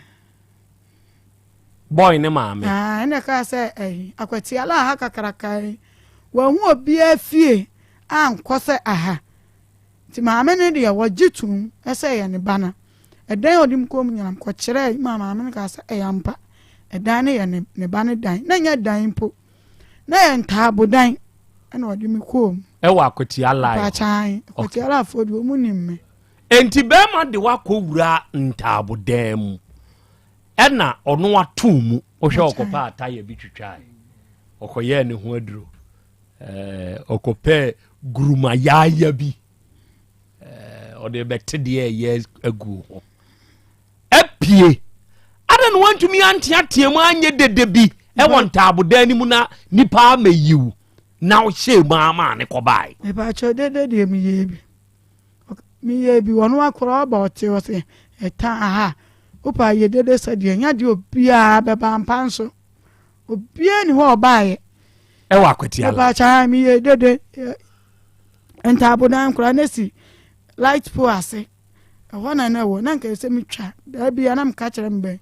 Boy ne maame. Ah, ɛna kaa sɛ ɛyi akwatiala aha kakraka yi wɔn ho obiara fie ankɔ sɛ aha. Nti maame no deɛ wɔgye toom sɛ ɛyɛ ne ba no. Ɛdan a ɔde me kɔɔ mu nyinaa mekɔkyerɛɛ maa maame no kaa sɛ ɛyɛ ampa, ɛdan no yɛ ne ne ba no dan. Na ɛnyɛ dan mpo, na ɛyɛ ntaabodan ɛna ɔde me kɔɔ mu. Ɛwɔ Akwatia line hɔ? Mpakyɛw, Akwatia line foɔ deɛ wɔn nim me. Enti bɛrima de wo akɔwura ntaabodan mu ɛna ɔno ato mu, wohwɛ ɔkɔpɛ atayɛ bi twitwae, ɔkɔyɛɛ ne ho aduro. Eh, ɔkɔpɛɛ guruma yaaya bi eh, ɔde bɛte deɛ ɛyɛ agu ho apue ada na wantumi anteatea mu anyɛ dede bi ɛwɔ ntaabodan no mu na nipa amɛyiw na ɔhyɛ mu ama ne kɔbae. Mepaakyɛw dede deɛ meyɛɛ bi meyɛɛ bi ɔno akora ɔba ɔte ɔse ɛta aha wopɛ ayɛ dede sɛ deɛ nya deɛ obiara bɛba ampa nso Obiara ni hɔ a ɔbaeɛ. Ɛwɔ akwatia la. Mepaakyɛ ha meyɛ dede ntaabodan koraa na si light pole ase ɛhɔ na na ɛwɔ na nka ɛsɛ metwa daabi a na meka kyerɛ me bɛn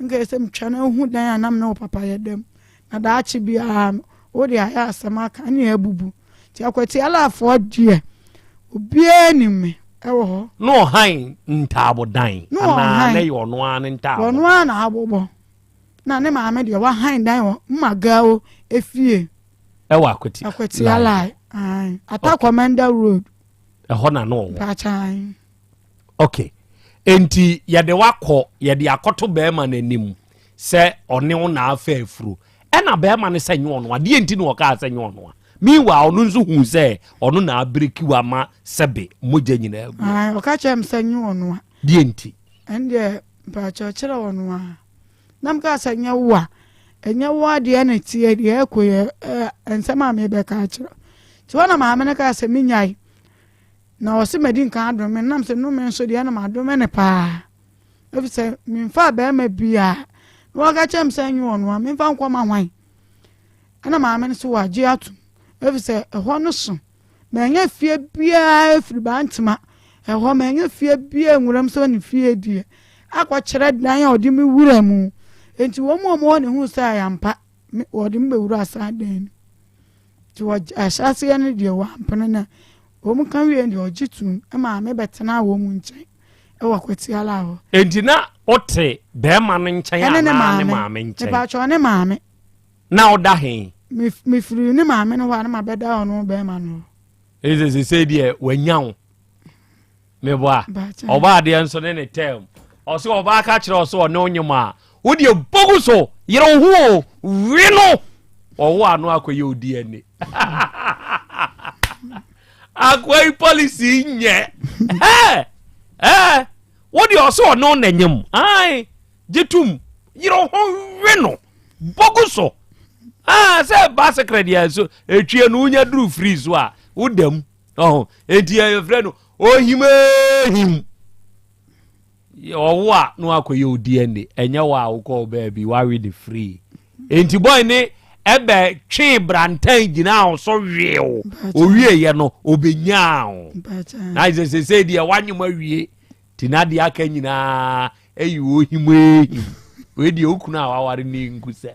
nka ɛsɛ metwa na ehu dan a na me ne wo papa yɛ dɛm na daakye biara no wode ayɛ asɛm aka ne abubu nti akwatia laafoɔ deɛ obiara nim me ɛwɔ hɔ. Na ɔhan ntaabodan anaa na ɛyɛ ɔno ara ne ntaabodan. Ɔno ara na abobɔ. Na ne maame deɛ wahan dan wɔ Mmagao efie. Ɛwɔ Akwatia. Akwatia line. Ayi. Ata Commander Road. Ɛhɔ na no ɔwɔ. Mpakyɛn. Okay. Enti yɛde wakɔ yɛde akɔto bɛrima n'anim sɛ ɔne wo na afa afuro. Ɛna bɛrima no sɛ nyɛ ɔno adeɛ nti na ɔkaa sɛ nyɛ ɔno a. Meanwhile ɔno nso hu sɛ ɔno na abiriki wa ma sɛbe mogya nyinaa gu. Ayi ɔka kyerɛ me sɛ nyɛ ɔno a. Deɛ nti. Ɛndeɛ mpakyɛw kyerɛ ɔno a. Na mekaa sɛ, Ɛnyɛ wo a, ɛnyɛ wo a deɛ na ɛteɛ deɛ ɛkɔ yɛ nsɛm a mebɛka akyerɛ. Nti hɔ na maame no kaa sɛ menyae. Na ɔse madi nkan adome no, nam sɛ nnome nso deɛ na madome no paa. Ɛfiri sɛ memfaa barima biara na wɔka kyerɛ me sɛ nyɛ ɔno a, memfa nkɔma hwan? Ɛna maame no so wagye atom. Ɛfiri sɛ ɛhɔ no so. Manya fie biara firi Bantama ɛhɔ, manya fie biara nwuram sɛ ne fie deɛ akɔkyerɛ dan a ɔde me wura mu. Enti wɔn a wɔwɔ ne ho sɛ ayɛ ampa, wɔde me bɛwura saa dan no. Nti ahyɛaseɛ no deɛ wɔampene na wɔn ka wie deɛ ɔgye tum maa me bɛtenaa wɔn nkyɛn wɔ Kwatiala hɔ. Enti na wote bɛrima no nkyɛn anaa ne maame nkyɛn? Mepatwɔ ne maame. Na ɔda he? Mefiri ne maame no hɔ a na mabɛda ɔno bɛrima no hɔ. Ɛsɛ sɛ deɛ wanya wo meboa ɔbaa adeɛ nso ne ne tɛm ɔsɛ ɔbaa ka kyerɛ ɔsɛ ɔne onyem a wodeɛ bogu so yere wo ho o we no ɔwo ano akɔyɛ wo DNA akoa yi policy nyɛ ɛɛ ɛɛ wodeɛ ɔsɛ ɔne wo nanyem ae gye tom yere wo ho we no bogu so ah sɛ basekere deɛ so etwie no wonya duru firi so a wodam ɔho enti yɛfrɛ no ohimehim ɔwo a na wakɔyɛ wo dna ɛnyɛ wo a wokɔ baabi wawe ne free enti bɔe ne ɛbɛ twee brantan gyinaa wo so wee wo owieɛ no ɔbɛnyaa wo na sɛ sɛsɛ deɛ wanyem awie nti na deɛ aka nyinaa ɛyi ohimehim wei deɛ wo kunu a waware ne nku sɛ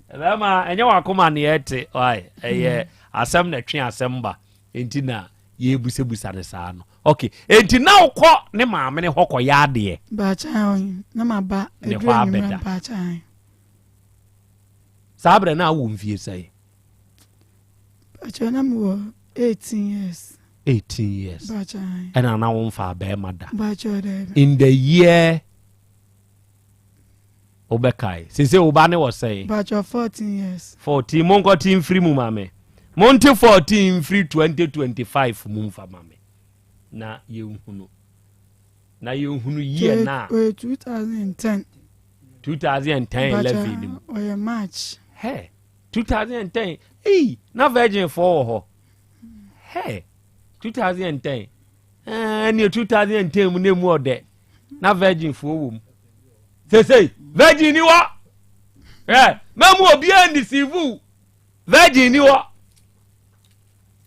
Bɛrima, ɛnyɛ w'akoma ne ɛte, why? Ɛyɛ mm. asɛm na ɛtwe asɛm ba, enti na yɛbusabusa no saa no. Okay, enti na wokɔ ne maame ne hɔ kɔyɛ adeɛ? Baakyan, na maba ne hɔ abɛda. Baakyan. Saa berɛ na awɔ mfie sɛe? Baakyan na mewɔ 18 years. 18 years. Baakyan. Ɛna na womfa bɛrima da. Baakyan daabi. In the year Wobɛkae. Sese wo ba ne wɔ sɛn? Mpakyɛ 14 years. 14 monkɔte mfiri mu ma me. Monte 14 mfiri 2025 mu mfa ma me. Na yɛnhunu. Na yɛnhunu year na. Ɔyɛ 2010. 2010 11 ni mu. Ɔyɛ March. Hey, 2010. Ei, na virgin foɔ wɔ hɔ. Hey, 2010. Ɛɛ, ne 2010 mu na emu ɔdɛ. Na virgin foɔ wɔ mu. Sesei virgin ni hɔ ɛ mɛmu obiara ndisivu virgin ni hɔ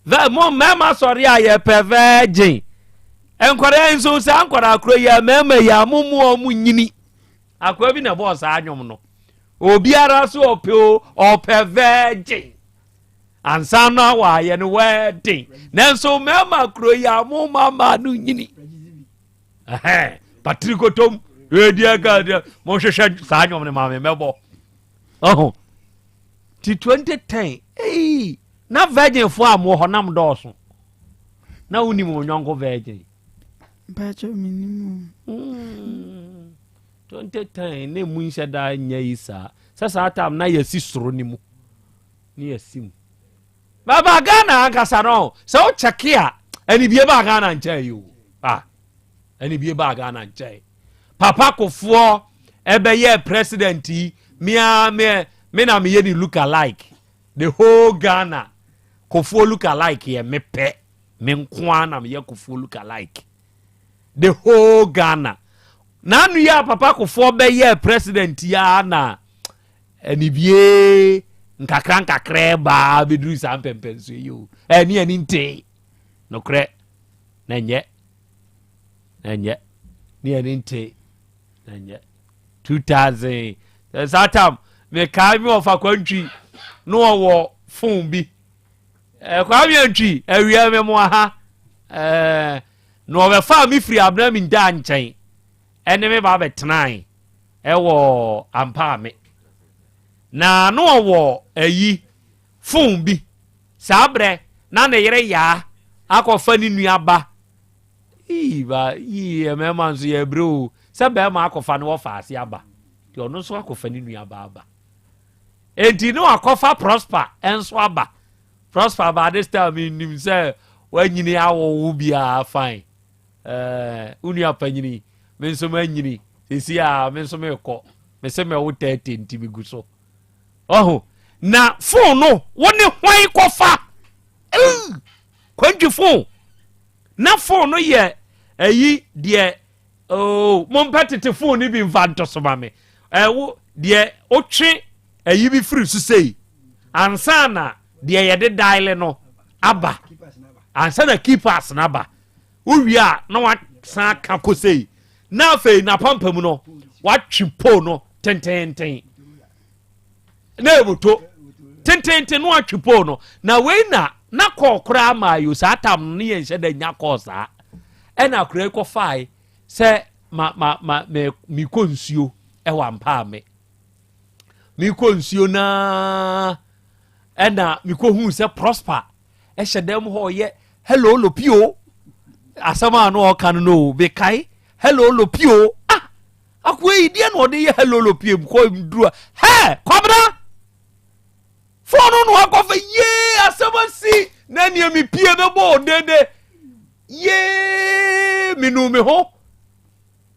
vɛ mo mmarima sɔre a yɛpɛ virgin nkwadaa yi nso saa nkwadaa koro yi a mmarima yi a mo mu wɔn nyini akwadaa bi na ɛbɔɔ saa anwom no obiara so ɔpɛ o ɔpɛ virgin ansa na wɔayɛ no wedding nanso mmarima koro yi a mo mma no nyini. Patiri kotom edi ɛka deɛ mohwehwɛ saa nnwom no maame mɛbɔ ɔho ti 2010 ei na virgin foɔ a mowɔ hɔ nam dɔɔso na wonim wo nyɔnko virgin mpakyɛ menim o 2010 na emu nhyɛ daa nyɛ yi saa sɛ saa tam na yɛsi soro ne mu ne yɛsi mu Baba Ghana ankasa no sɛ wo kyɛke a anibie baa Ghana nkyɛn yi o ah anibie baa Ghana nkyɛn Papa Kofoɔ ɛbɛyɛ president yi mea me me na meyɛ ne look alike the whole Ghana Kofoɔ look alike yɛ me pɛ me nko ara na meyɛ Kofoɔ look alike the whole Ghana n'ano yi a Papa Kofoɔ bɛyɛ president yi a na Anibue nkakrankakra baa bɛduru saa mpɛmpɛnsoɔ yi o. Ɛne ani ntee. Nokorɛ, na ɛnyɛ. Na ɛnyɛ. Ne ani ntee. Na ɛnyɛ. 2000. Saa tam, mekae me ɔfa kwantwi na ɔwɔ fon bi. Kwame Antwi, awia me mo aha. Na ɔbɛfaa me firi abena me ndaa nkyɛn. Ɛne me ba bɛtenae. Ɛwɔ Ampaame. Na na ɔwɔ ayi, fon bi. Saa berɛ na ne yere Yaa akɔfa ne nua ba. Ii, ba, ii, mmarima nso yɛ brɛ o. Sɛ barima akɔfa ne wɔfa ase aba. Nti ɔno nso akɔfa ne nua ba aba. Enti ne wakɔfa Prosper nso aba. Prosper ba this time nim sɛ wanyini awowo biara fine. Ɛɛ, wo nua panyini, me nso manyini. Sisi a me nso mekɔ. Me se mɛwo 30 nti megu so. Ɔho, na fon no, wo ne hwan kɔfa? Kwantwi fon. Na fon no yɛ ayi deɛ, oh, mompɛ tete fon no bi mfa nto so ma me. Ɛwo deɛ wotwe ayi bi firi so sei ansa na deɛ yɛde dial no aba. Ansa na keypass no aba. Wowie a na wasan aka kɔ sei na afei n'apampam no watwe pole no tententen na ɛboto tententen na watwe pole no na wei na na kɔɔ koraa maa yo saa tam no ne yɛn nhyɛ da nya kɔɔ saa ɛna akora yi kɔfae sɛ ma ma ma me mekɔ nsuo ɛwɔ ampaa me mekɔ nsuo naa. Ɛna mekɔhuu sɛ Prosper ɛhyɛ dɛm hɔ ɔyɛ hello lopio. Asɛm a na ɔka no no mekae hello lopio. Ah, akoa yi deɛ na ɔde yɛ hello lopio mu kɔ duru a hɛ kwabena fɔɔno no akɔfa yee asɛm asi na nea mepie bɛbɔ ɔdede yee menu me ho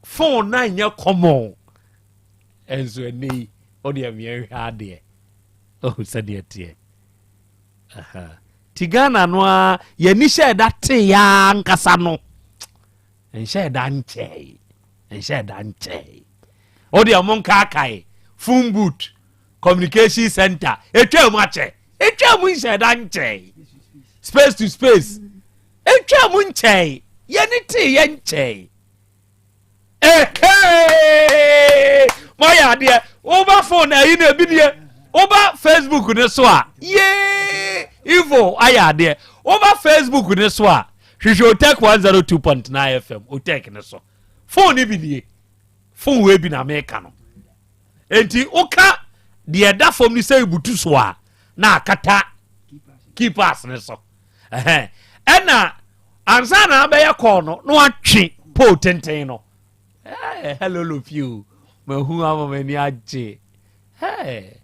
fon na nyɛ common ɛnso ɛnɛ yi ɔde ɛmeɛ hwɛ adeɛ ɔhu sɛdeɛ teɛ ti Ghana no a yɛni hyɛ ɛda te ya ankasa no nhyɛ ɛda nkyɛe nhyɛ ɛda nkyɛe ɔde ɛmo nkaakae phone booth communication center etwa mu akyɛ etwa mu nhyɛ ɛda nkyɛe space to space etwa mu nkyɛe yɛni te yɛ nkyɛe ehee moayɛ adeɛ woba phone ayi na ebi nie woba Facebook ne so a yee ivo ayɛ adeɛ woba Facebook ne so a hwehwɛ Otec 102.9 FM Otec ne so phone ne bi nie phone wei bi na meka no enti woka deɛ ɛda fam ne sɛ ebutu so a na akata keypads ne so ɛna ansa na abɛyɛ kɔɔ no na watwe pole tenten no. Hey, hello lopio mahu ama m'ani agye. Hey,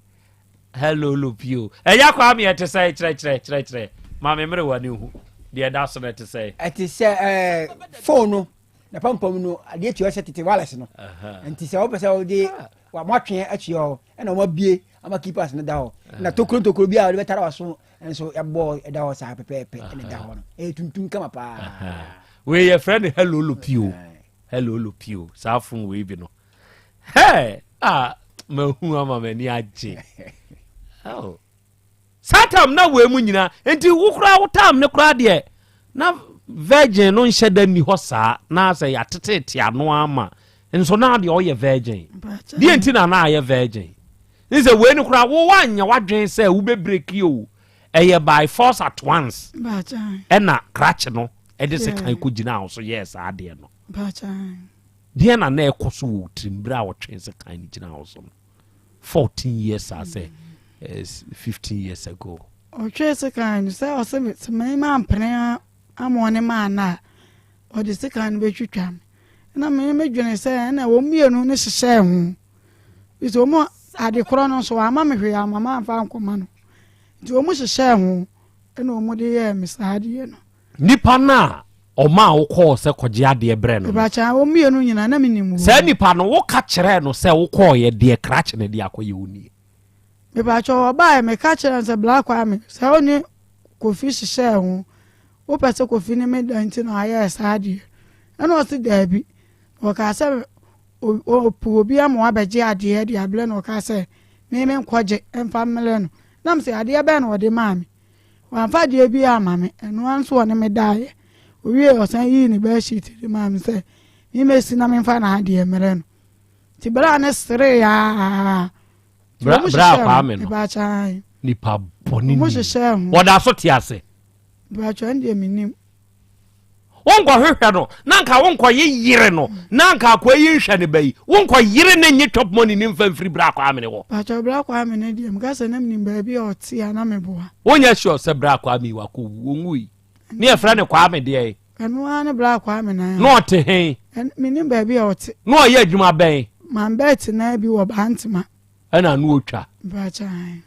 hello lopio ɛyɛ akɔ ame ɛte sɛ kyerɛkyerɛ kyerɛkyerɛ ma me mmerɛ w'ani hu deɛ ɛda so no ɛte sɛ ɛte sɛ ɛɛ phone no na pampam no adeɛ tua sɛ tete wireless no nti sɛ wopɛ sɛ wode wɔatwe atua hɔ ɛna wɔabie ama keepers no da hɔ na tokuro ntokuro bi a wɔde bɛtara waso nso yɛbɔ ɛda hɔ saa pɛpɛɛpɛ ɛna ɛda hɔ no ɛyɛ tuntum kama paa. Wei yɛfrɛ no hello lopio hello lopio saa fon wei bi no hɛ a mahu ama m'ani agye. Oh. Saa tam na wei mu nyinaa nti wo koraa wo tam ne koraa deɛ na virgin no nhyɛ da nni hɔ saa na sɛ yɛatetete ano ama nso na deɛ ɔyɛ virgin deɛ nti na na ayɛ virgin ne sɛ wei no koraa wo woanyɛ w'adwene sɛ wobɛbreki o ɛyɛ by force at once ɛna krakye no ɛde sekan kɔgyina wo so yɛɛ saa adeɛ no deɛ na na ɛkɔ so wɔ tirim berɛ a wɔtwe sekan no gyina wo so no 14 years a sɛ 15 years ago. Ɔtwee sekan no sɛ ɔsɛ me sɛ me mampene ama ɔne maana a ɔde sekan no bɛtwitwa me. Ɛna me medwene sɛ ɛna wɔn mmienu no hyehyɛɛ ho. Bi sɛ wɔn ade korɔ no nso wɔama me hwee ama mamfa ankɔma no. Nti wɔn hyehyɛɛ ho ɛna wɔn de yɛɛ me saa adeɛ no. Nipa no a ɔmaa wo kɔɔ sɛ kɔgye adeɛ brɛ no no. Mepakyɛ wɔn mmienu nyinaa na menim wɔn. Saa nipa no woka kyerɛɛ no sɛ wokɔɔyɛ deɛ krakye no de akɔyɛ wo nie. Mepakyɛ ɔbaeɛ meka kyerɛɛ no sɛ Bla Kwame sɛ wo ne Kofi hyehyɛɛ ho wopɛ sɛ Kofi ne me da nti na ayɛɛ saa adeɛ ɛna ɔse daabi na ɔkaa sɛ ɔpɛ obi ama wabɛgye adeɛ de abrɛ no ɔkaa sɛ me menkɔgye mfa mmerɛ no na mesɛ adeɛ bɛn na ɔde maa me Wamfa adeɛ biara amma me, ɛno ara nso ɔne me daeɛ. Ɔwieeɛ ɔsan yii ne bedsheet de maa me sɛ memmɛsi na memfa n'adeɛ mmerɛ no. Nti berɛ a ne seree aa. Bra Kwame no. Nipa bɔne ni. Wɔn hyehyɛɛ ho. Wɔda so te ase. Mpakyɛ ɛno deɛ mennim. Wonkɔhwehwɛ no na nka wonkɔye yere no na nka akoa yi nhwɛ ne ba yi wonkɔ yere ne nye chop money ne mfa mfiri Bra Kwame ne hɔ. Pakyɛ Bra Kwame ne deɛ meka sɛ na menim baabi a ɔte a na meboa. Wonyɛ sure sɛ Bra Kwame yi wakɔ wu ɔnwui ne yɛfrɛ no Kwame deɛ. Ɛno ara ne Bra Kwame naa. Na ɔte he? Menim baabi a ɔte. Na ɔyɛ adwuma bɛn? Mambɛɛte naa bi wɔ Bantama. Ɛna na ɔtwa. Mpakyɛ ae.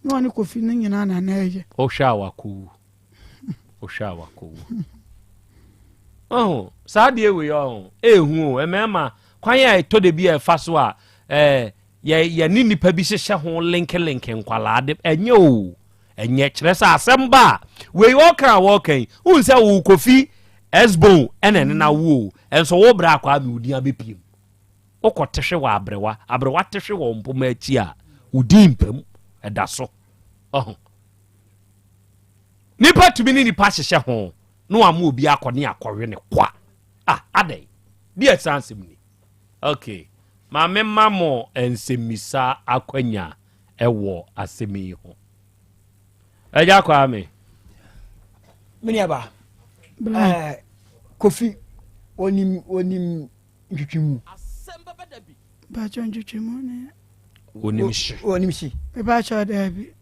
Na ɔne Kofi no nyinaa na na ɛyɛ. Wohwɛ a wakɔ wu. Wohwɛ a wakɔwu. Ɔho saa adeɛ wei ɔho ehu o mmarima kwan a ɛtɔ de bi a ɛfa so a ɛɛ yɛ yɛne nipa bi hyehyɛ ho linke linke nkwalaa de ɛnyɛ o ɛnyɛ kyerɛ sɛ asɛm ba a wei ɔka a wɔka yi wohu sɛ wo kofi ɛsbon ɛna ɛne na wo o ɛnso wo brɛ akɔ ame wo din abɛpiem wokɔ tehwe wɔ aberewa aberewa tehwe wɔ mpoma akyi a wo din mpam ɛda so ɔho Nipa tumi ne nipa hyehyɛ ho na wama obi akɔ ne akɔwe ne kwa. Ah, adɛn? Deɛ saa nsɛm ni. Okay, ma me ma mo nsɛmmisa akwanya ɛwɔ asɛm yi ho. Agya Kwame. Me nuaba, eh, Kofi, onim, onim ntwitwimu. Mpakyɛ ntwitwimu ne. Onim hye. Onim hye. Mepakyɛ daabi.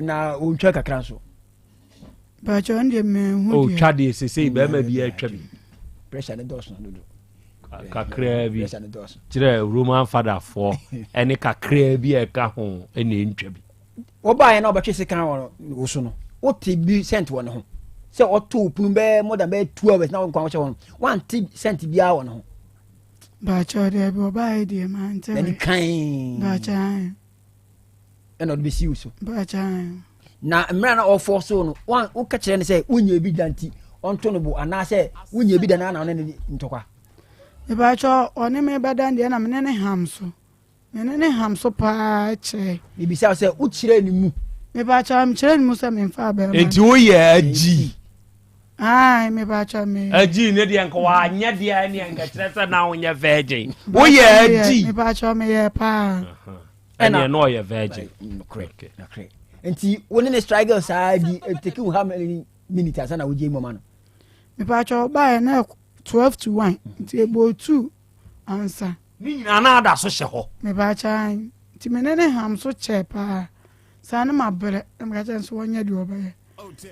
Na ɔntwa kakra nso. Bàtchɛ ɔno deɛ mɛnhu deɛ. Ɔtwa deɛ sesei bɛrima bi atwa bi. Pressure ne dɔɔso dodo. Kakraa bi kyerɛ Roman fadafoɔ ɛne kakraa bi a ɛka ho ɛna ɛntwa bi. Wɔbaeɛ na ɔbɛtwe sekan wɔ wo so no, wote bi sɛnt wɔ ne ho sɛ ɔto pono bɛɛ more than bɛyɛ 2 hours na wɔnkwa wohyɛ hɔ no, wante sɛnt biara wɔ ne ho. Bàtchɛ ɔdeɛ bi ɔbaeɛ deɛ mante. N'ani kan. Bàtchɛ. Ɛna ɔde bɛsi wo so. Bàtchɛ. Na mmerɛ na ɔfɔ so no, woka kyerɛ no sɛ wonyɛ bi da nti ɔnto no bo anaasɛ wonyɛ bi da na ana ɔne ne ntɔkwa. Bàtchɛ ɔne me bɛda deɛ na mene ne ham so. Me ne ne ham so paa kyɛe. Mebisa wo sɛ, wokyerɛɛ ne mu? Mepakyɛw, mekyerɛɛ ne mu sɛ memfaa bɛrima. Enti woyɛ agyi? Ae, mepakyɛw me. Agyi ne deɛ nka wanyɛ deɛ ɛneɛ nka kyerɛ sɛ na wonyɛ virgin. Woyɛ agyi? Mepakyɛw, meyɛ paa. Ɛneɛ na ɔyɛ virgin. Nokorɛ, nokorɛ. Nti wo ne ne struggle saa di, take you how many minutes ansa na wogye mu ama no? Mepakyɛw, ɔbaeɛ na 12 to 1, nti ɛbɔɔ 2 ansa. Ne nyinaa na ada so hyɛ hɔ. Mebaakyɛ ae nti me ne ne ham so kyɛɛ paa saa ne mabrɛ na meka kyerɛ no sɛ ɔnyɛ deɛ ɔbɛyɛ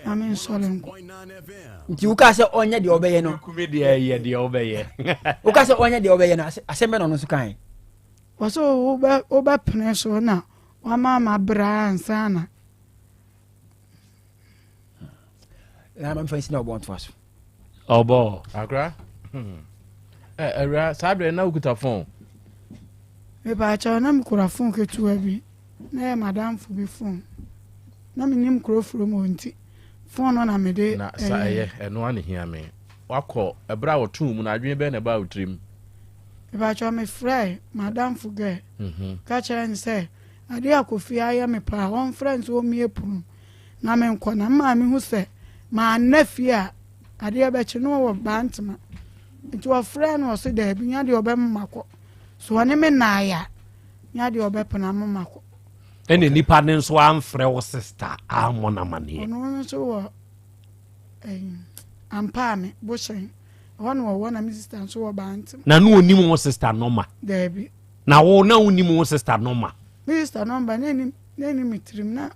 na me nsɔre nkɔ. Nti wokaa sɛ ɔnyɛ deɛ ɔbɛyɛ no. Kumi deɛ yɛ deɛ ɔbɛyɛ. Wokaa sɛ ɔnyɛ deɛ ɔbɛyɛ no asɛm bɛ na ɔno nso kae. Wɔsɛ wobɛpene so na wama mabrɛ ansa na. Na mamfa nsi na ɔbɔ ntoa so. Ɔbɔ. Akra. Ɛ awura saa berɛ na wokuta fon. Mepaakyɛw na mekura fon ketewa bi na ɛyɛ madamfo bi fon na menim kuro furo mu nti fon no na mede. Na sa ɛyɛ ɛno ara na ehia me. Wakɔ ɛberɛ a wɔtoo mu no adwene bɛn na ɛbaa wo tirim? Mepaakyɛw mefrɛɛ madamfo girl ka kyerɛɛ no sɛ adeɛ a Kofi ayɛ me paa ɔmfrɛ no sɛ ɔmmue pono na menkɔ na me maame hu sɛ manna fie a adeɛ bɛkye no ɔwɔ Bantama nti ɔfrɛɛ no ɔse daabi nya deɛ ɔbɛma makɔ so ɔne me nnaeɛ a nya deɛ ɔbɛpena mo makɔ. Ɛna nipa no nso amfrɛ wo sista ammɔ no amaneɛ. Ɔno nso wɔ ɛyi Ampaame Bohyɛn ɛhɔ na ɔwɔ na me sista nso wɔ Bantama. Na no onim wo sista nɔma? Daabi. Na wo na wonim wo sista nɔma? Me sista nɔmba na ɛni na ɛni me tirim na.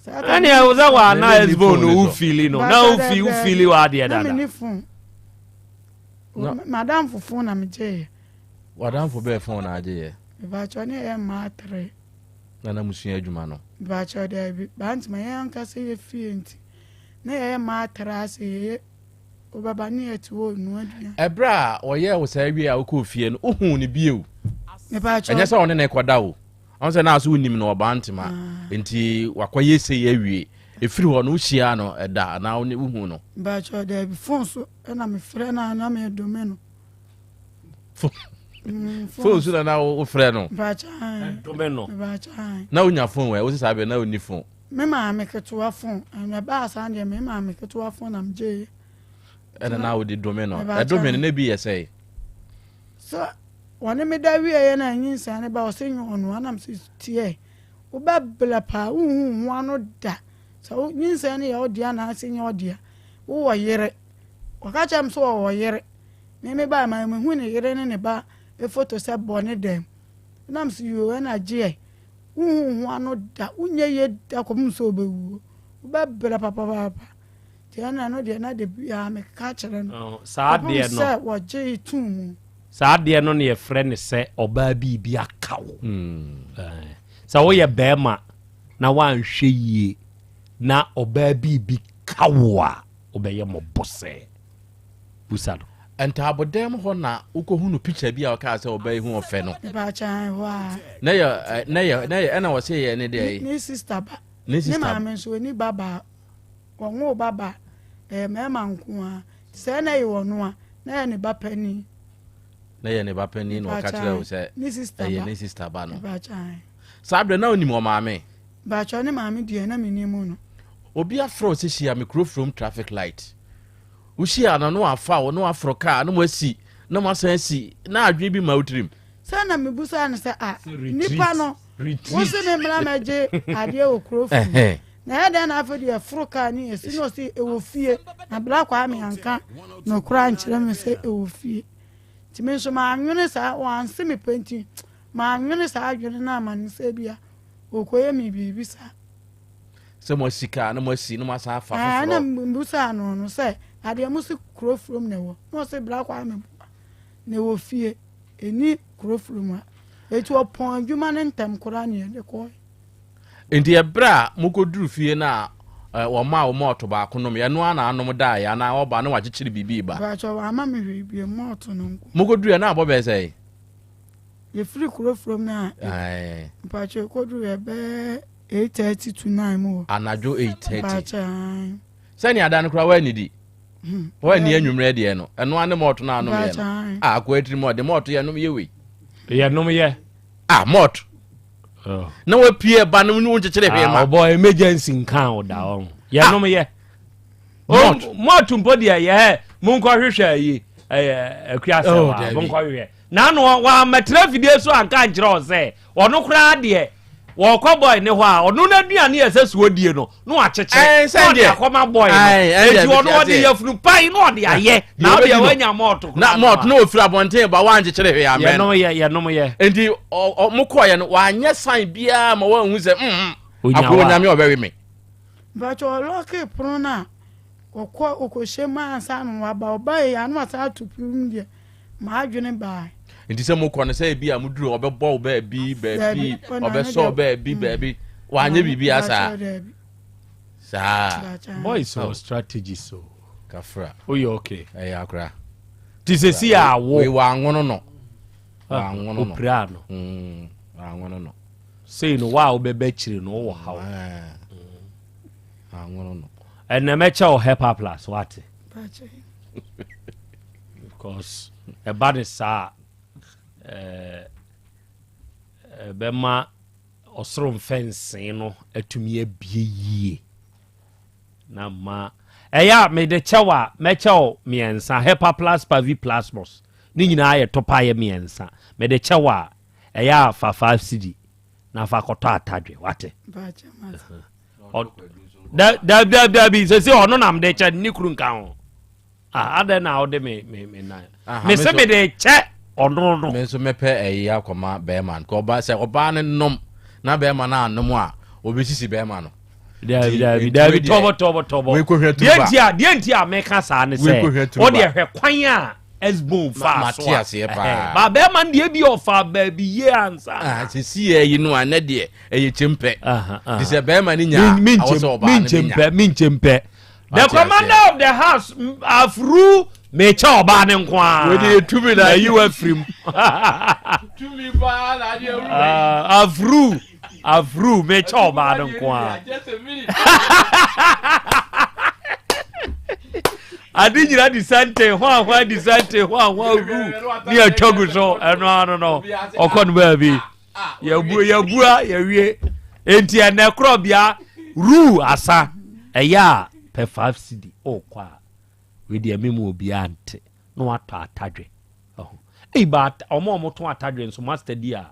Ɛne ɛwɔ sɛ wa na ɛsbo no wo fili no na wo fi wo fili wa adeɛ dada. Na me ni phone. Madamfo phone na me gye yɛ. Wadamfo bɛɛ phone na agye yɛ. Mepakyɛw ne yɛ mmaa tere. Na na musua adwuma no. Mepakyɛw daabi bantama yɛn ankasa yɛ fie nti na yɛyɛ mmaa tere ase yɛyɛ wobɛba ne yɛte hɔ nua aduan. Ɛberɛ a ɔyɛɛ wo saa wie a wokɔɔ fie no wohuu no bio? Mepakyɛw. Ɛnyɛ sɛ ɔne ne kɔda o. Ɔn sɛ naa so wonim no ɔbaa ntema nti wakɔyɛ sei awie. Ɛfiri hɔ no wohyiaa no ɛda anaa wone wohuu no? Mpakyɛw daabi phone so ɛna mefrɛ no a na medome no. Phone so na na wofrɛ no? Mpakyɛw. Dome no. Mpakyɛw. Na wonya phone wɛ? Wose saa bɛ na wonni phone. Me maame ketewa phone ɛna ɛbaa saa deɛ me maame ketewa phone na megyeeɛ. Ɛna na wode dome no. Ɛdome no na bi yɛ sɛe? So Wɔne me da wieeɛ na nyinsɛn no ba ɔse nyɛ ɔno a na mese tiɛ wobɛbrɛ paa wonhu wo ho ano da sɛ wo nyinsɛn no yɛ wo dea anaasɛ nyɛ wo dea wowɔ yere ɔka kyerɛ me sɛ ɔwɔ yere me me ba ma mehu ne yere ne ne ba foto sɛ bɔ ne dɛm na mese yoo ɛna gyeɛ wonhu wo ho ano da wonyɛ yie da kɔpem sɛ wobɛwuo wobɛbrɛ papapaapa nti ɛna ɛno deɛ na da biara meka kyerɛ no saa kɔpem deɛ no sɛ wɔgye too mu. Saa adeɛ no na yɛfrɛ no sɛ ɔbaa biribi aka wo. Sɛ woyɛ bɛrima na woanhwɛ yie na ɔbaa biribi ka wo a, wobɛyɛ mmɔbɔ sɛ. Busa no. Ntaabodan mu hɔ na wokɔhunu picture bi a ɔkaa sɛ ɔbaa yi ho ɔfɛ no. Mepaakyɛ hɔ a. Na yɛ na yɛ na yɛ ɛna wɔsɛ yɛ ne deɛ yi. Ne sister ba. Ne sister. Ne maame nso ɔni ba baa. Wɔnwoo ba ba ɛyɛ mmarima nko ara. Sɛ na ɛyɛ ɔno a, na ɛyɛ ne ba panin. Na ɛyɛ ne ba panin na ɔka kyerɛ wo sɛ ɛyɛ ne sista ba no. Saa berɛ na wonim ɔmaame? Baakyɛ ne maame deɛ na menim no. Obi afrɛ wo sɛ hyia me kuro from traffic light. Wohyia no na wafa wo na waforo kaa na moasi na moasan asi na adwene bi ma wo tirim. Sɛ na mebusa no sɛ a nipa no wo se me mmra mɛgye adeɛ wɔ kuro fam. Na ɛyɛ dɛn na afei deɛ ɛforo kaa ne ɛsi na ɔse ɛwɔ fie na Bra Kwame anka nokorɛ ankyerɛ me sɛ ɛwɔ fie nti me nso manwene saa wanse me pɛ nti manwene saa adwene no ama no sɛ bia ɔkɔyɛ me biribi saa. Sɛ mo asi kaa na mo asi na mo asan afa Ɛɛ foforɔ. na mbusaa no no sɛ adeɛ mo se kuro furom na ɛwɔ na ɔse bra Kwame boa na ɛwɔ fie ɛni kuro furom ha eti ɔpɔn adwuma no ntɛm koraa na yɛde kɔɛ. Nti ɛberɛ a mokɔduru fie no a wɔmaa wo mɔɔto baako nom yɛ, ɛno ara na anom daeɛ anaa ɔba na wakyekyere biribi reba? Mpakyɛw wamma me hwee bio, mɔɔto no nko. Mokɔduruiɛ na abɔ bɛyɛ sɛn? Yɛfiri kuro furom no a, mpakyɛw yɛkɔduruiɛ bɛyɛ 8:30 to 9 mu hɔ. Anadwo 8:30? Mpakyɛw ae. Sɛnea da no koraa woannidi? Hmm. Woanni anwummerɛ deɛ no, ɛno ara ne mɔɔto no a anom yɛ no. Ah, akoa tirim ɔde mɔɔto yɛnom yɛ wei. Yɛnom yɛ. Ah, mɔɔto. Oh. Na wapue ba no ne wo nkyekyere hwee ma. Ah, ɔbɔ emergency nka wo da ɔho. Yɛnom ah. yɛ. Mɔɔto. Mɔɔto mpo deɛ yɛ monkɔhwehwɛ ayi ɛyɛ akua sɛ oh, wa monkɔhwehwɛ. N'ano wɔammɛtena afidie so anka ankyerɛ wo sɛ ɔno koraa deɛ wɔkɔ boy ne hɔ a ɔno n'aduane a ɛsɛ sɛ ɔdie no na wakyekyere na ɔde akɔma boy no enti ɔno ɔde yafunu pan na ɔde ayɛ na ɔde wanya mɔɔto koraa na mɔɔto na ɔfiri abɔnten ba wankyekyere hwee amɛ no yɛnom yɛ yɛnom yɛ enti mo kɔɔyɛ no wanyɛ sign biara ma wɔanhu sɛ mm akoro onyame ɔbɛwe me mpakyɛ ɔlɔke pono no a ɔkɔ ɔkɔhyɛ mu ansa na waba ɔbaeɛ a na wasan ato pono mu deɛ M'adwene bae. Nti sɛ mokɔ no sɛ ebi a moduru ɔbɛbɔ wo baabi baabi ɔbɛsɔ wo baabi mm. baabi wanyɛ biribi asaa saa. Boys wɔ strategy so. Kafra. Woyɛ okay. Ɛyɛ akora. Ti sɛ si awo. Wei wanwono no. Wanwono no. Opira no. Mm, wanwono no. Sei no wa a wobɛbɛ akyire no wowɔ haw. Wanwono no. Ɛnɛ mɛkyɛ wo hepa plus wate. Because ɛba ne saa a, ɛbɛma ɔsoro mfɛnsee no atumi abie yie na ma ɛyɛ a mede kyɛw a mɛkyɛw mmiɛnsa hepa plus pavi plasmos ne nyinaa yɛ tɔpa yɛ mmiɛnsa mede kyɛw a ɛyɛ a fa 5 cedi na fa kɔtɔ atadwe wate dabi dabi sɛ sɛ ɔno na mede kyɛ ne kuru nka ho Ah, adɛn na wode me me me nan me se mede kyɛ ɔno no me nso mɛpɛ ɛyi akɔma bɛrima no ɔba sɛ ɔbaa no nom na bɛrima no anom a ɔbɛsisi bɛrima no dabi dabi dabi tɔbɔ tɔbɔ tɔbɔ deɛ nti a deɛ nti a meka saa ne sɛ ɔde ɛhwɛ kwan a ɛsbon fa so a ba bɛrima no deɛ bi ɔfa baabi yie ansa ah, sisi yɛ yi no a nɛ deɛ ɛyɛ kyempɛ te sɛ bɛrima no nya awɔ sɛ ɔbaa no bi nya menkyempɛ menkyempɛ The commander of the house afuru mekyɛ ɔbaa ne nko ara. Wei de tumi na ayi wa firi mu. Tumi paa na adeɛ awuru. Ah, afuru afuru mekyɛ ɔbaa ne nko ara. Ade nyina di sante ho ahoa di sante ho ahoa wu ne atwa gu so ɛno ano no ɔkɔ no baabi. Yɛbua yɛbua yɛwie. Enti ɛnɛ korɔbea rule asa ɛyɛ a pɛ 5 cedi ɔkɔ a wei deɛ me mu obiara nte na watɔ atadwe ɛho ei ba ɔmo a ɔmo tɔn atadwe nso master di a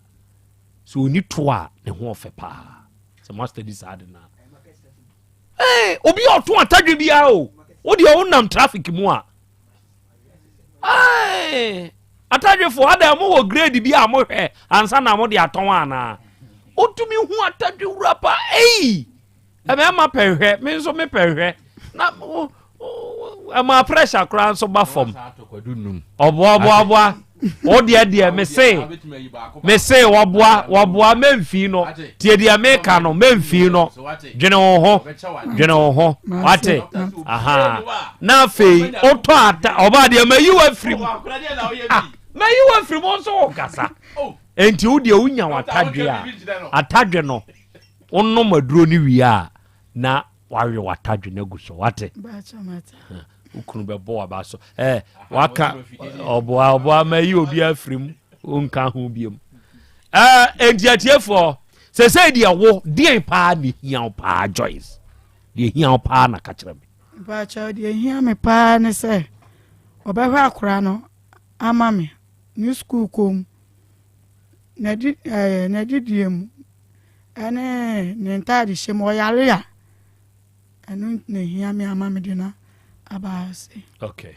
sɛ oni to a ne ho ɔfɛ paa sɛ master di saa de na ee obi a ɔtɔn atadwe biara o wo deɛ wonam traffic mu a Ae, atadwefoɔ ada mo wɔ grade bi a mohwɛ ansa na mode atɔn anaa? Wotumi hu atadwe wura pa ei ɛmɛɛma pɛ hwɛ me nso me pɛ hwɛ na ɛma pressure koraa nso ba fam ɔboa ɔboa ɔboa wo deɛ deɛ mese mese wɔboa wɔboa mɛmfii no tie deɛ meka no mɛmfii no dwene wo ho dwene wo ho wate aha na afei wotɔ ata ɔbaa deɛ mayi wafiri mu ah mayi wafiri mu nso wo kasa enti wo deɛ wonya w'atadwe a atadwe no wonom aduro no wie a na wawe w'atadwe no agu so wate wo kunu bɛbɔ waba so eh, waka ɔboa ɔboa ma yi obi afiri mu wonka ho biom eh, enti atiefoɔ sɛsɛ deɛ wo deɛn paa ne hia wo paa Joyce deɛ hia wo paa na ka kyerɛ me mpakyɛw deɛ hia me paa ne sɛ ɔbɛhwɛ akora no ama me ne sukuu kɔm n'adidie mu ɛne ne ntaadehyɛ mu ɔyare a ɛno na ehia me ama mede no aba ase. Okay.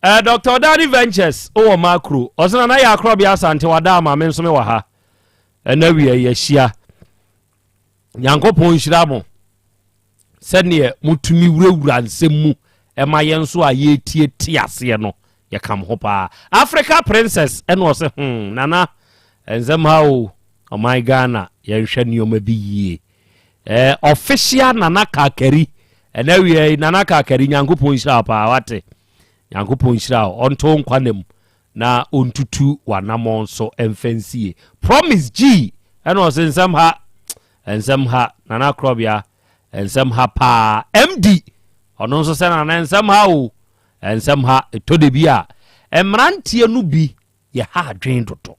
Uh, eh, Dr. Odani Ventures wɔ Makro. Ɔsena na yɛ akorɔbea Asante wada ama me nso me wɔ ha. Ɛna wia yɛahyia. Nyankopɔn nhyira mo sɛdeɛ motumi wurawura nsɛm mu ɛma yɛn nso a yɛretie te aseɛ no yɛka mo ho paa. Africa Princess ɛna ɔse hmm nana nsɛm ha o ɔman Ghana yɛnhwɛ nneɛma bi yie. Eh, official Nana Kakari ɛna wia yi Nana Kakari Nyankopɔn nhyira wo paa wate. Nyankopɔn nhyira wo ɔnto nkwa na mu na ɔntutu w'anamɔn so mfa nsie. Promise G ɛna ɔse nsɛm ha nsɛm ha Nana Korɔbea nsɛm ha paa. MD ɔno nso sɛ Nana nsɛm ha o nsɛm ha ɛtɔ da bi a mmeranteɛ no bi yɛha adwen dodo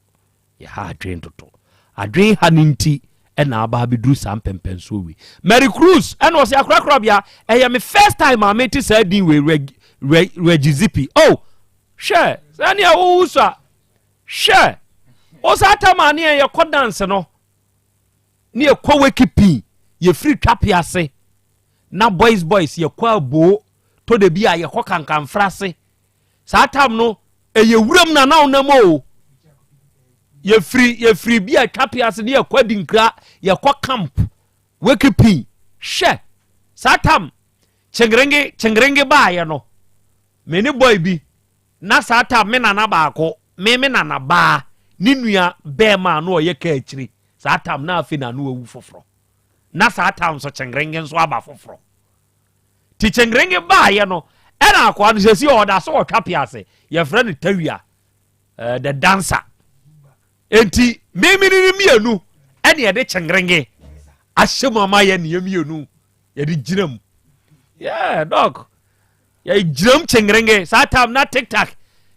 Yɛha adwen dodo. Adwen ha no nti na aba abɛduru saa mpɛmpɛnsoɔ wei. Mary Cruz ɛna ɔsɛ akorakorabea ɛyɛ me first time a mete saa din wei reg reg regizipi. Oh hwɛ sɛnea wowu so a hwɛ wo saa tam a ne yɛkɔ dance no ne yɛkɔ weki pii yɛfiri twape ase na boys boys yɛkɔ aboo tɔ da bi a yɛkɔ kankanfra ase Saa tam no, ɛyɛ wuram na na wonam o. Yɛfiri yɛfiri bi a twape ase ne yɛkɔ adinkra, yɛkɔ camp, wekipin. Hwɛ, saa tam kyengerenge kyengerenge baayɛ no, me ne boy bi, na saa tam me nana baako, me me nana baa, ne nua bɛɛma a na ɔyɛ kaa akyiri, saa tam na afei na ano awu foforɔ. Na saa tam nso kyengerenge nso aba foforɔ. Ti kyengerenge baayɛ no ɛna akoa no sɛsi ɔda so ɔtwa pe ase yɛfrɛ no tawia uh, the dancer enti memene no mmienu ɛne yɛde kyengerenge ahyɛ mu ama yɛ neɛ mmienu yɛde gyina mu yeah dɔk yɛgyina mu kyengerenge saa tam na tiktak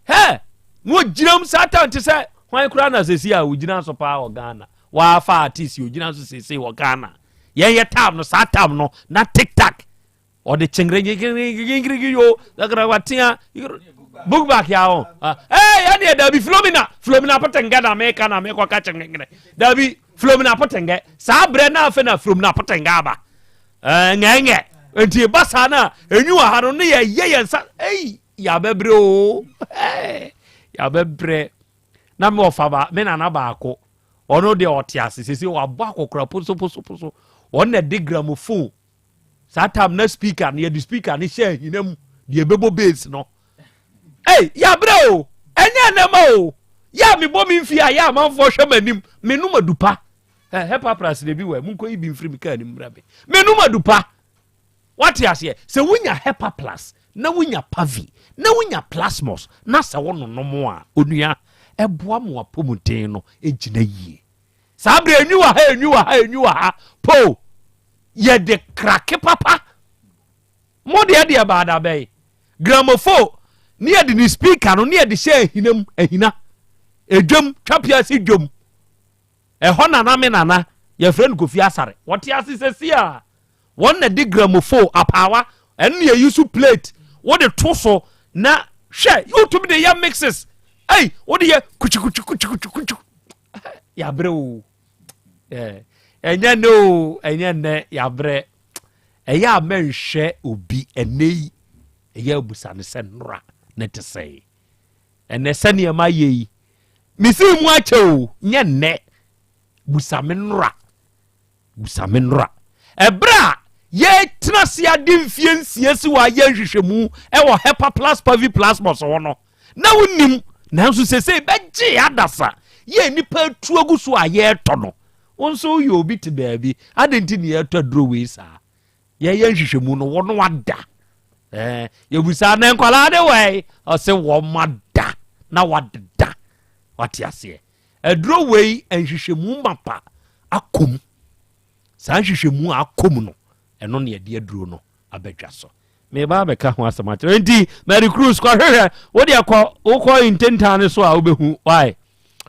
hɛ na ɔgyina mu saa tam te sɛ hwan koraa na sɛsi a ɔgyina so paa wɔ ghana Waafa artist yi ogyina so seesei wɔ Ghana. Yɛn yɛ tam no saa tam no na tik tak ɔde kyengere yo watea book back ya ho. Eh yɛ deɛ dabi Philomena Philomena Potengɛ na meka na mekɔka kyengere dabi Philomena Potengɛ saa berɛ na afei na Philomena Potengɛ aba. Eh ngɛngɛ nti ba saa na enyi wɔ ha no ne yɛyɛ yɛn nsa ei yɛabɛbrɛ o yɛabɛbrɛ na me ɔfa ba me nana baako ɔno deɛ ɔte ase sese wabɔ akɔkora posoposoposo ɔno na ɛde gramophone saa tam na speaker no yɛde speaker no hyɛ ahina mu deɛ ɛbɛbɔ bass no ei yɛabrɛ o ɛnyɛ nneɛma o yɛ a mebɔ me mfie a yɛ amanfoɔ hwɛ m'anim menom adupa hɛpapras na ebi wɔ monkɔ yi bi mfiri me kaa no mmra me menom adupa Wate aseɛ? Sɛ wonya Hepa Plus, na wonya Pavi, na wonya Plasmos, na sɛ wononom a, onua, ɛboa ma w'apɔmuden no gyina yie. Saa berɛ enwi wɔ ha, enwi wɔ ha, enwi wɔ ha, po, yɛde krake papa. Mo deɛ deɛ baa da bɛn? Gramofo, ne yɛde ne speaker no, ne yɛde hyɛ ahina mu, ahina, edwam, twapiase dwam. Ɛhɔ na na me nana, yɛfrɛ no Kofi Asare, wɔte ase sɛsi a. Wɔn na de gramophone apaawa ɛno na yɛyi so plate wode to so na hwɛ wotumi de yɛ mixes ei wode yɛ kukyikukyikukyikukyikukyi yɛabrɛ o ɛnyɛ nnɛ o ɛnyɛ nnɛ yɛabrɛ ɛyɛ a mɛnhwɛ obi ɛnɛ yi ɛyɛ abusa no sɛ nnora ne te sɛe ɛnɛ sɛ nneɛma yɛ yi mesi mu akyɛ o nyɛ nnɛ busa me nnora Busa me nnora. Ɛberɛ a yɛtena ase ade mfie nsia si hɔ a yɛ nhwehwɛmu wɔ Hepa plus Paviplasmos ho no, na wonim, nanso sesei bɛgye adasa yɛ nnipa atu agu so a yɛretɔ no. Wo nso woyɛ obi te baabi, adɛn nti na yɛretɔ aduro wei saa? Yɛyɛ nhwehwɛmu no, wɔn ada. Ɛɛ, yɛbusa na nkwadaa de wɛn? Ɔse wɔn ada na wadeda. Wate aseɛ? Aduro wei nhwehwɛmu mapa akɔ mu. Saa nhwehwɛmu a akɔ mu no, ɛno na yɛde aduro no abɛdwa so. Meba abɛka ho asɛm akyerɛ. Nti Mary Cruz kɔhwehwɛ, wo deɛ kɔ, wokɔ ntentan no so a wobɛhu. Why?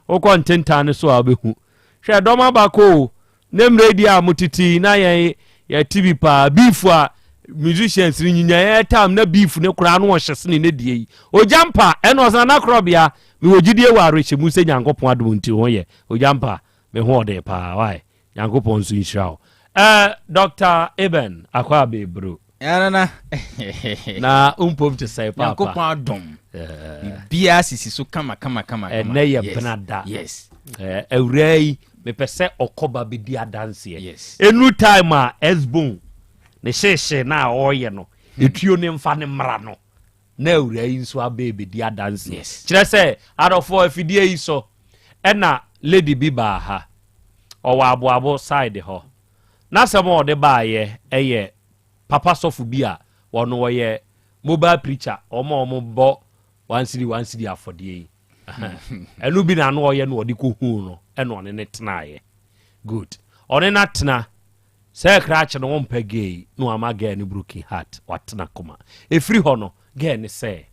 Wokɔ ntentan no so a wobɛhu. Hwɛ dɔm abakɔ o, Ne mmerɛ di a motete yi na yɛn yɛte bi paa beef a musicians no nyinya yɛn tam na beef ne koraa no ɔhyɛ sene ne deɛ yi ogya mpa ɛna ɔsena na korɔbea mewɔ gyidie wɔ awerɛhyɛmu sɛ Nyankopɔn adom nti ho yɛ ogya mpa me ho ɔden paa wae Nyankopɔn nso nhyira wo eh, Dr. Eben akɔ abɛburo Nana. Na mpom te sɛ paapa. Nyankopɔn adom. Biribiara sisi so kama kama kama. Ɛnɛ yɛ benada. Yes. Awuraa yi. Mepɛ sɛ ɔkɔ ba bɛdi adanseɛ. Ɛnu time a S-bone ne hyehyee no a ɔreyɛ no, ɛtuo ne mfa ne mmra no, na awura yi nso aba ɛbɛdi adanseɛ. Kyerɛ sɛ, adɔfoɔ, afidie yi so ɛna lady bi baa ha. Ɔwɔ Aboabo side hɔ. N'asɛm a ɔde baeɛ ɛyɛ papa sɔfo bi a wɔn wɔyɛ mobile preacher, wɔn a wɔbɔ one cedi one cedi afɔdeɛ yi. Ɛno bi na ano ɔyɛ no ɔde kɔhuu no ɛna ɔne ne tenaeɛ. Good. Ɔne no atena sɛ krakye no wɔmpɛ gay na wama girl no broken heart, watena koma. Ɛfiri hɔ no girl ne sɛ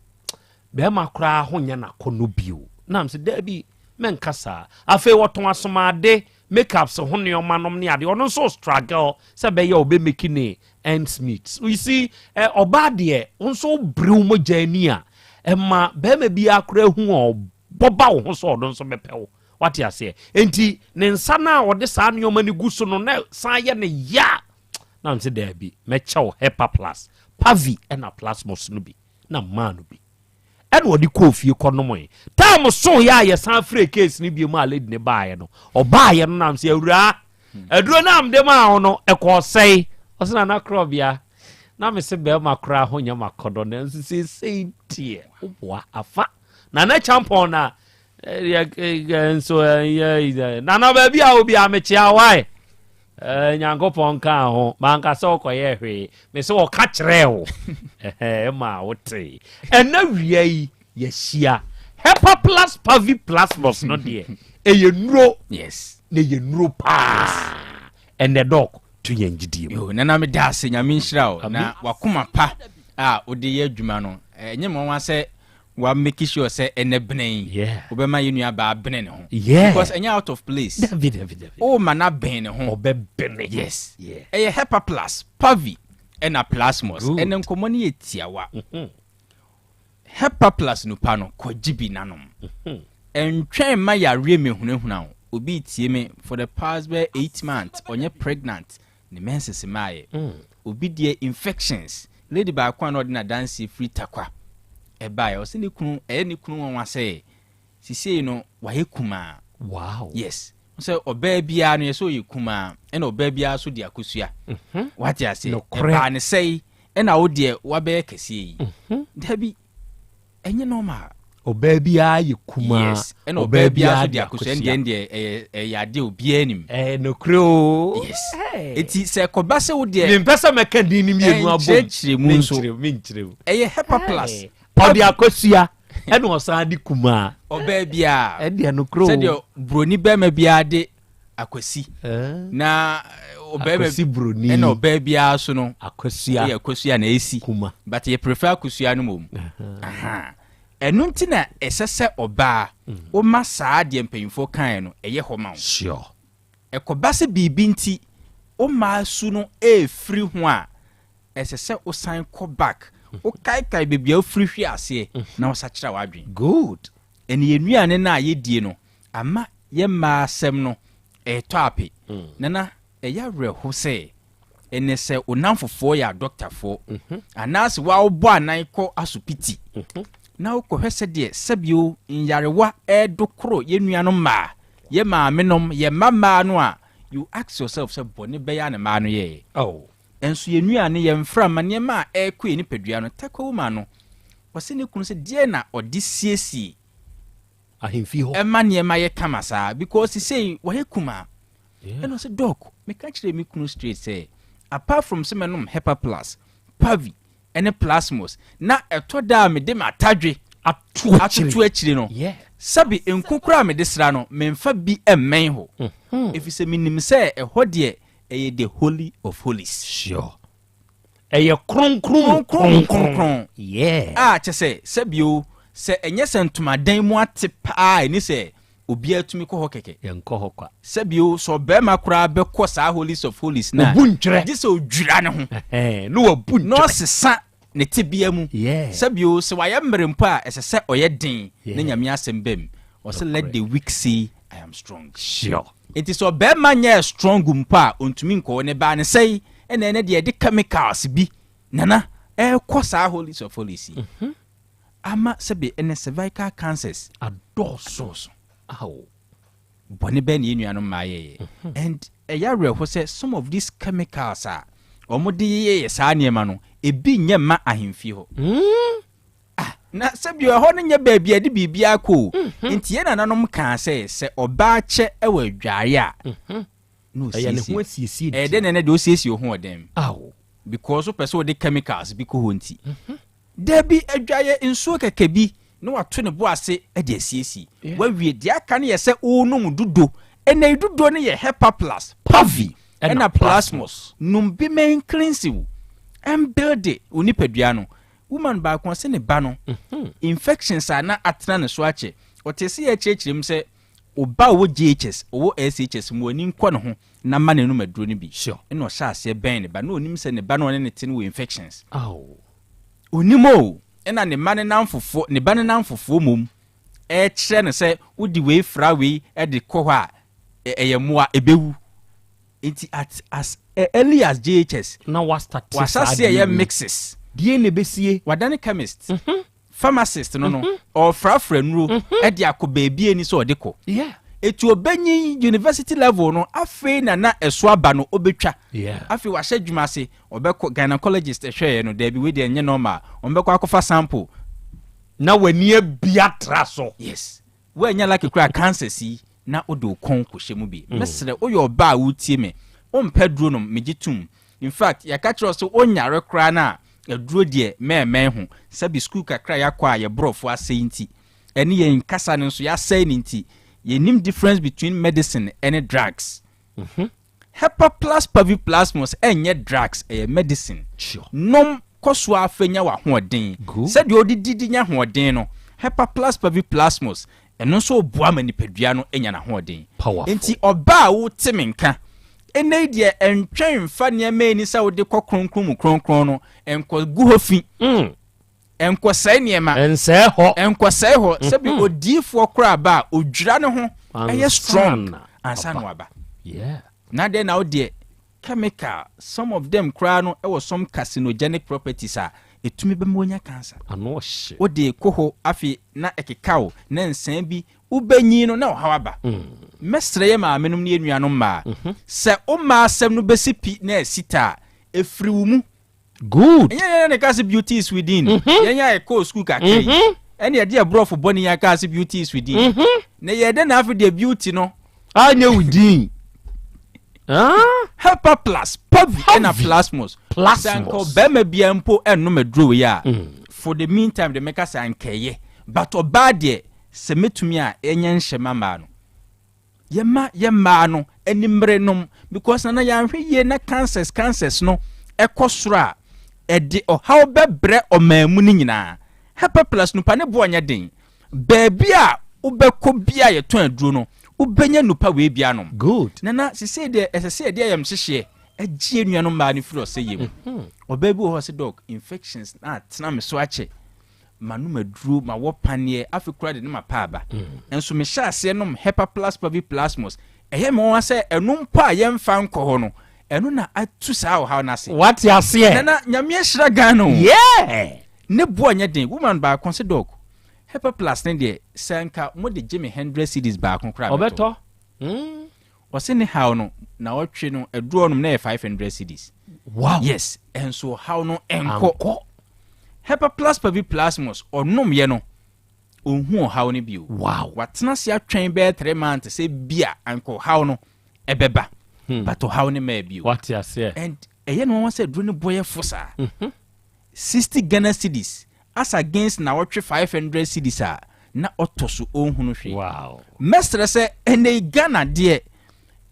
bɛrima koraa ho nyɛ n'akɔnnɔ bio. Nam sɛ daabi, mɛnka saa. Afei wɔtɔn asomade, makeups ho nneɛma nom ne adeɛ. Ɔno nso struggle sɛ bɛyɛ ɔbɛ make ne ends meet. You see, ɔbaa deɛ nso bere wo mogya ani a ɛma bɛrima bi akora hu a ɔbɔba wo ho sɛ ɔno nso bɛpɛ wo. Wate aseɛ? Enti ne nsa no a ɔde saa nneɛma no gu so no na san yɛ ne ya. Na nse daabi, mɛkyɛw Hepa Plus, Pavi ɛna Plasmos no bi na mmaa no bi ɛna ɔde kɔɔ fie kɔnom yi. Time so yɛ a yɛsan frɛ case no bi mu a lady ne baeɛ no, ɔbaeɛ no nam sɛ awuraa, aduro no am de maa wo no ɛkɔɔ sɛe. Ɔsɛ nana korɔbea na me se bɛrima koraa ho nyɛ makɔdɔ, nanso seesei deɛ woboa afa nana champɔn na nso nana baabi a obi a mekyea wae. Nyankopɔn ka ho manka sɛ wokɔyɛ hwee, me sɛ wɔka kyerɛɛ wo ma wotee. Ɛna wia yi yɛhyia Hepa Plus Pavi Plasmos no deɛ ɛyɛ nuro. Na ɛyɛ nuro paa. Ɛnɛ Doc to yɛn gyidie mu. Yo, nana meda ase, Nyame nhyira wo na wakoma pa a wode yɛ adwuma no. Ɛnyɛ me nwanwa sɛ wa make sure sɛ ɛnɛ bene yi wobɛma yɛ nua baa bene ne ho. Because ɛnyɛ out of place. Dabi, dabi, dabi. O ma na bɛn ne ho. Ɔbɛbene. Yes. Ɛyɛ Hepa Plus, Pavi ɛna Plasmos. Ɛnɛ nkɔmmɔ no yɛ tiawa. Hepa Plus nupa no kɔgye bi nanom. Ɛntwɛn ma yareɛ mehunahuna wo. Obi tie me for the past bɛyɛ 8 months, ɔnyɛ pregnant, ne menses maayɛ. Obi deɛ infections. Lady baako a na ɔde n'adanseɛ firi Takwa ɛbaeɛ, ɔsɛ ne kunu ɛyɛ ne kunu nwanwa sɛ sisei no wayɛ kumaa. Yes, sɛ ɔbaa biara no yɛ sɛ ɔyɛ kumaa, ɛna ɔbaa biara so de akosua. Wate ase? Ɛbaa ne sɛe ɛna wo deɛ wabɛyɛ kɛseɛ yi. Dabi, ɛnyɛ normal. Ɔbaa biara yɛ kumaa. Yes, ɛna ɔbaa biara so de akosua. Ɛndeɛ ɛndeɛ ɛyɛ adeɛ obiara nim. Ɛyɛ nokorɛ o. Yes, eti sɛ kɔba sɛ wo deɛ. Mempɛ sɛ mɛka din no mmienu abom. Ɛnkyerɛkyerɛ mu nso. Menkyerɛ mu. Ɛyɛ Hepa Plus. Ɔde akosua ɛna ɔsan de kumaa. Ɔbaa biara. Ɛdeɛ nokorɛ o. Sɛdeɛ buroni bɛrima biara de akwasi na ɔbɛrima Akwasi buroni. Ɛna ɔbaa biara so no. Akosua. Ɛyɛ akosua na esi. Kuma. But yɛ prefer akosua no mom. Ɛno nti na ɛsɛ sɛ ɔbaa woma saa deɛ mpanyinfoɔ kan no ɛyɛ hɔ ma wo. Ɛkɔba sɛ biribi nti woma su no ɛɛfiri ho a, ɛsɛ sɛ wosan kɔ back, wokaekae baabi a wofiri hwe aseɛ na wosakyerɛ w'adwene. Ɛne yɛn nnuane no a yɛdie no ama yɛ mmaa asɛm no ɛɛtɔ ape. Nana, ɛyɛ awerɛho sɛ ɛnɛ sɛ wo namfofoɔ yɛ adɔktafoɔ anaasɛ woawobɔ anan kɔ asopiti na wokɔhwɛ sɛdeɛ sɛbio nyarewa ɛɛdo koro yɛn nuanom mmaa, yɛ maamenom, yɛ mma mmaa no a, you ask yourself sɛ bɔne bɛyɛ a ne mmaa no yɛɛ. Ɛnso yɛn nnuane, yɛn mframa, nneɛma a ɛrekɔ yɛn nipadua no. Takwa woman no, ɔsɛ ne kunu sɛ deɛ na ɔde siesie ahemfi hɔ ɛma nneɛma yɛ kama saa, because sisei wɔyɛ kumaa. Ɛna ɔsɛ, "Doc, meka kyerɛ me kunu straight sɛ apart from sɛ mɛnom Hepa Plus, Pavi ɛne Plasmos, na ɛtɔ da a mede m'atadwe atoto akyire no, sɛbi nko koraa mede sra no, memfa bi mmɛn hɔ, ɛfiri sɛ menim sɛ ɛhɔ deɛ ɛyɛ the holy of holies." Sure, ɛyɛ kronkron. Kronkron kronkron. A kyɛ sɛ sɛbio sɛ ɛnyɛ sɛ ntomadan mu ate paa, ɛni sɛ obiara tumi kɔ hɔ kɛkɛ. Yɛnkɔ hɔ kwa. Sɛbio sɛ ɔbɛrima koraa bɛkɔ saa holies of holies na obu ntwerɛ. Gye sɛ odwira ne ho. Ne wabu na ɔsesa ne tebea mu. Sɛbio sɛ wayɛ mmerɛ mpo a, ɛsɛ sɛ ɔyɛ den na Nyame asɛm bam. Ɔsɛ, "Let the weak say I am strong." Nti sɛ ɔbɛrima nyɛ strong mpo a, ɔntumi nkɔ ne baa ne sɛe. Ɛna ɛnɛ deɛ yɛde chemicals bi, nana, ɛrekɔ saa holies of holies yi ama sɛbi ɛnɛ cervical cancers adɔɔso. Awo. Bɔne bɛn na yɛn nuanom mmaa yɛeɛ? And ɛyɛ awerɛho sɛ some of these chemicals a wɔde yeyɛyɛ saa nneɛma no, ebi nyɛ mma ahemfie hɔ. Ah, na sɛbi ɛhɔ no nyɛ baabi a yɛde biribiara kɔ o. Nti yɛn nananom kaa sɛ, sɛ ɔbaa kyɛ wɔ adwaeɛ a, na Ɛyɛ ne ho ɔsiesie. asiesie Ɛyɛ deɛ. dɛn na ɛnɛ deɛ ɔsiesie wo ho wɔ dan mu? Ao. Because wopɛ sɛ wode chemicals bi kɔ hɔ nti. Dabi, adwaeɛ nsuo kɛkɛ bi na wato ne bo ase de asiesie. Wawie, deɛ aka no yɛ sɛ worenom dudo. Ɛnnɛ yi dudo no yɛ Hepa Plus, Pavi ɛna Plasmos. Nom bi ma ɛncleanse wo, ɛmbuilde wo nipadua no. Woman baako ɔse ne ba no, infections a na atena ne so akyɛ, ɔtee sɛ yɛrekyerɛkyerɛ mu sɛ Wo ba a ɔwɔ JHS, ɔwɔ SHS, ma w'ani nkɔ ne ho na ma no anom aduro no bi. Ɛna ɔhyɛ aseɛ bɛn ne ba. Na ɔnim sɛ ne ba no a ɔne no te no wɔ infections. Ɔnim o. Ɛna ne mma no nnamfofoɔ, ne ba no nnamfofoɔ mmom rekyerɛ no sɛ wode wei fra wei de kɔ hɔ a, ɛyɛ mmoa, ɛbɛwu. Nti at as early as JHS, Na wastate wahyɛ saa aseɛ adeɛ yɛ wei. mixes. Deɛn na ɛbɛsie? Wadane chemist. Pharmacist no no, ɔrefrafra nnuro de akɔ baabi a ɛni sɛ ɔde kɔ. Eti ɔbɛnyin university level no, afei na na ɛso aba no, ɔbɛtwa. Afei wahyɛ adwuma ase, ɔbɛkɔ gynecologist hwɛeɛ no, daabi wei deɛ ɛnyɛ normal, wɔbɛkɔ akɔfa sample. Na w'ani abi atra so. Yes. Woannya lucky koraa a cancers yi na wode wo kɔn kɔhyɛ mu bi. Mɛsrɛ, woyɛ ɔbaa a woretie me, wompɛ aduro nom, megye tom. In fact, yɛaka kyerɛ wo sɛ wonyare koraa no a, aduro deɛ mɛɛmɛn ho. Sɛbe sukuu kakra a yɛakɔ a yɛ borɔfo asɛe nti, ɛne yɛn kasa no nso yɛasɛe no nti, yɛnnim difference between medicine ne drugs. Hepaplus paviplasmus ɛnyɛ drugs, ɛyɛ medicine. Nom kɔ so ara fa nya w'ahoɔden. Sɛdeɛ wodidi de nya ahoɔden no, Hepaplus paviplasmus, ɛno nso boa ma nipadua no nya n'ahoɔden. Enti ɔbaa a wote me nka ɛnnɛ yi deɛ, ɛntwɛn mfa nneɛma a ɛnni sɛ wode kɔ kronkron mu kronkron no nkɔgu hɔ fi. Ɛnkɔsɛe nneɛma. Ɛnsɛe hɔ. Ɛnkɔsɛe hɔ. Sɛbi odiyifoɔ koraa ba a, odwira ne ho, ɛyɛ strong ansa na waba. Na dɛn na wo deɛ, chemical, some of them koraa no wɔ some carcinogenic properties a ɛtumi bɛma wanya cancer. Ano ɔhye. Wode kɔ hɔ afei na ɛkeka wo, na nsaa bi, wobɛnyin no na ɔhaw aba. Mɛsrɛ yɛn maamenom ne yɛn nuanom mmaa, sɛ wo mmaa asɛm no bɛsi pi na asi ta a, ɛfiri wo mu. Good. Ɛnyɛ yɛn na ɛka sɛ beauty is within. Yɛn a yɛkɔɔ sukuu kakra yi. Ɛne yɛde ɛborɔfo bɔne yi aka sɛ beauty is within. Na yɛ dɛ na afei deɛ beauty no. Anyɛ within. Hepa plus, pavi ɛna plasmos. Plasmos. Sɛ anka ɔbarima biara mpo ɛnnom aduro wei a, for the meantime deɛ mɛka sɛ anka ɛyɛ. But ɔbaa deɛ, sɛ mɛtumi a, ɛnyɛ nhyɛ ma mmaa no. Yɛma yɛ mmaa no ani mmere nom because nana yɛanhwɛ yie na cancers cancers no ɛkɔ soro a ɛde ɔhaw bɛbrɛ ɔman mu no nyinaa. Hepa plus nupa ne boɔ nyɛ den. Baabi a wobɛkɔ bi a yɛtɔn aduro no wobɛnya nupa wei bi anom. Good. Nana sesei deɛ ɛsɛ sɛ yɛde ayamhyehyeɛ gye yɛn nuanom mmaa no firi ɔsɛeɛ mu. Ɔbaa bi wɔ hɔ ɔse doc infections na atena me so akyɛ. Manom aduro, mawɔ paneɛ, afei koraa de ne mapa aba. Nso mehyɛ aseɛ nom Hepaplus Paviplasmus. Ɛyɛ me nwanwa sɛ ɛno mpo a yɛmfa nkɔ hɔ no, ɛno na atu saa ɔhaw no ase. Wate aseɛ? Nana, Nyame ahyira Ghana o. Yeah! Ne boɔ nyɛ den. Woman baako se Doc, Hepaplus no deɛ, sɛ anka mode gye me hundred cedis baako koraa a mɛtɔ. Ɔbɛtɔ. Ɔse ne haw no naɔtwe no aduro ɔnom na ɛyɛ 500 cedis. Wow. Yes, ɛnso ɔhaw no ɛnkɔ. Ankɔ. Hepaplus paviplasmus ɔnom yɛ no ɔnhu ɔhaw no bio. Wow. Watena ase atwɛn bɛyɛ 3 months sɛ bia anka ɔhaw no ɛbɛba. But ɔhaw no mmaa bio. Wate aseɛ. And ɛyɛ no nwanwa sɛ aduro no bɔ yɛ fo saa. 60 Ghana cedis as against nawɔtwe 500 cedis a na ɔtɔ so ɔnhunu hwee. Wow. Mɛsrɛ sɛ ɛnɛ yi Ghana deɛ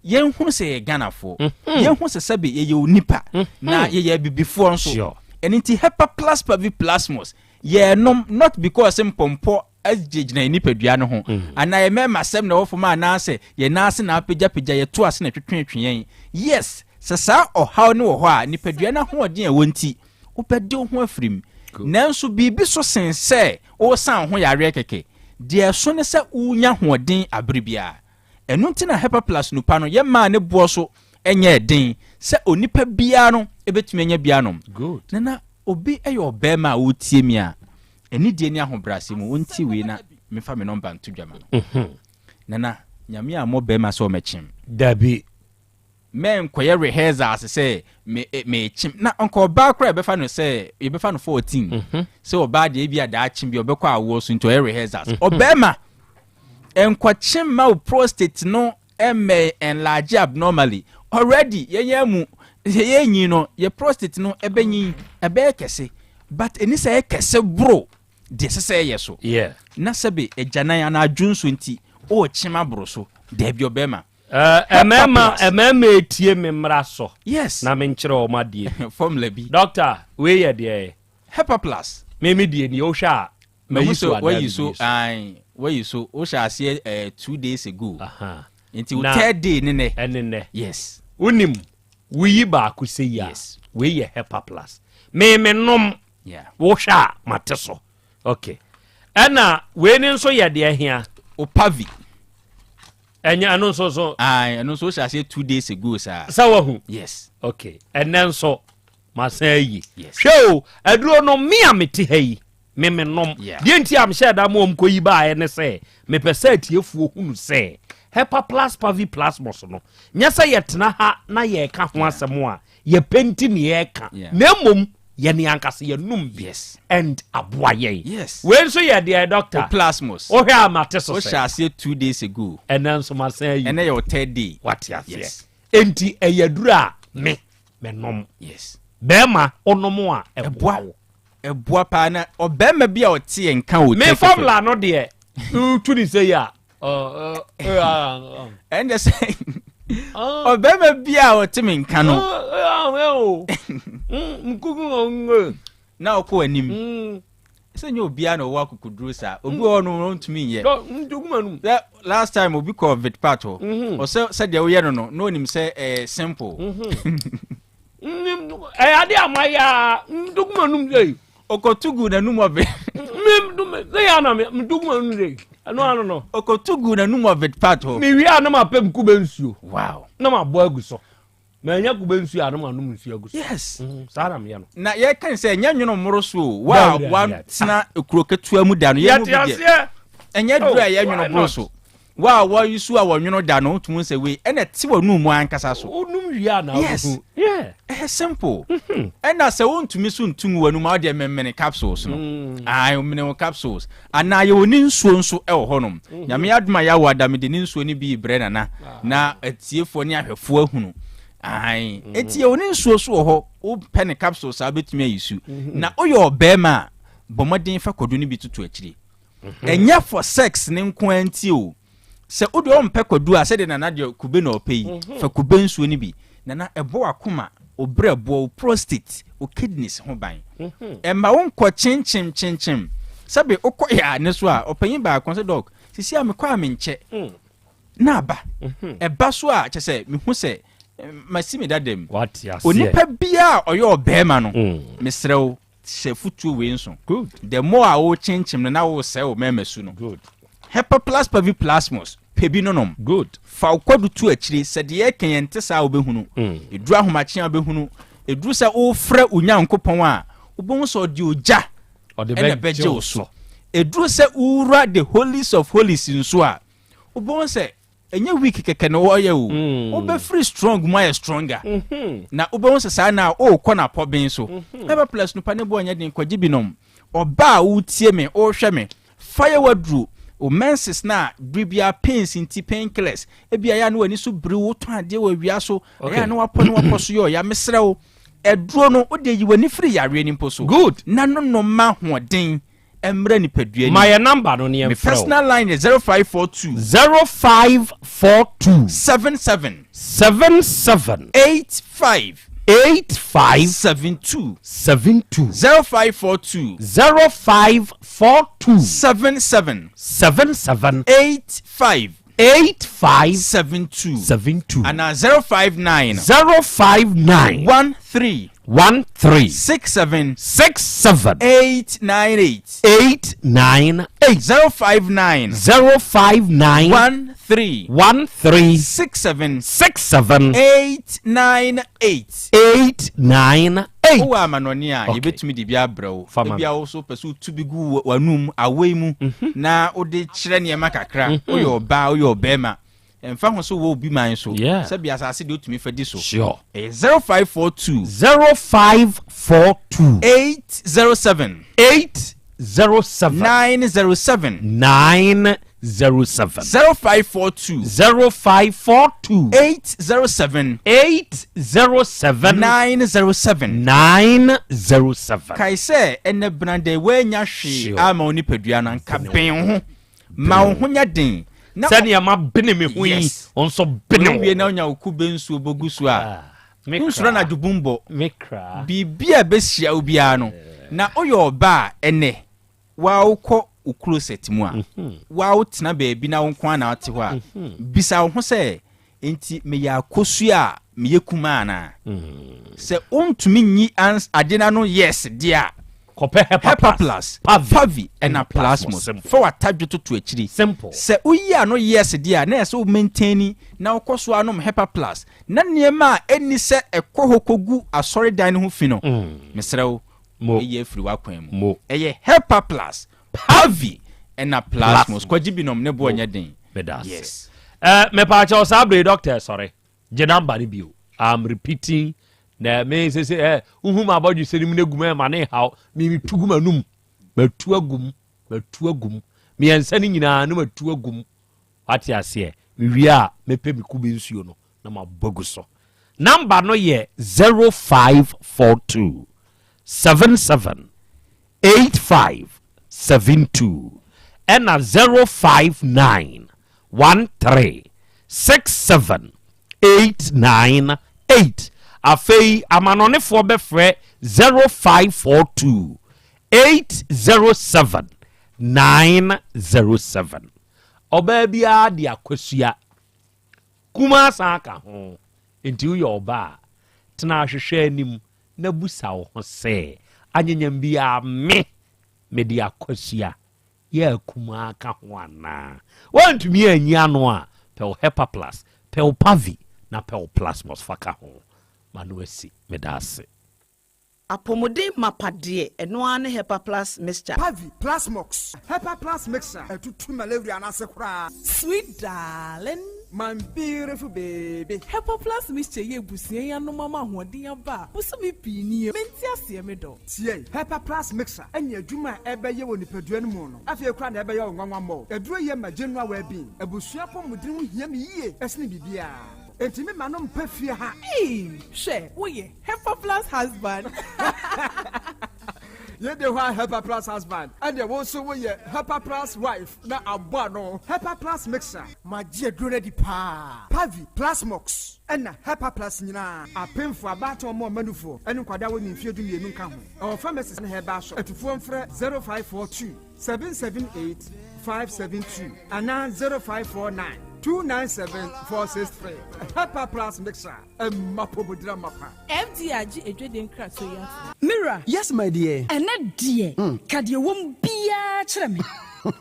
yɛnhunu sɛ yɛyɛ Ghanafoɔ. Yɛnhu sɛ sɛbe yɛyɛ onipa na yɛyɛ abibifoɔ nso. Sure. Ɛno nti Hepaplus paviplasmus yɛnom not because mpɔmpɔ agyinagyina yɛn nipadua no ho anaa yɛn mmarima asɛm na ɛwɔ fam anaasɛ yɛn nan ase na apagyapagya yɛto ase na ɛtwetwetwe yɛn. Yes, sɛ saa ɔhaw no wɔ hɔ a, nipadua no ahoɔden a ɛwɔ nti, wobɛde wo ho afiri mu. Nanso biribi so sen sɛ woresan wo ho yareɛ kɛkɛ. Deɛ ɛso ne sɛ worenya ahoɔden abere biara. Ɛno nti na Hepaplus nupa no yɛmaa ne boɔ so nyɛɛ den sɛ onipa biara no bɛtumi anya bi anom. Nana, obi yɛ ɔbarima a ɔretie me a, anidie ne ahobrɛaseɛ mu, ɔntie wei na memfa me nɔmba nto dwa ma no. Nana, Nyame ammɔ bɛrima sɛ ɔmɛkyem. Dabi. Mɛnkɔyɛ rehearsals sɛ me eh, mekyem. Na nka ɔbaa koraa yɛbɛfa no sɛ yɛbɛfa no 14. Mhm. Sɛ ɔbaa deɛ ebi a daakye bi ɔbɛkɔ awoɔ so nti ɔyɛ rehearsals. Ɔbɛrima nkɔkyem ma wo prostate no mmɛ enlarge abnormally. Already yɛn mu sɛ yɛnyin no yɛ prostate no ɛbɛnyin ɛbɛyɛ kɛse but ɛni sɛ ɛyɛ kɛse boro deɛ ɛsɛ sɛ ɛyɛ so. Yeah. Na sɛbe agyanan anaa adwonso nti ɔrekyem aboro so. Daabi ɔbɛrima. Mmarima mmarima etie me mmara so. Yes. Na menkyerɛ wɔn adeɛ. Formula bi. Doctor, wei yɛ deɛ. Hepa plus. Me me deɛ nie wohwɛ a mayi so adaa wayi so ayi wayi so wohyɛ aseɛ 2 days ago. Nti wo third day ne nɛ. Ɛne nɛ. Yes. Wonim woyi baako sɛ yi a. Yes. Wei yɛ hepa plus. Me me nom. Yeah. Wohwɛ a mate so. Okay. Ɛna wei ne nso yɛ deɛ hia. Opavi. Ɛnyɛ ɛno nso so. Ayi ɛno nso wohyɛ aseɛ 2 days ago saa. Sɛ wahu. Yes. Okay. Ɛnɛ nso masan ayi. Yes. Hwɛ o aduro no me a mete ha yi me me nom. Yeah. Deɛ nti a mehyɛ da ma wɔn kɔ yi baeɛ ne sɛ mepɛ sɛ atiefoɔ hunu sɛ Hepa plus Pavi Plasmos no nyɛ sɛ yɛtena ha na yɛreka ho asɛm a yɛpɛ nti ne yɛreka Yeah. na mmom yɛne ankasa yɛnum bi Yes. and aboa yɛn. Yes. Wei nso yɛ deɛ doctor. O plasmos. Wohwɛ a mate so sɛ. Wohyɛ aseɛ 2 days ago. Ɛnɛ nso masan ayi. Ɛnɛ yɛ wo third day. Wate aseɛ. Yes. Enti ɛyɛ aduro a me menom. Yes. Bɛrima wonom a ɛboa wo. Ɛboa paa na ɔbɛrima bi a ɔte yɛn nka wɔ Me Tech FM. formula no deɛ wotu ne sɛ yi a Ɛnde sɛ ɔbɛrima bi a ɔte me nka no. Na ɔkɔ anim. Sɛ nyɛ obiara na ɔwɔ akokoduro saa. Obi wɔ hɔ no ɔntumi nyɛ. Sɛ last time obi kɔ Vitpat hɔ. Ɔsɛ sɛdeɛ woyɛ no na onim sɛ ɛyɛ simple. Ɛyɛ ade a mayɛ a ndoguma num sɛ Ɔkɔto gu n'anum ɔbɛ. Sɛ yɛ ana ndoguma num sɛ ɛno ano no. Ɔkɔto gu n'anum wɔ Vitpat hɔ. Mewie a na mapɛ m kube nsuo. Wow. Na mabɔ agu so. Manya kube nsuo a na manom nsuo agu so. Yes. Saa na meyɛ no. Na yɛka ne sɛ ɛnyɛ nwono mmoro so o. Wa a Dabi, dabi, dabi. watena kuro ketewa mu da no yɛn mu Yɛte bi deɛ. aseɛ. Ɛnyɛ duro a ɛyɛ Oh, nwono why boro not? so. Wa a wɔyi so a wɔnwono da no wotumi sɛ wei ɛna ɛte w'anum mu ankasa so. Wonum wie a na Yes. wohu. Yeah. Ɛyɛ simple. Ɛna sɛ wontumi so ntu ngu w'anum a wodeɛ memene capsules no. Ae, mene wo capsules. Anaa yɛwɔ ne nsuo nso ɛwɔ hɔnom. Nyame adom a yɛawo ada mede ne nsuo no bi brɛ nana na atiefoɔ ne ahwɛfoɔ ahunu. Ae, enti yɛwɔ ne nsuo so wɔ hɔ. Wopɛ ne capsules a wobɛtumi ayi su. Na woyɛ ɔbarima a bɔ mmɔden fa kwadu no bi toto akyiri. Ɛnyɛ for sex ne nko ara nti o. Sɛ wode ɔmpɛ kwadu a sɛdeɛ nana deɛ kube na ɔpɛ yi, fa kube nsuo no bi. Nana ɛbɔ w'akoma, wo berɛboɔ, wo prostate, wo kidneys ho ban. Ɛmma wo nkɔ kyenkyem kyenkyem. Sɛbe wokɔ yɛ ne so a, ɔpanyin baako sɛ doc, sisi a mekɔ a menkyɛ. Na aba. Ɛba so a kyɛ sɛ mehu sɛ masi me dada mu. Wate aseɛ. Onipa biara a ɔyɛ ɔbɛrima no, mesrɛ wo hyɛ futuo wei nso. Good. The more a wokyenkyem no na wosɛe wo mmarima su no. Good. Hepa plus pavi plasmos pɛ bi nonom. Good. Fa wo kwadu to akyire sɛ deɛ ɛka yɛn nte saa a wobɛhunu. Ɛduru ahomakye a wobɛhunu. Ɛduru sɛ wofrɛ Onyankopɔn a wobɛhu sɛ ɔde ogya Ɔde ɛna ɛbɛgye wo so. Ɛduru sɛ wowura the holies of holies nso a wobɛhu sɛ ɛnyɛ weak kɛkɛ na wɔyɛ o. Wobɛfiri strong mu ayɛ stronger. Na wobɛhu sɛ saa na wokɔ n'apɔben so. Hepa plus no pa ne boɔ nyɛ den kɔgye binom. Ɔbaa a wotie me wohwɛ me fa yɛ waduro o menses na bere biara pains nti painkillers ebi ayɛ a na w'ani so biri wo tɔn adeɛ wɔ awia so ɛyɛ a na wapɔ ne wapɔ so yɛ ɔya mesrɛ wo aduro no wode yi w'ani firi yareɛ no mpo so. Good. Na no no ma hoɔden mmerɛ nipadua Ma yɛ number no ne Me yɛmfrɛ wo. personal line yɛ 0542 0542 77 77 85 85 72 72 0542 0542 77 77 85 85 72 72 ana 059 059 13 13 67 67 898 898 059 059 13 13 67 67 898 898. Wowɔ amanɔne a yɛbɛtumi de bi abrɛ wo. Fa ma Ebia wo so pɛ sɛ wotu bi gu w'anum awɔ yi mu na wode kyerɛ nneɛma kakra. Woyɛ ɔbaa, woyɛ ɔbɛrima. Ɛmfa ho sɛ wowɔ obi man so. Yeah. Sɛbi asase deɛ wotumi fa di so. Sure. Ɛyɛ 0542. 0542. 807. 807. 907. 907. 0542. 0542. 807. 807. 907. 907. Kae sɛ ɛnɛ benada woannya hwee Sure. ama wo nipadua no anka bɛn wo ho. Ma wo ho nyɛ den. Na Sɛnea mabene me ho yi, Yes. wo nso bene wo Wowie na ho. wonya wo kube nsuo bɔgu so a, me wonsuro kra. anadwo bumbɔ. Me kra. Biribi a ɛbɛhyia wo biara no, na woyɛ ɔba a ɛnɛ, waa wokɔ wo closet mu a, waa wotena baabi na wo nko ara na wote hɔ a, bisa wo ho sɛ, Enti meyɛ akosua a meyɛ kumaa anaa? Sɛ wontumi nyi ans ade no ano yes deɛ a, kɔpɛ Hepa Plus, Pavi ɛna Plasmos. Fa w'atadwe toto akyiri. Simple. Sɛ woyi ano yes deɛ a, na ɛsɛ wo maintaini na wokɔ so ara nom Hepa Plus. Na nneɛma a ɛnni sɛ ɛkɔ hɔ kɔgu asɔredan no ho fi no, mesrɛ wo, yi afiri w'akwan mu. Ɛyɛ Hepa Plus, Pavi ɛna Plasmos. Kɔgye bi nom, ne boɔ nyɛ den. Meda ase. Yes. Eh, mepaakyɛw saa bere doctor sɔre. Gye number no bio. I'm repeating. Na me sɛ sɛ eh wohu ma abɔdwe sɛ nim na gum eh ma ne haw. Me me tu gu m'anum. Matu agum. Matu agum. Mmiɛnsa no nyinaa no matu agum. Wate aseɛ. Mewie a mepɛ me kube nsuo no na mabɔ agu so. Number no yɛ 0542 77 8572 ɛna 059 13 67 898. Afei amanɔnefoɔ bɛfrɛ 0542 807 907. Ɔbaa biara de akwasua kumaa san ka ho. Enti woyɛ ɔbaa a, tena ahwehwɛ anim na busa wo ho sɛ, 'Anyanyam biara me mede akwasia yɛ akumaa ka ho anaa? Woantumi anyi ano a, pɛ wo Hepaplus, pɛ wo Pavi, na pɛ wo Plasmos fa ka ho. Ma no asi. Meda ase. Apɔmuden mapa deɛ, ɛno ara ne Hepaplus mixture. Pavi, Plasmox, Hepaplus mixture, ɛtutu malaria no ase koraa. Sweet darling. My beautiful baby. Hepaplus mixture yi abusua yi anom ama ahoɔden aba a bosome pii nie. Mente aseɛ me dɔ. Tie! Hepaplus mixture ne adwuma a ɛbɛyɛ wɔ nipadua no mu no, afei koraa na ɛbɛyɛ wo nwanwa mmɔ. Aduro yi ma general well-being. Abusua apɔmuden ho hia me yie sene biribiara. Enti me ma no mpɛ fie ha. Eii hwɛ woyɛ Hepaplus husband. Yei de hɔ a Hepaplus husband ɛneɛ wo nso woyɛ Hepaplus wife na abɔ ano. Hepaplus mixture. Magye aduro no adi paa. Pavi, Plasmox ɛna Hepaplus nyinaa. Apemfoɔ, abaatan ɔma ɔma nufoɔ ɛne nkwadaa a wɔnni mfeɛ 12 nka ho. Ɛwɔ pharmacies ne herbal shop. Atufoɔ mfrɛ 0542 778 572 anaa 0549 297 463. Hepaplus mixture. Ɛmma apɔmuden amapa. FDA agye adwadie nkratoɔ yi atom. Me wura. Yes my dear. Ɛnnɛ deɛ, ka deɛ ɛwɔ mu biara kyerɛ me.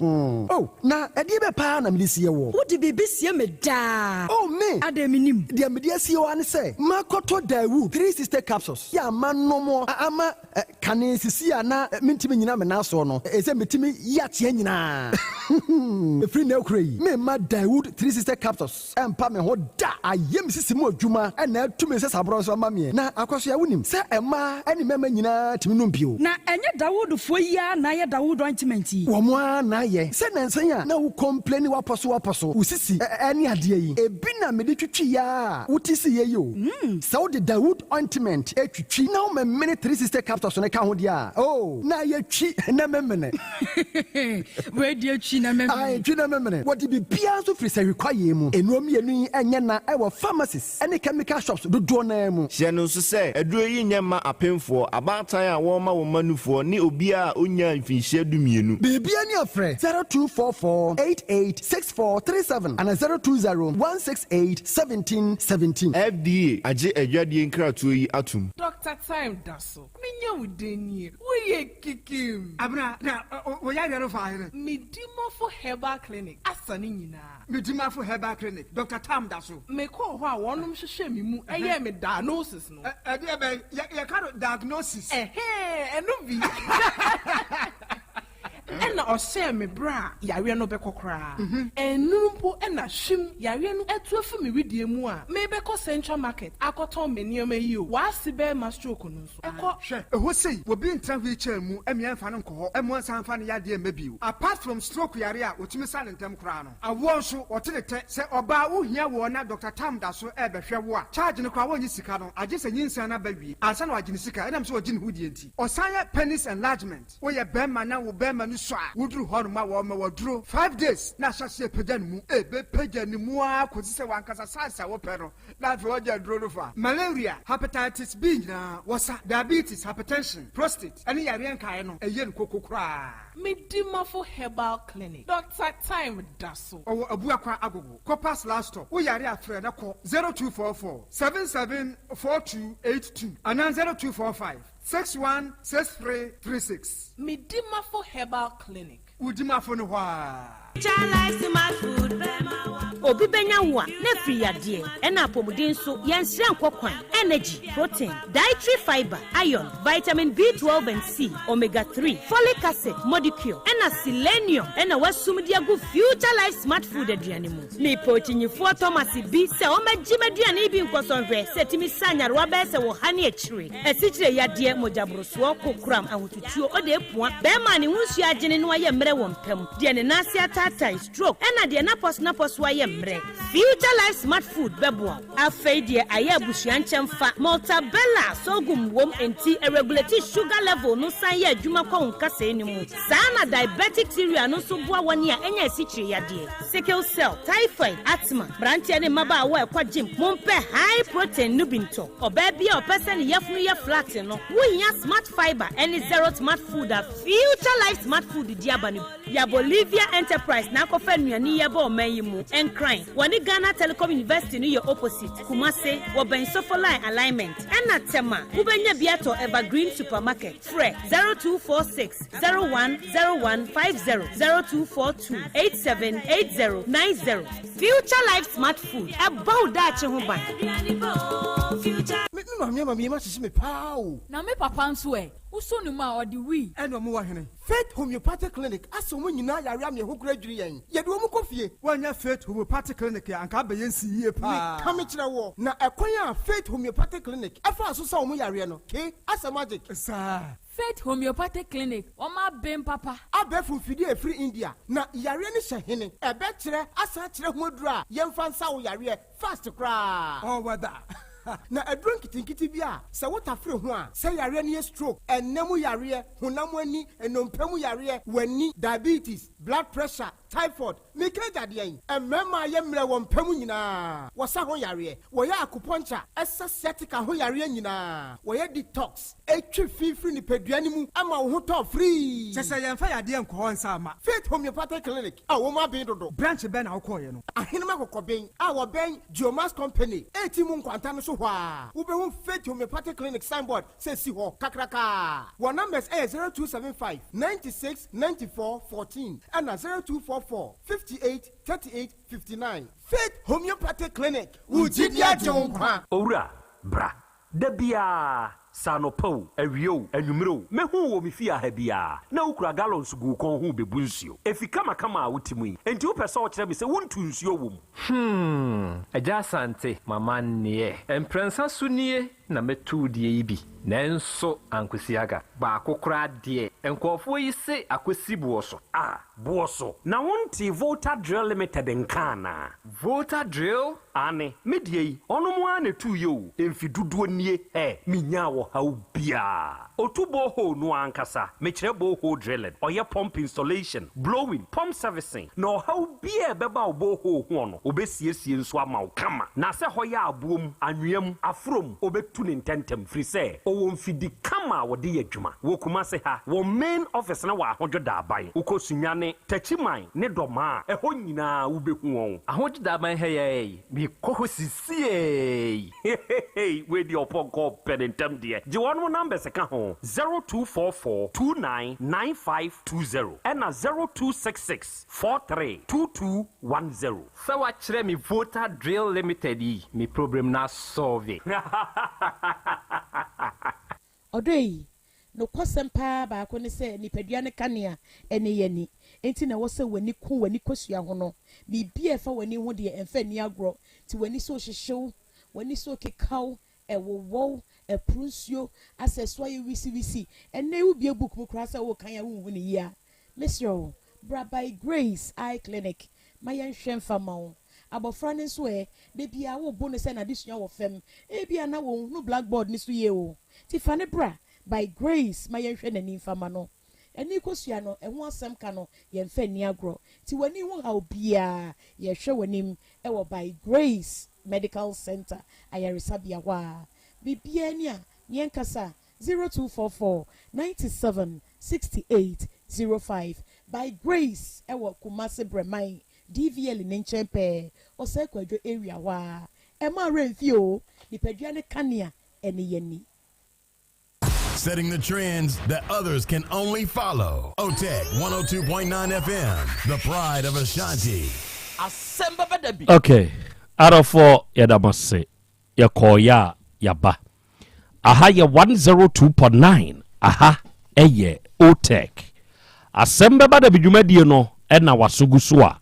Oh, na ɛdeɛ bɛn paa na mede sie woɔ? Wode biribi sie me daa. Oh, me! Adɛn mennim? Deɛ mede asie wo ara ne sɛ, makɔtɔ Daewoo 360 capsules yi a manom ama kane sisi a na mentumi nnyina me nan soɔ no, ɛsɛ metumi yi ateɛ nyinaa. Ɛfiri nnɛ rekora yi, meremma Daewoo 360 capsules. Ɛmpa me ho da. Ayɛ me sisi mu adwuma na atu me nsasaborɔ nso ama meɛ. Na Akwasoa, wonim sɛ mmaa ne mmarima nyinaa tumi nom bio. Na ɛnyɛ Dawudfoɔ yi ara na ayɛ Dawud ointment yi? Wɔn ara na ayɛ. Sɛ nnansa yi a na wo complaini w'apɔso w'apɔso, wo sisi ne adeɛ yi, ebi na mede twitwiiɛ ara a wote siiɛ yi o. Sɛ wode Dawud ointment twitwi na womemene 360 capsules no ka ho deɛ a, oh, na ayɛ twi na memene. Wei deɛ twi na memene. Ae, twi na memene. Wɔde biribiara nso firi sahwi kwaeɛ mu. Nnuro mmienu yi nyɛ na wɔ pharmacies ne chemical shops dodoɔ no ara mu. Hyɛ no nso sɛ, aduro yi nyɛ mma apemfoɔ, abaatan a wɔrema wɔn mma nufoɔ, ne obiara a ɔnnyaa mfinhyia dumienu. Biribiara ni a frɛ 0244 88 64 37 anaa 020 168 17 17. FDA agye adwadie nkratoɔ yi atom. Doctor Time da so. Menya wo dɛn nie? Woyɛ kikim. Abena, na wo yareɛ no faa hene? Medimafo Herbal Clinic asa ne nyinaa. Medimafo Herbal Clinic, Doctor Tam da so. Mekɔɔ hɔ a wɔnom hwehwɛɛ me mu yɛɛ me diagnosis no. Ɛdeɛ bɛn? Yɛka no diagnosis. Ɛhɛɛ, ɛno bi. Ɛna ɔhyɛɛ me berɛ a yareɛ no bɛkɔ koraa. Ɛnnuru mpo na hwim, yareɛ no atu afi me wedeɛ mu a merebɛkɔ Central Market akɔtɔn me nneɛma yi o, w'ase bɛrima stroke no nso, ɛkɔ. Hwɛ, ɛhɔ sei, obi ntena wheelchair mu mmea mfa no nkɔ hɔ mmoa nsan mfa no yadeɛ mma bio. Apart from stroke yare a wɔtumi sa no ntɛm koraa no, awoɔ nso, wɔte ne tɛ. Sɛ ɔbaa wohia woɔ na Doctor Tam da so rebɛhwɛ wo a, charge no koraa wɔnnye sika no, agye sɛ nyinsɛn no aba wie ansa na wɔagye ne sika ɛnam sɛ ɔgye ne ho die nti. Ɔsan yɛ penis enlargement. Woyɛ bɛrima na wo bɛrima no sua a, woduru hɔ nom a wɔma wo aduro five days na ahyɛ aseɛ apagya ne mu. Ɛbɛpagya ne mu ara kɔsi sɛ w'ankasa size a wopɛ no na afei woagye aduro no fa. Malaria, hepatitis B nyinaa wɔsa, diabetes, hypertension, prostate ɛne yareɛ nkaeɛ no ɛyɛ no koko koraa. Medimafo Herbal Clinic, Doctor Time da so. Ɔwɔ Abuakwa Agogo, Corpus last stop. Wo yare a frɛ na kɔ 0244 77 4282 anaa 0245 616336. Medimafo Herbal Clinic. Wo dimafo no hɔ aa. Obi bɛnya wo a, na afiri yadeɛ, ɛna apɔmuden nso, yɛnsrɛ nkɔ kwan, energy, protein, dietary fibre, iron, vitamin B12 and C, omega 3, folic acid, modicure, ɛna selenium ɛna wasum de agu Future Life Smart Food aduane mu. Mepɛ okyinyifoɔ Thomas bi sɛ ɔmmɛgye m'aduane yi bi nkɔsɔ nhwɛ sɛ ɛtumi sa nyarewa bɛyɛ sɛ wɔ ha ne akyire, asikyire yadeɛ, mogyaborosoɔ, kokoram, ahotutuo, odeepua, bɛrima a ne ho nsuo agyene na wayɛ mmerɛ wɔ mpa mu, deɛ ne nan ase ataatae, stroke, ɛna deɛ n'apɔsonapɔso ayɛ mmerɛ. Future Life Smart Food bɛboa wo. Afei deɛ ayɛ abusua nkyɛmfa, Maltabella sorghum wom enti ɛregulate sugar level no san yɛ adwuma kɔ wo nkasɛɛ no mu. Saa na diabetic cereal no nso boa wɔn a anya asikyire yadeɛ, sickle cell, typhoid, asthma. Mmeranteɛ ne mmabaawa a ɛkɔ gym, mompɛ high protein no bi ntɔ. Ɔbaa bi a ɔpɛ sɛ ne yafunu yɛ flat no, wohia Smart Fibre ne Zero Smart Food a Future Life Smart Food de aba no bi. Ya Bolivia Enterprise na akɔfa nnuane yi aba ɔman yi mu. Nkran, wɔne Ghana Telecom University no yɛ opposite. Kumase, wɔbɛn Sofoline Alignment. Ɛna Tema, wobɛnya bi atɔ Evergreen Supermarket. Frɛ 0246 0101 50, 0242 87 80 90. Future Life Smart Food, ɛbɔ wo daakye ho ban. Me me maame ama me yam ahyehye me paa o. Na me papa nso ɛ? Wosɔ ne mu a, ɔde wii. Ɛna ɔmo wɔ hene? Faith Homeopathic Clinic asa wɔn nyinaa yare ama yɛn ho kora dwiri yɛn. Yɛde wɔn kɔ fie. Woannya Faith Homeopathic Clinic a, anka abɛyɛ nsi yie paa. Meka mekyerɛ woɔ, na ɛkwan a Faith Homeopathic Clinic faa so sa wɔn yareɛ no, ke, asɛ magic. Saa. Faith Homeopathic Clinic, wɔn aben papa. Abɛɛfo mfidie a ɛfiri India, na yareɛ no hyɛ hene? Ɛbɛkyerɛ asan akyerɛ ho aduro a yɛmfa nsa wo yareɛ fast koraa. All weather. Na aduro nketenkete bi a sɛ wotafere ho a, sɛ yareɛ no yɛ stroke, ɛnna mu yareɛ, honam ani, nnompe mu yareɛ, w'ani, diabetes, blood pressure, typhoid, meka agya deɛn? Mmarima a yɛ mmerɛ wɔ mpa mu nyinaa, wɔsa ho yareɛ, wɔyɛ acupuncture, ɛsa sciatica ho yareɛ nyinaa, wɔyɛ detox, ɛtwe fi firi nipadua no mu ma wo ho tɔ firii. Kyɛ sɛ yɛmfa yadeɛ nkɔ hɔ nsa mma. Faith Homeopathic Clinic a wɔn aben dodo. Branch bɛn na wokɔeɛ no? Ahenem Akɔkɔben a wɔbɛn Geomax Company a mu nkwanta no so hɔ ara, wobɛhu Faith Homeopathic Clinic signboard sɛ esi hɔ kakrakaa. Wɔn numbers yɛ 0275 96 94 14 ɛna 0244 58 38 59. Faith Homeopathic Clinic, wo gyidi agye wo nkwa. Owura, bra. Da biara, sɛ anɔpa o, awia o, anwummere o, mehu wo wɔ me fie ha biara, na wokura gallons gu wo kɔn ho rebebu nsuo. Efi kamakama a wote mu yi, enti wopɛ sɛ wokyerɛ me sɛ wontu nsuo wɔ mu? Hmm, Agya Asante, m'amanneɛ. Mprɛnsa so nie na mɛtu wo deɛ yi bi, nanso ankosi aga. Baako koraa deɛ, nkurɔfoɔ yi se akɔsi boɔ so. Ah, boɔ so. Na wontee Volta Drill Limited nka anaa? Volta Drill? Aane, me deɛ yi, ɔnom ara na ɛtuiɛ o, mfe dodoɔ nie, ɛ, menyaa ɔhaw biara. Ɔtu borehole no ankasa, mekyerɛ borehole drilling, ɔyɛ pump installation, blowing, pump servicing, na ɔhaw biara a ɛbɛba wo borehole hoɔ no, ɔbɛsiesie nso ama wo kama. Na sɛ hɔ yɛ aboɔ mu, anwea mu, aforɔ mu, ɔbɛtu no ntɛntɛm, firi sɛ ɔwɔ mfidi kama a wɔde yɛ adwuma. Wɔ Kumase ha, wɔn main office no wɔ Ahodwo Daaban. Wokɔ Sunyani, Techiman ne Dɔmaa a, ɛhɔ nyinaa wobɛhu wɔn. Ahodwo Daaban ha yi ara yi, mekɔ hɔ sisiei. Hehehe wei deɛ ɔpɔnkɔ ɔpɛ ne ntɛm deɛ. Gye wɔnom numbers ka ho, 0244 29 9520 ɛna 0266 43 2210. Sɛ wakyerɛ me Volta Drill Limited yi, me problem no asɔlve. Ɔdɔ ei, Nokwasɛm paa baako ne sɛ, nipadua no kanea ne yɛn ani. Enti na ɛwɔ sɛ w'ani ku w'ani kosua ho no. Biribi a ɛfa w'ani ho deɛ, ɛmfa nni agorɔ. Nti w'ani so rehyehye wo, w'ani so rekeka wo, ɛwowɔ wo, ɛporo nsuo, asɛ ɛso ayɛ wisiwisi. Ɛnnɛ yi wobue book mu koraa sɛ worekan a wonhu no yie a, mesrɛ wo, bra By Grace Eye Clinic ma yɛnhwɛ mfa mma wo. Abɔfra no nso ɛ, da biara wobo no sɛ n'adesua wɔ fam. Ebia na ɔnhunu blackboard no so yie o. Nti fa no bra By Grace ma yɛnhwɛ n'ani mfa mma no. Ani kosua no, ɛho asɛm ka no, yɛmfa nni agorɔ. Nti w'ani ho haw biara, yɛhwɛ w'anim wɔ By Grace Medical Center ayaresabea hɔ a. Biribiara ni a, yɛnkasa, 0244 97 68 05. By Grace wɔ Kumasi Brɛman, DVL ne nkyɛn pɛɛ, Osei Kwadwo area hɔ ara. Ɛmma wo werɛ mfi o, nipadua no kanea ne yɛn ani. Setting the trends that others can only follow. OTEC 102.9 FM, the pride of Ashanti. Asɛm bɛba da bi. Ok adɔfoɔ yɛda mo ase yɛkɔɔeɛ a yɛaba aha yɛ 102.9 aha ɛyɛ OTEC asɛm bɛba da bi dwumadie no ɛna waso gu so a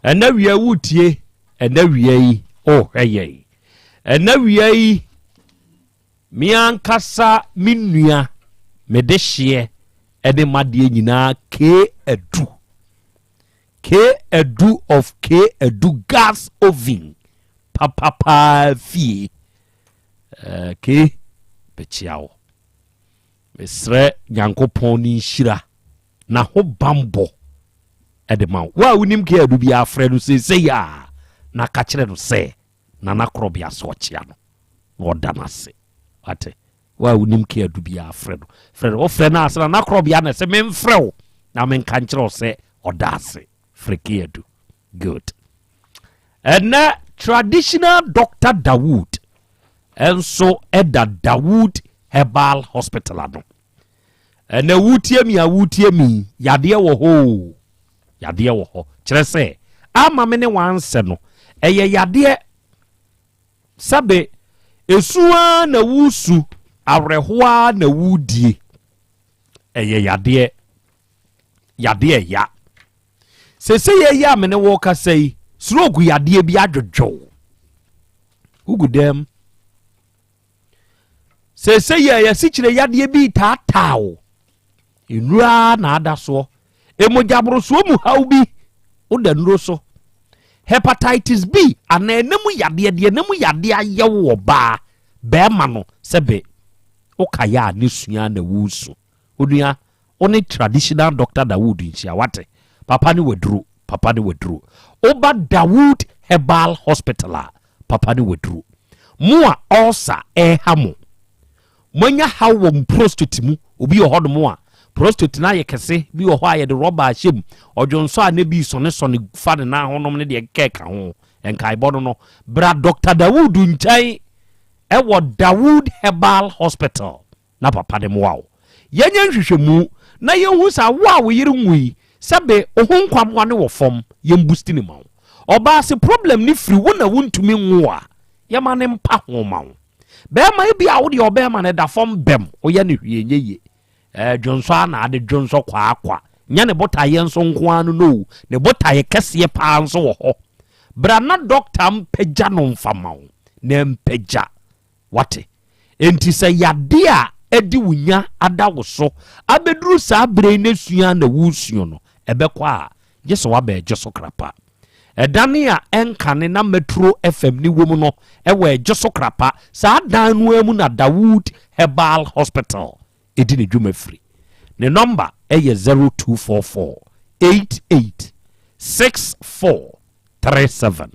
ɛnɛ wia wotie ɛnɛ wia yi wohwɛ yɛn ɛnɛ wia yi Me ankasa me nua, me dehyeɛ ne m'adeɛ nyinaa K Adu. K Adu of K Adu gas oven papapaa fie. Uh, K bɛkyia wo. Mesrɛ Nyankopɔn ne nhyira na ho bambɔ ɛde ma wo. Wo a wonim K Adu biara frɛ no seesei a na ka kyerɛ no sɛ Nana Korɔbea so ɔkyea no na ɔda no ase. Wate? Wo a wonim ke adu biara frɛ no. Frɛ no. Wofrɛ no ase Nana Korɔbea na ɛsɛ memfrɛ wo na menka nkyerɛ wo sɛ ɔda ase. Frɛ ke adu. Good. Ɛnɛ traditional Doctor Dawood nso ɛda Dawood Herbal Hospital ano. Ɛnɛ wotie mi a wotie mi yadeɛ wɔ hɔ o. Yadeɛ wɔ hɔ. Kyerɛ sɛ, ama me ne wansɛ no, ɛyɛ yadeɛ. Sɛbe, esu ara na woresu, awerɛhoɔ ara na woredie. Ɛyɛ yadeɛ. Yadeɛ ɛya. Sese yɛ yi a me ne wo kasa yi, stroke yadeɛ bi adwodwo. Wogu dɛm. Seesei yɛ yɛsikyire yadeɛ bi retaataa wo. Nnuro ara na ada soɔ. Mogyaborosoɔ mu haw bi, woda nnuro so. Hepatitis B anaa ɛna mu yadeɛ, deɛ ɛna mu yadeɛ ayɛ wo ɔbaa, bɛrima no, sɛbe wokaeɛ a ne sua na woresu. Onua, Wo ne traditional doctor Dawood nhyia wate. Papa ne waduro, papa ne waduro. Woba Dawood Herbal Hospital a, papa ne waduro. Mo a ulcer ɛreha mo, moanya haw wɔ mo prostate mu, obi wɔ hɔnom a prostate no ayɛ kɛse, bi wɔ hɔ a yɛde rɔba ahyɛ mu, ɔdwonsɔ a na bi sɔnesɔne fa ne nan ho nom ne deɛ ɛkeka ho, nkaebɔ no no, bra Doctor Dawood nkyɛn ɛwɔ Dawood Herbal Hospital. na papa de mmoa wo. Yɛnyɛ nhwehwɛmu na yɛnhu sɛ awo a wo yere nwui sɛbe wo ho nkwammoa no wɔ fam, yɛn boosti no ma wo. Ɔbaa se problem no firi wo na wontumi nwo a, yɛma no mpa ho ma wo. Bɛɛma ebia wo deɛ ɔbɛɛma no da fam bɛm, woyɛ no hwee nyɛ yie. Ɛɛ dwonsɔ ara na ade dwonsɔ kwaakwa. Nyɛ ne botaeɛ nso nko ara no no o, ne botaeɛ kɛseɛ paa nso wɔ hɔ. Bra na dɔkta mpagya no mfa ma wo, na mpagya. Wate? Enti sɛ yadeɛ a adi wo nya ada wo so abɛduru saa berɛ yi na sua na woresuo no, ɛbɛkɔ a, gye sɛ woaba Ɛgyeso Krapa. Ɛdane a ɛnkane na Metro FM no wom no wɔ Ɛgyeso Krapa. Saa dan no ara mu na Dawood Herbal Hospital di ne dwuma firi. Ne nɔmba yɛ 0244 88 64 37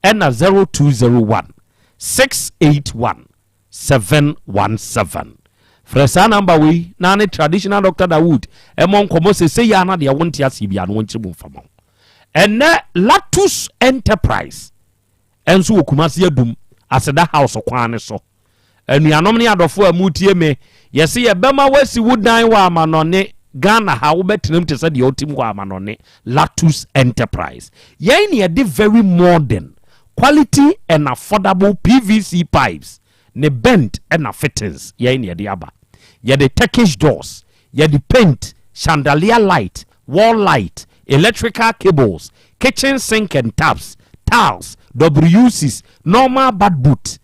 ɛna 0201 681 717. Frɛ saa namba wei na ne Traditional Doctor Dawood ɛmɔ nkɔmmɔ sesei ara na deɛ wonte aseɛ biara no wɔnkyerɛ mu mfa ma wo. Ɛnɛ Latus Enterprise ɛnso wɔ Kumasi Adum Aseda House kwan no so. Anuanom ne adɔfo a mutie me, yɛse yɛbɛma woasi wo dan wɔ amanɔne, Ghana ha wobɛtena mu te sɛ deɛ wote mu wɔ amanɔne, Latus Enterprise. Yɛn na yɛde very modern, quality and affordable PVC pipes ne bent na fittings yɛn na yɛde aba. Yɛde Turkish doors, yɛde paint, chandelier light, wall light, electrical cables, kitchen sink and taps, tiles, WCs, normal bath boot.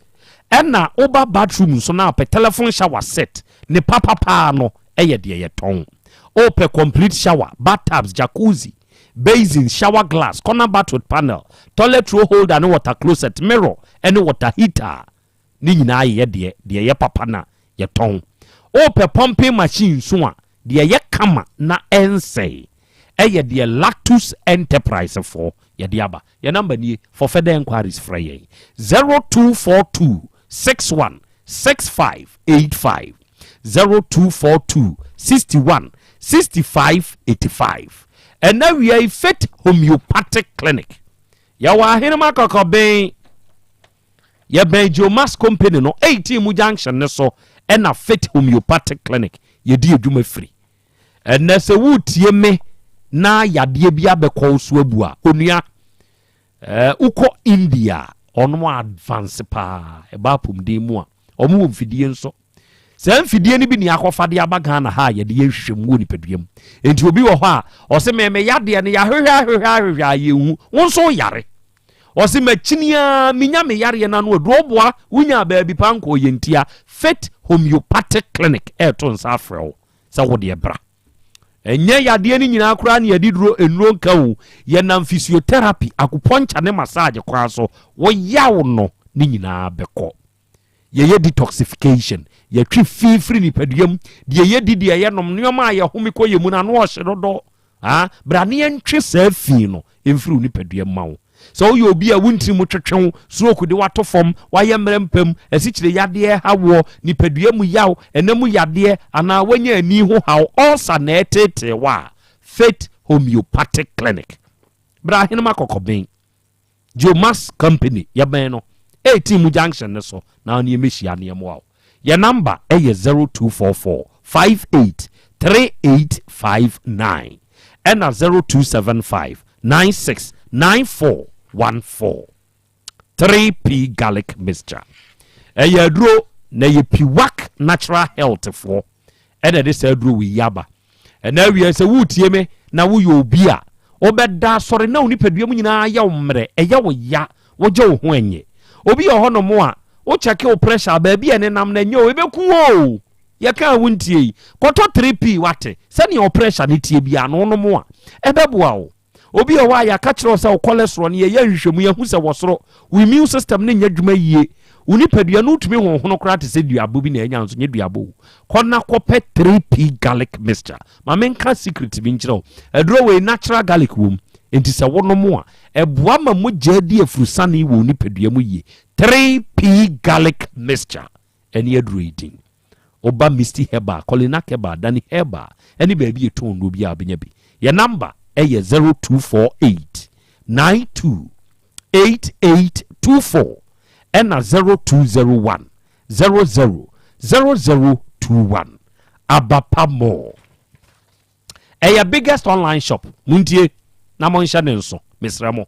Ɛna woba bathroom nso na wopɛ telephone shower set ne papa paa no ɛyɛ deɛ yɛtɔn. Wopɛ complete shower, bathtubs, jacuzzi, basin, shower glass, corner bath with panel, toilet roll holder ne water closet, mirror ɛne water heater ne nyinaa yɛ deɛ deɛ yɛ papa na yɛtɔn. Wopɛ pumping machine nso a deɛ yɛ kama na ɛnsɛe ɛyɛ deɛ Lactus Enterprise foɔ yɛde aba. Yɛ number nie for further enquiries frɛ yɛn 0242 61 65 85 0242 61 65 85. Ɛna wia yi Faith Homeopathic Clinic yɛwɔ Ahenema Kɔkɔben yɛbɛn Geomas Company no 18 mu junction ne so ɛna Faith Homeopathic Clinic yɛdi adwuma firi. Ɛnɛ sɛ wotie me na yadeɛ bi abɛkɔ wo so abu a onua ɛɛ wokɔ India ɔnom advance paa ɛba apɔmuden mu a ɔmo wɔ mfidie nso saa mfidie no bi ne akɔfa de aba Ghana ha a yɛde yɛ nhwehwɛmu wɔ nipadua mu nti obi wɔ hɔ a ɔsɛ mɛmɛ yadeɛ no yɛahwehwɛ ahwehwɛ ahwehwɛ a yɛnhu wo nso yare ɔsɛ makyini menya me yareɛ no ano aduro boa wonya baabi pa nkɔ yɛ ntia Faith Homeopathic Clinic ɛɛto nsa afrɛ wo sɛ wodeɛ bra ɛnyɛ yadeɛ no nyinaa koraa ne yɛde duro nnuro nka o yɛnam physiotherapy acupuncture ne massage koraa so wɔyaw no ne nyinaa bɛkɔ yɛyɛ detoxification yɛtwe fi firi nipadua mu deɛ yɛdi deɛ yɛnom nneɛma a yɛhome kɔ yɛ mu no ano ɔhye dodo ah bra ne yɛntwe saa fi no mfiri wo nipadua mu ma wo sɛ woyɛ obi a wontiri mu twetwe wo stroke de wato fam wayɛ mmerɛ mpam asikyire yadeɛ ha woɔ nipadua mu yaw ɛna mu yadeɛ anaa wanya ani ho haw ɔsa na ɛtetee wɔ a Faith Homeopathic Clinic bra Ahenema Kɔkɔben Geomas Company yɛbɛn no 18 mu junction ne so na ne yɛmɛhyia nneɛma wo yɛ number ɛyɛ 0244 58 3859 ɛna 0275 96 9414 3P garlic mixture ɛyɛ aduro na yɛ Piwak Natural Health foɔ ɛna ɛde saa aduro wɔ yi aba ɛna awie sɛ wotie me na woyɛ obi a wobɛda asɔre na wo nipadua mu nyinaa yɛ wo mmerɛ ɛyɛ wo ya wogye wo ho ɛnyɛ obi wɔ hɔnom a wokyɛke wo pressure baabi a ɛnenam no ɛnyɛ o ɛbɛku o yɛka a wontie yi kɔtɔ 3P wate sɛnea wo pressure no tie bi ano nom a ɛbɛboa wo obi wɔ hɔ a yɛaka kyerɛ wo sɛ wo cholesterol no yɛyɛ nhwehwɛmu yɛhu sɛ wɔ soro wo immune system no nyɛ adwuma yie wo nipadua no wotumi honhono koraa te sɛ duabo bi na ɛnya nso nyɛ duabo o kɔ na kɔpɛ 3P garlic mixture ma menka secret bi nkyerɛ wo aduro wei natural garlic wɔ mu nti sɛ wonom a ɛboa ma mogya di afurusane wɔ wo nipadua mu yie 3P garlic mixture ɛne aduro yi din woba Misty Herbal Colinac Herbal Dani Herbal ɛne baabi yɛtɔn nnuro bi a wobɛnya bi yɛ number ɛyɛ 0248 92 8824 ɛna 0201 00 0021 Abapa Mall ɛyɛ biggest online shop muntie na monhyɛ ne nso mesrɛ mo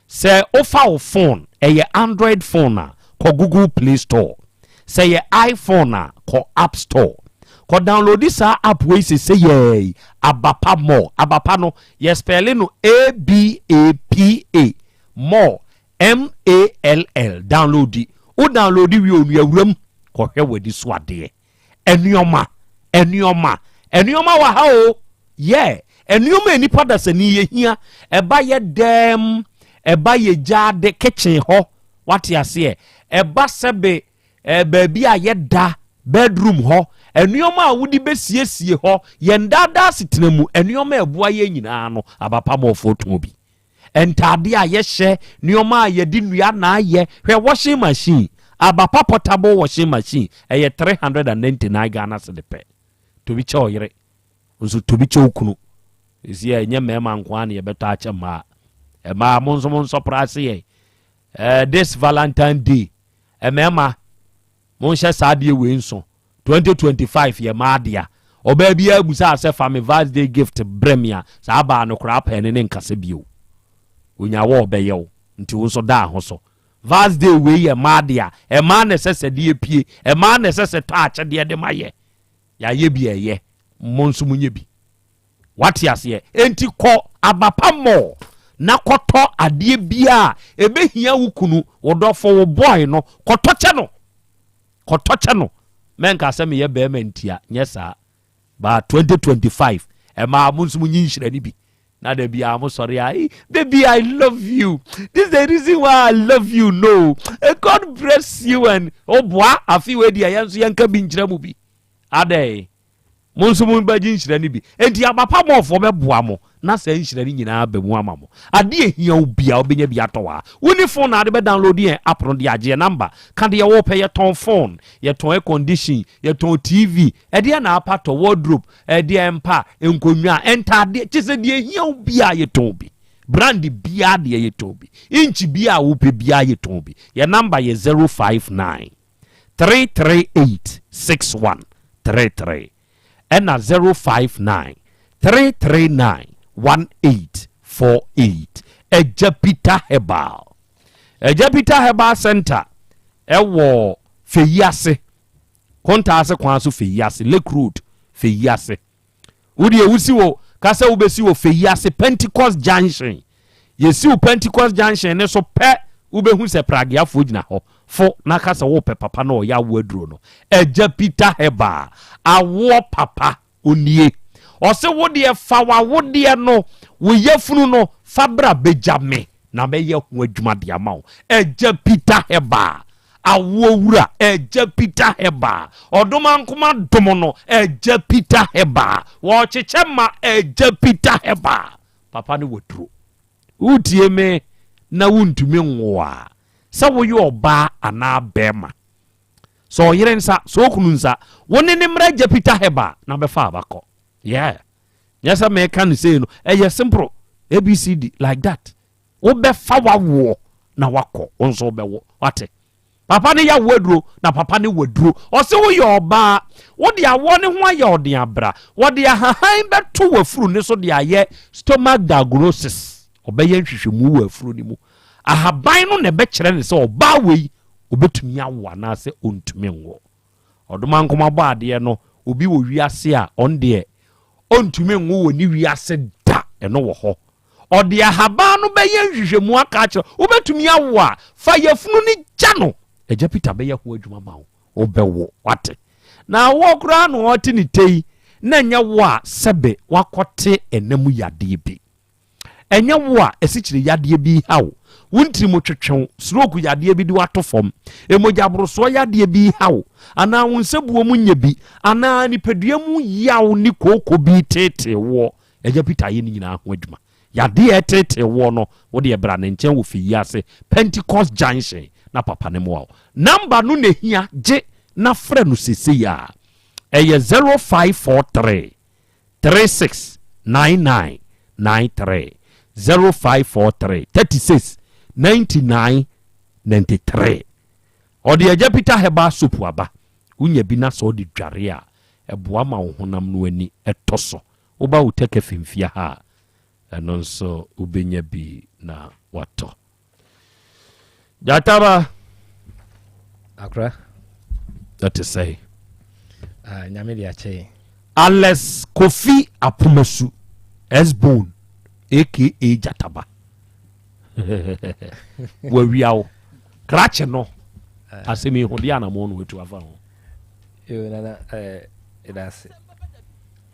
sɛ wofa wo phone ɛyɛ Android phone a kɔ Google Play Store sɛ yɛ iPhone a kɔ App Store kɔ download saa app wei sese yɛɛ Abapa Mall Abapa no yɛ spell no A B A P A Mall M A L L download wo download wie onua wuram kɔhwɛ w'ani so adeɛ ɛnneɛma ɛnneɛma ɛnneɛma wɔ ha o yɛ ɛnneɛma a nipa dasani yɛ hia ɛba yɛ dɛm ɛba yɛ gyaade kitchen hɔ wate aseɛ ɛba sɛbe ɛɛ baabi a yɛda bedroom hɔ nneɛma a wode bɛsiesie hɔ yɛn daadaa setena mu nneɛma a ɛboa yɛn nyinaa no Abapa mɔɔfoɔ tɔn bi ntaade a yɛhyɛ nneɛma a yɛde nnua na ayɛ hwɛ washing machine Abapa portable washing machine ɛyɛ 399 Ghana cedi pɛ tobi kyɛ ɔyere nso tobi kyɛ okunu esi a ɛnyɛ mmarima nko ara na yɛbɛtɔ akyɛ mmaa mmaa mo nso mo nsɔpra ase yɛ ɛɛ this Valentine Day mmarima monhyɛ saa adeɛ wei nso 2025 yɛ maa dea ɔbaa bi abusa sɛ fa me Vals Day gift brɛ me a saa baa no koraa pɛɛ ne ne nkasa bio onya wɔ ɔbɛyɛ wo nti wo nso daa ho so Vals Day wei yɛ maa dea ɛmaa na ɛsɛ sɛ deɛ pie ɛmaa na ɛsɛ sɛ tɔ akyɛdeɛ de ma yɛ. Yɛayɛ bi a ɛyɛ, mo nso monyɛ bi. Wate aseɛ? Enti kɔ Abapa Mall na kɔtɔ adeɛ biara a ɛbɛhia wo kunu, wo dɔfo, wo boy no, kɔtɔ kyɛ no. Kɔtɔ kyɛ no. Mɛnka sɛ meyɛ barima ntia, nyɛ saa. But 2025, ɛmaa mo nso monyi nhyira no bi. Na da biara mo sɔre a, hey, baby I love you. This is the reason why I love you. No. Eh, God bless you and oboa afi wei deɛ yɛn nso yɛnka bi nkyerɛ mu bi. Adɛn? Mo nso mobɛgye nhyira no bi. Enti aba pa bɔfoɔ bɛboa mo na saa nhyira no nyinaa aba mu ama mo. Adeɛ a ɛhia wo biara wobɛnya bi atɔ wɔ ha. Wonni phone na wode bɛ download yɛn app no de agye yɛn number. Ka deɛ wopɛ, yɛtɔn phone, yɛtɔn air condition, yɛtɔn TV, ɛdeɛn na apa tɔ, wardrobe, ɛdeɛn mpa, nkonnwa, ntaadeɛ, kyerɛ sɛ deɛ ɛhia wo biara yɛtɔn bi. Brand biara deɛ yɛtɔn bi. Inch biara a wopɛ biara yɛtɔn bi. Yɛn number yɛ 059. 338 6133 ɛna 059 339 1848 Agya Peter Herbal Agya Peter Herbal Center ɛwɔ Feyiase Kontaase kwan so Feyiase Lake Road Feyiase Wo deɛ wosi wɔ ka sɛ wobɛsi wɔ Feyiase Pentecost Junction. Yɛsi wo Pentecost Junction ne so pɛ wobɛhu sɛ prageafoɔ gyina hɔ. Fo na ka sɛ wopɛ papa na ɔyɛ awoɔ aduro no. Agya Peter Herbal, awoɔ papa, ɔnie. Ɔse wo deɛ fa w'awodeɛ no, wo yafunu no, fa bra bɛgya me na mɛyɛ ho adwuma de ama wo. Agya Peter Herbal, Awoɔ wura Agya Peter Herbal, Ɔdomankoma dom no Agya Peter Herbal, wɔkyekyɛ ma Agya Peter Herbal. Papa no waduro. Wotie me na wontumi nwo a, sɛ woyɛ ɔbaa anaa bɛrima, sɛ ɔyere nsa, sɛ okunu nsa, wo ne ne mmra Agya Peter Herbal na bɛfa abakɔ. Yeah. Nyɛ sɛ meka no sei no, ɛyɛ simple. ABCD like that. Wobɛfa w'awoɔ na wakɔ, wo nso wobɛwo. Wate? Papa no yɛ awoɔ aduro na papa no wɔ aduro. Ɔse woyɛ ɔbaa, wode awoɔ no ho ayɛ ɔden abra. Wɔde ahahan bɛto w'afuru no so de ayɛ stomach diagnosis. Ɔbɛyɛ nhwehwɛmu wɔ afuru no mu. Ahaban no na ɛbɛkyerɛ no sɛ ɔbaa wei ɔbɛtumi awo anaasɛ ɔntumi nwo. Ɔdomankoma bɔ adeɛ no, obi wɔ wiase a ɔno deɛ ɔntumi nwo wɔ ne wiase da, ɛno wɔ hɔ. Ɔde ahaban no bɛyɛ nhwehwɛmu aka akyerɛ wobɛtumi awo a, fa yafunu no gya no. Agya Peter bɛyɛ ho adwuma ma wo, wobɛwo, wate. Na awoɔ koraa na ɔte ne tɛ yi, na ɛnyɛ wo a sɛbe wakɔte ɛna mu yadeɛ bi. Ɛnyɛ wo a asikyire yadeɛ bi reha wo, wo ntiri mu twetwe wo, stroke yadeɛ bi de wo ato fam, mogyaborosoɔ yadeɛ bi reha wo, anaa wo nsabuo mu nyɛ bi, anaa nipadua mu yaw ne kooko bi reteetee woɔ. Agya Peter ayɛ ne nyinaa ho adwuma. Yadeɛ a ɛreteetee woɔ no, wo deɛ bra ne nkyɛn wɔ Fei ase, Pentecost Junction, na papa no mmoa wo. Number no na ɛhia, gye na frɛ no seesei ara. Ɛyɛ 0543 36 99 93 0543 36 99 93 Ɔde Agya Peter Herbal Soap aba. Wonya bi na sɛ wode dware a, ɛboa ma wo honam no ani tɔ so. Woba wo Tech FM fie ha a, ɛno nso wobɛnya bi na watɔ. Gyataba. Akora. Ɛte sɛe. Ah, nyame de akyɛ yɛn. Alex Kofi Apomasu, S-Bone, aka Gyataba. Wawia wo. Krakye no. Ah. Asɛm yi ho deɛ anamɔ no watu afa ho. Yo, nana, eh, ɛda ase.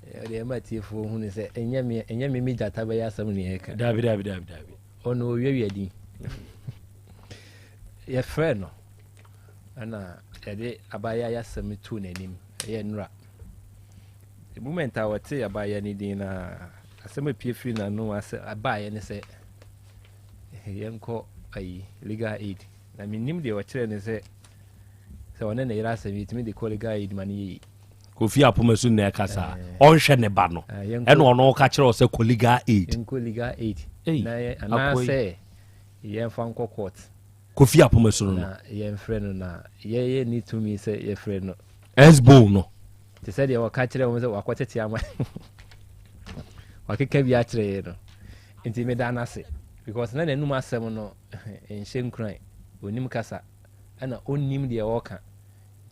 Deɛ ɛma atiefoɔ hu ne sɛ ɛnyɛ me ɛnyɛ me me gyata bɛyɛ asɛm ne ɛka. Dabi dabi dabi dabi. Ɔno owiawia din. Yɛfrɛɛ no ɛna yɛde abaayewa yi asɛm too n'anim. Ɛyɛ nnora. The moment a wɔtee abaayewa no din na asɛm a epie firi n'ano asɛ abaeɛ ne sɛ yɛnkɔ ayi legal aid. Na mennim deɛ ɔkyerɛ ne sɛ sɛ ɔne ne yere asɛm yɛtumi de kɔ legal aid ma no yɛ yie. Kofi Apomasu na ɛka saa. Ɔnhwɛ ne ba no. Ɛna ɔno ɔka kyerɛ sɛ kɔ legal aid. Nkɔ legal aid. Na yɛ anaasɛ yɛmfa nkɔ court. Kofi Apomasu no. Na yɛmfrɛ no na yɛyɛ ne tumi sɛ yɛfrɛ no. Esbo no. Te sɛ deɛ wɔka kyerɛ wɔn sɛ wakɔtete ama wakeka bi akyerɛ yɛ no. Nti meda no ase because na n'anum asɛm no nhyɛ nkuran. Onim kasa ɛna onim deɛ ɔreka.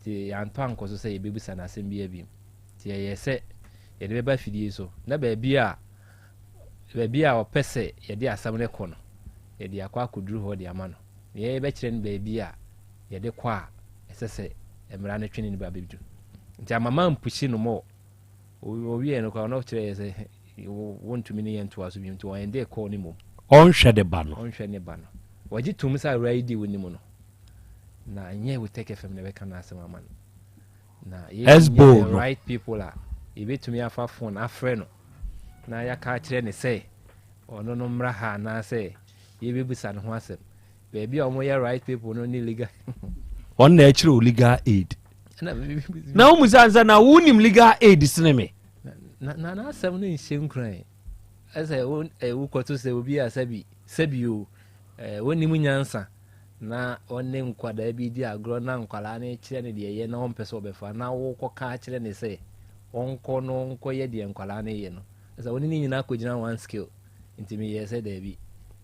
Nti yɛantɔ ankɔ so sɛ yɛbɛbisa no asɛm biara bio. Nti ɛyɛ sɛ yɛde bɛba afidie so na baabi a baabi a ɔpɛ sɛ yɛde asɛm no kɔ no, yɛde akɔ akɔduru hɔ de ama no. Na yɛbɛkyerɛ no baabi a yɛde kɔ a ɛsɛ sɛ mmara no twe ne ba bɛdu. Nti ama mampushi no more. Ɔwieɛ no koraa ɔno kyerɛ yɛ sɛ wɔntumi ne yɛn ntoa so bio nti wɔn de kɔɔ ne mmom. Ɔnhwɛ ne ba no. Ɔnhwɛ ne ba no. Wɔgye tom sɛ awura yi di wo nim no. Na ɛnyɛ Wotec FM na ɛbɛka n'asɛm ama no. Na yɛnyɛ the right people a yɛbɛtumi afa phone afrɛ no na yɛaka akyerɛ ne sɛ ɔno no mmra ha anaasɛ yɛbɛbisa ne ho asɛm. Baabi a wɔyɛ right people no ne legal. Ɔno na ɛkyerɛ o legal aid. Na wo musa nsa na wonim legal aid sene me. Na na n'asɛm no nhyɛ nkuran. Ɛsɛ wo wokɔto sɛ obi a sɛbi sɛbi o wɔnim nyansa na ɔne nkwadaa bi di agorɔ na nkwadaa no kyerɛ no deɛ ɛyɛ na ɔmpɛ sɛ ɔbɛfa na wokɔka akyerɛ ne sɛ ɔnkɔ no nkɔyɛ deɛ nkwadaa no yɛ no. Ɛsɛ wo ne ne nyinaa kɔgyina one skill. Nti meyɛɛ sɛ daabi,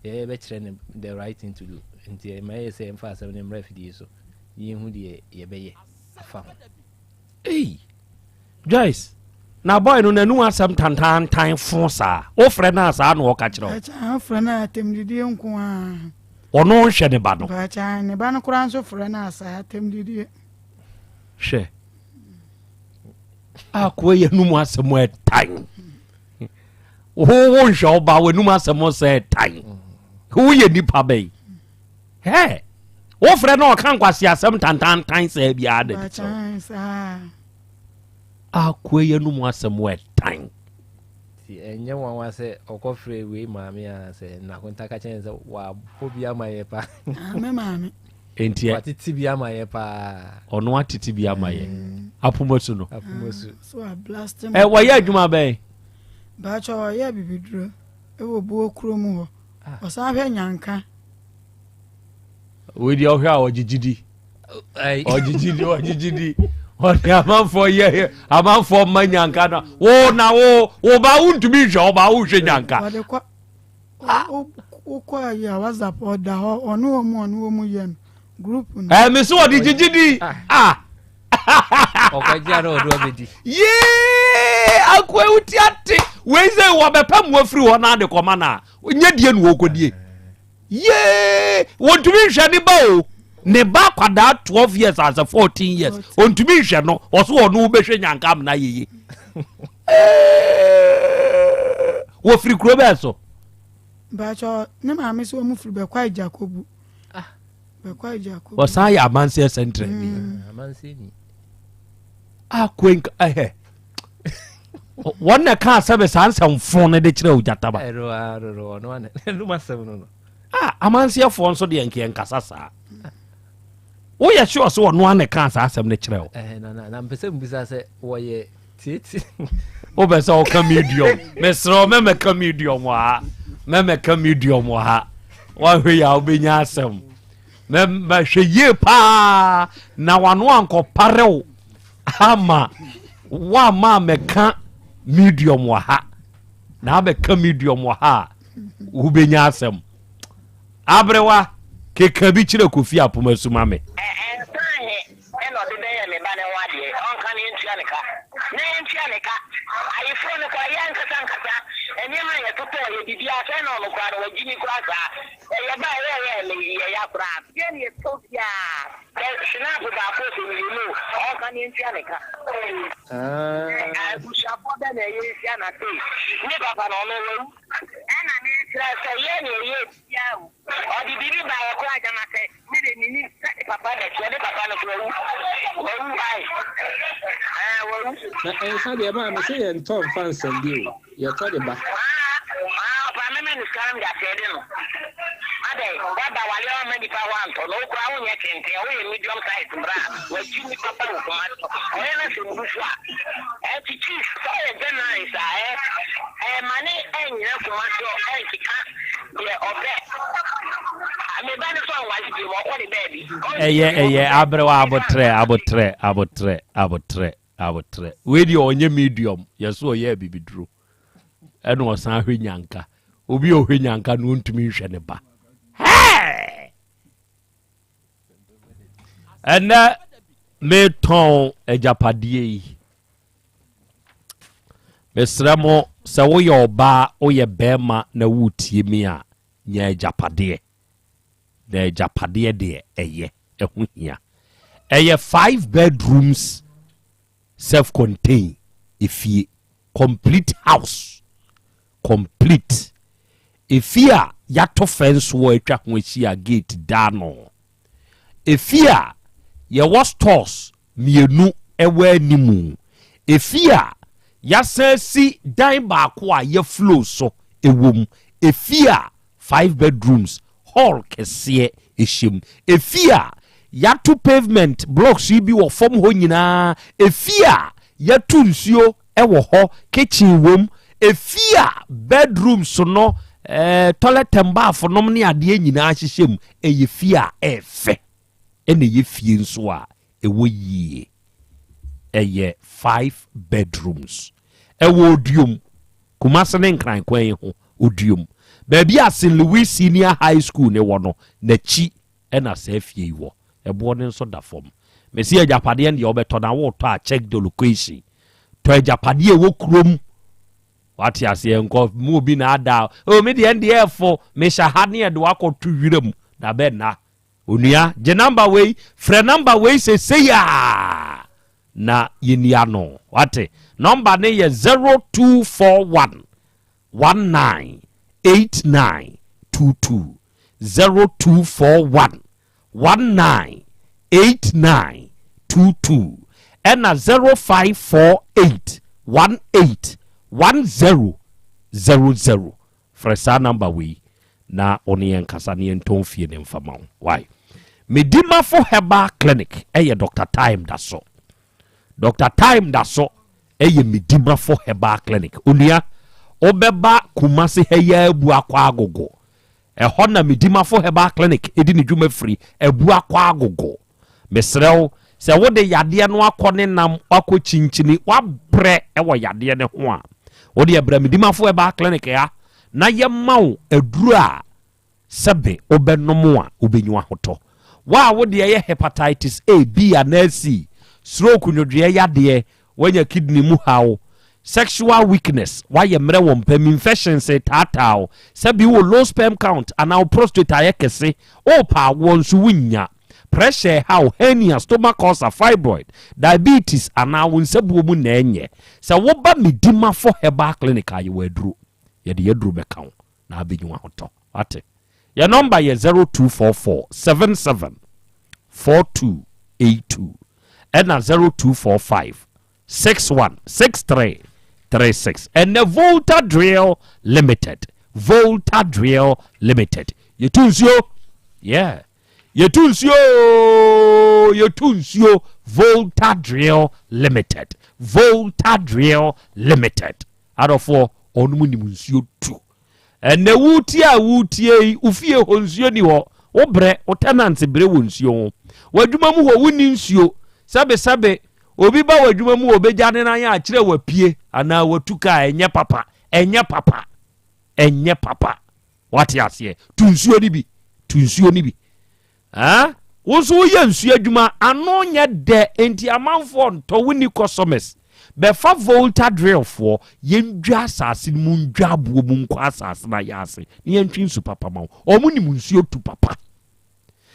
yɛbɛkyerɛ no the right thing to do. Nti ɛma ɛyɛ sɛ yɛmfa asɛm no mmra afidie so na yɛnhu deɛ yɛbɛyɛ afa ho. Ei! Joyce, na boy no n'anum asɛm tantaantan fo saa. Wofrɛ no a saa na ɔka kyerɛ wo. Mpakyɛ wofrɛ no a atɛmdidie nko ara. Ɔno nhwɛ ne ba no. Mpakyɛ ne ba no koraa nso frɛ no a saa atɛmdidie. Hwɛ. Akoa yi anum asɛm ɛtan. Wo wo nhwɛ wo ba w'anum asɛm sɛ ɛtan. Woyɛ nipa bɛyi. Hɛ! Wofrɛ na ɔka nkwasi asɛm tantantan sɛ biara da bi kyerɛ. Akoa yi anum asɛm ɛtan. Nti ɛnyɛ nwanwa sɛ ɔkɔfrɛ wei maame a sɛ Nakonta ka kyerɛ no sɛ wabɔ bi ama yɛ paa. Ah, me maame. Nti watete bi ama yɛ paa. Ɔno atete bi ama yɛ. Mm. Apomasu no. Apomasu. Ah, so a blast. Ɛ wɔyɛ adwuma bɛn? Baakyɛ ɔyɛ bibiduro ɛwɔ buo kurom hɔ. Ah. Ɔsan hwɛ nyanka. Wei deɛ ɔhwɛ a ɔgyegye di. Ɔgyegye di ɔgyegye di. Ɔde amanfoɔ yɛ amanfoɔ ma nyanka na wo na wo wo ba wontumi nhwɛ wo ba wohwɛ nyanka. Ɔde kɔ wokɔ ayi a WhatsApp ɔda hɔ ɔne wɔn mu ɔne wɔn mu yɛ no group no. Ɛɛ mesi ɔde gyegye di ah. Ɔkɔgye ara ɔde ɔbɛdi. Yee akoa wuti ate wei sɛ wɔbɛpɛ mu afiri hɔ na ade kɔma na nyɛ die na wɔkɔdie. Yee! Wɔntumi nhwɛ ne ba o. Ne ba akwadaa 12 years asɛ 14 years. Ɔntumi nhwɛ no. Ɔso ɔno wobɛhwɛ nyanka amena yeye. Wɔfiri kuro bɛɛ so. Mpakyɛ ne maame sɛ wɔn firi bɛkɔ agyakobu. Ah. Bɛkɔ agyakobu. Ɔsan yɛ amanseɛ sɛntrɛ ni. Mm. Amanseɛ ni. Akɔ nka ɛhɛ. Wɔn na ɛka asɛm saa nsɛmfo no de kyerɛ ogyataba. Ah, amanseɛfoɔ nso deɛ nkeɛ nkasa saa. Woyɛ sure sɛ ɔno ana ɛka saa asɛm no kyerɛ wo? Na mpɛ sɛ mbisa sɛ wɔyɛ tietie. Wopɛ sɛ woka medium. Mesrɛ wo mɛmɛka medium wɔ ha. Mɛmɛka medium wɔ ha. Woahwɛ yi a wobɛnya asɛm. Mɛhwɛ yie paa na wano ankɔpare wo. Ama woamma ammɛka medium wɔ ha na abɛka medium wɔ ha a wobɛnya asɛm aberewa keka bi kyerɛ kofi apoma suma me Nsa ahe na ɔde bɛyɛ me ba no ho adeɛ? Ɔnka na yɛntua ne ka. Na yɛntua ne ka. Ayeforɔ no koraa, yɛn ankasa ankasa, nneɛma a yɛtotɔeɛ, biribiara, sɛn na ɔno koraa no, wagyimi koraa saa. Ɛyɛ ba a, ɛyɛ a ɛyɛ me yɛ ya koraa. Deɛ na yɛtɔ biara. Sɛ snap baako o sɛ mmienu o ɔnka ne ntua ne ka. Abusuafoɔ bɛ na ɛyɛ nsia na sei ne papa no ɔno wawu ɛna me kyerɛ sɛ yɛ na ɛyɛ bia o ɔde biribi ba yɛ koraa gyama sɛ me de menim sɛ ne papa na ɛteɛ ne papa no so wawu wawu ae ɛɛ wawu. Na nsa deɛ maame sɛ yɛntɔ mfa nsɛnde o, yɛtɔ de ba. Aa ɔpaa mɛma no sika na mede asɛɛde no adɛn waba wale wamma nipa hɔ antɔ no wo koraa wonyɛ tenten woyɛ medium size bra wakyi nipa ba wo kumase ɔyɛ na sɛ mbu so a ɛnti chief sɛ ɔyɛ journalist a ɛ ɛma ne ɛnyina kumase hɔ ɛnkeka deɛ ɔpɛ me ba no so anwale biom ɔkɔ ne baabi Ɛyɛ ɛyɛ aberewa abotrɛ abotrɛ abotrɛ abotrɛ abotrɛ wei deɛ ɔnyɛ medium yɛ so ɔyɛ abibiduro ɛna ɔsan hwɛ nyanka obi a ɔhwɛ nyanka no ɔntumi nhwɛ ne ba ɛnɛ metɔn agyapadeɛ yi. Mesrɛ mo, sɛ woyɛ ɔbaa, woyɛ barima na woretie me a, nya agyapadeɛ. Na agyapadeɛ deɛ ɛyɛ, ɛho hia. Ɛyɛ five bedrooms self contained efie, complete house, complete. Efie a yɛato fɛnsoɔ atwa ho ahyia gate da ano. Efie a yɛwɔ stores mmienu wɔ animu. Efie a yɛasan asi dan baako a yɛflow so wɔ mu. Efie a five bedrooms, hall kɛseɛ hyɛ mu. Efie a yɛato pavement blocks yi bi wɔ fam hɔ nyinaa. Efie a yɛatu nsuo wɔ hɔ, kitchen wɔ mu. Efie a bedrooms no, eh, toilet and bath nom ne adeɛ nyinaa hyehyɛ mu. Ɛyɛ fie a ɛɛfɛ, ɛna ɛyɛ fie nso a ɛwɔ yie. Ɛyɛ five bedrooms. Ɛwɔ Oduom, Kumase ne Nkran kwan yi ho, Oduom. Baabi a St. Louis Senior High School ne wɔ no, n'akyi ɛna saa fie yi wɔ. Ɛboɔ no nso da fam. Mesi agyapadeɛ no deɛ wobɛtɔ na wotɔ a check the location. Tɔ agyapadeɛ ɛwɔ kurom. Wate aseɛ nkɔ mu obi na ada. O me deɛ ndeɛ ɛfo mehyɛ ha ne ɛde wakɔto wira mu. Da bɛ nna. Onua gye number wei frɛ number wei sesei a na yɛni ano. Wate number ne yɛ 0241 19 89 22 0241 19 89 22 ɛna 0548 18 10 00. Frɛ saa number wei na ɔne yɛn kasa ne yɛntɔn fie ne mfama wo. Why Medimafo Herbal Clinic ɛyɛ Dr Time da so. Dr Time da so ɛyɛ Medimafo Herbal Clinic. Onua wobɛba Kumase ha yi Abuakɔ Agogo, ɛhɔ na Medimafo Herbal Clinic ɛdi ne dwuma firi Abuakɔ Agogo. Mesrɛ wo sɛ wode yadeɛ no akɔ ne nam wakɔ kyinkyini wabrɛ ɛwɔ yadeɛ no ho a, wode ɛbrɛ Medimafo Herbal Clinic ha na yɛma wo aduro a sɛbe wobɛnom a wobɛnyi ahotɔ. Wa a wode ɛyɛ hepatitis A, B anaa C, stroke, nwodwoeɛ yadeɛ, woanya kidney mu haw, sexual weakness, wayɛ mmerɛ wɔ mpam, infections taataa wo, sɛbi wo low sperm count anaa wo prostate ayɛ kɛse, wopɛ awoɔ nso wonnya, pressure haw, hernia, stomach ulcer, fibroid, diabetes anaa wo nsabuo mu na ɛnyɛ. Sɛ woba Medimafo Herbal Clinic a, yɛwɔ aduro, yɛde yɛduro bɛka wo na abɛnyi wo ahotɔ. Wate, yɛ number yɛ 0244 77 4282 ɛna 0245 61 63 36. Ɛnɛ Volta Drill Limited, Volta Drill Limited, yɛtu nsuo, yeah, yɛtu nsuo, yɛtu nsuo. Volta Drill Limited, Volta Drill Limited, adɔfoɔ, ɔnom nim nsuo tu. Ɛnɛ wotie a wotie yi, wofie hɔ nsuo ni hɔ, wobrɛ wo tenant brɛ wɔ nsuo ho, w'adwuma mu hɔ wonni nsuo, sɛbesɛbe obi ba w'adwuma mu wɔ bɛgya ne nan akyerɛ wapie anaa watu kaa. Ɛnyɛ papa, ɛnyɛ papa, ɛnyɛ papa. Wate aseɛ? Tu nsuo no bi, tu nsuo no bi. Ah, wo nso woyɛ nsuo adwuma ano nyɛ dɛ enti amanfoɔ ntɔ, wonni customers, bɛfa Volta Drillfoɔ, yɛndwa asase no mu, ndwa aboɔ mu nkɔ asase no ayɛ ase na yɛntwe nsu papa ma wo. Ɔmo nim nsuo tu papa.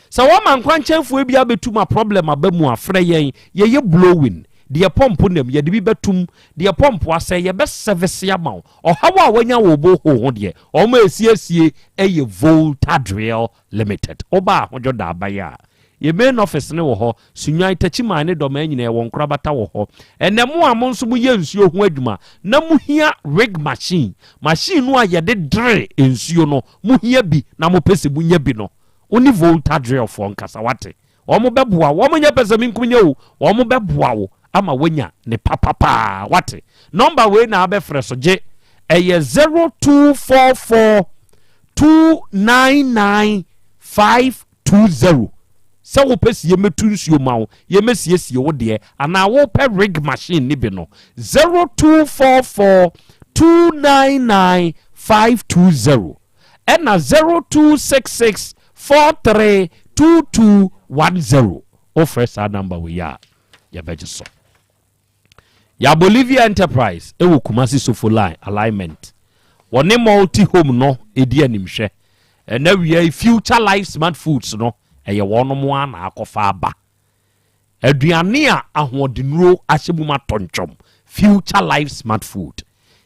Sɛ wɔma nkwankyɛnfoɔ bi abɛtu ma problem aba mu a, frɛ yɛn. Yɛyɛ blowing deɛ, pump nam yɛde bi bɛtum deɛ, pump asɛ yɛbɛ service ama wo. Ɔhaw a wanya wɔ borehole ho deɛ, ɔmo esiesie ɛyɛ Volta Drill Limited. Ɔba Ahodwo da aban a yɛ main office ne wɔ hɔ. Sunwan, Takyiman ne Dɔmaa nyinaa ɛwɔ nkorabata wɔ hɔ. Ɛnɛ mo a mo nso moyɛ nsuo ho adwuma na mohia rig machine, machine no a yɛde dere nsuo no, mohia bi na mopɛ sɛ monya bi no, wo ne Volta Drillfoɔ nkasa. Wate, wɔn bɛboa wɔn, nyɛ pɛ sɛ menkum nyɛ o, wɔn bɛboa wo ama woanya ne papapaa. Wate, number wei na abɛfrɛ so gye, ɛyɛ 0244 299 520. Sɛ wopɛ si yɛmɛtu nsuo ma wo, yɛmɛsiesie wo deɛ anaa wopɛ rig machine ne bi no, 0244 299 520 ɛna 0266 43 2210. Wofrɛ saa number wei a, yɛbɛgye so. Ya Bolivia Enterprise wɔ Kumasi Sofo Line alignment. Wɔne Multi Home no di animhwɛ. Ɛna awia yi Future Life Smart Foods no ɛyɛ wɔnom ara na akɔfa aba. Aduane a ahoɔdennuro ahyɛ mu ma tɔntwɔm, Future Life Smart Food.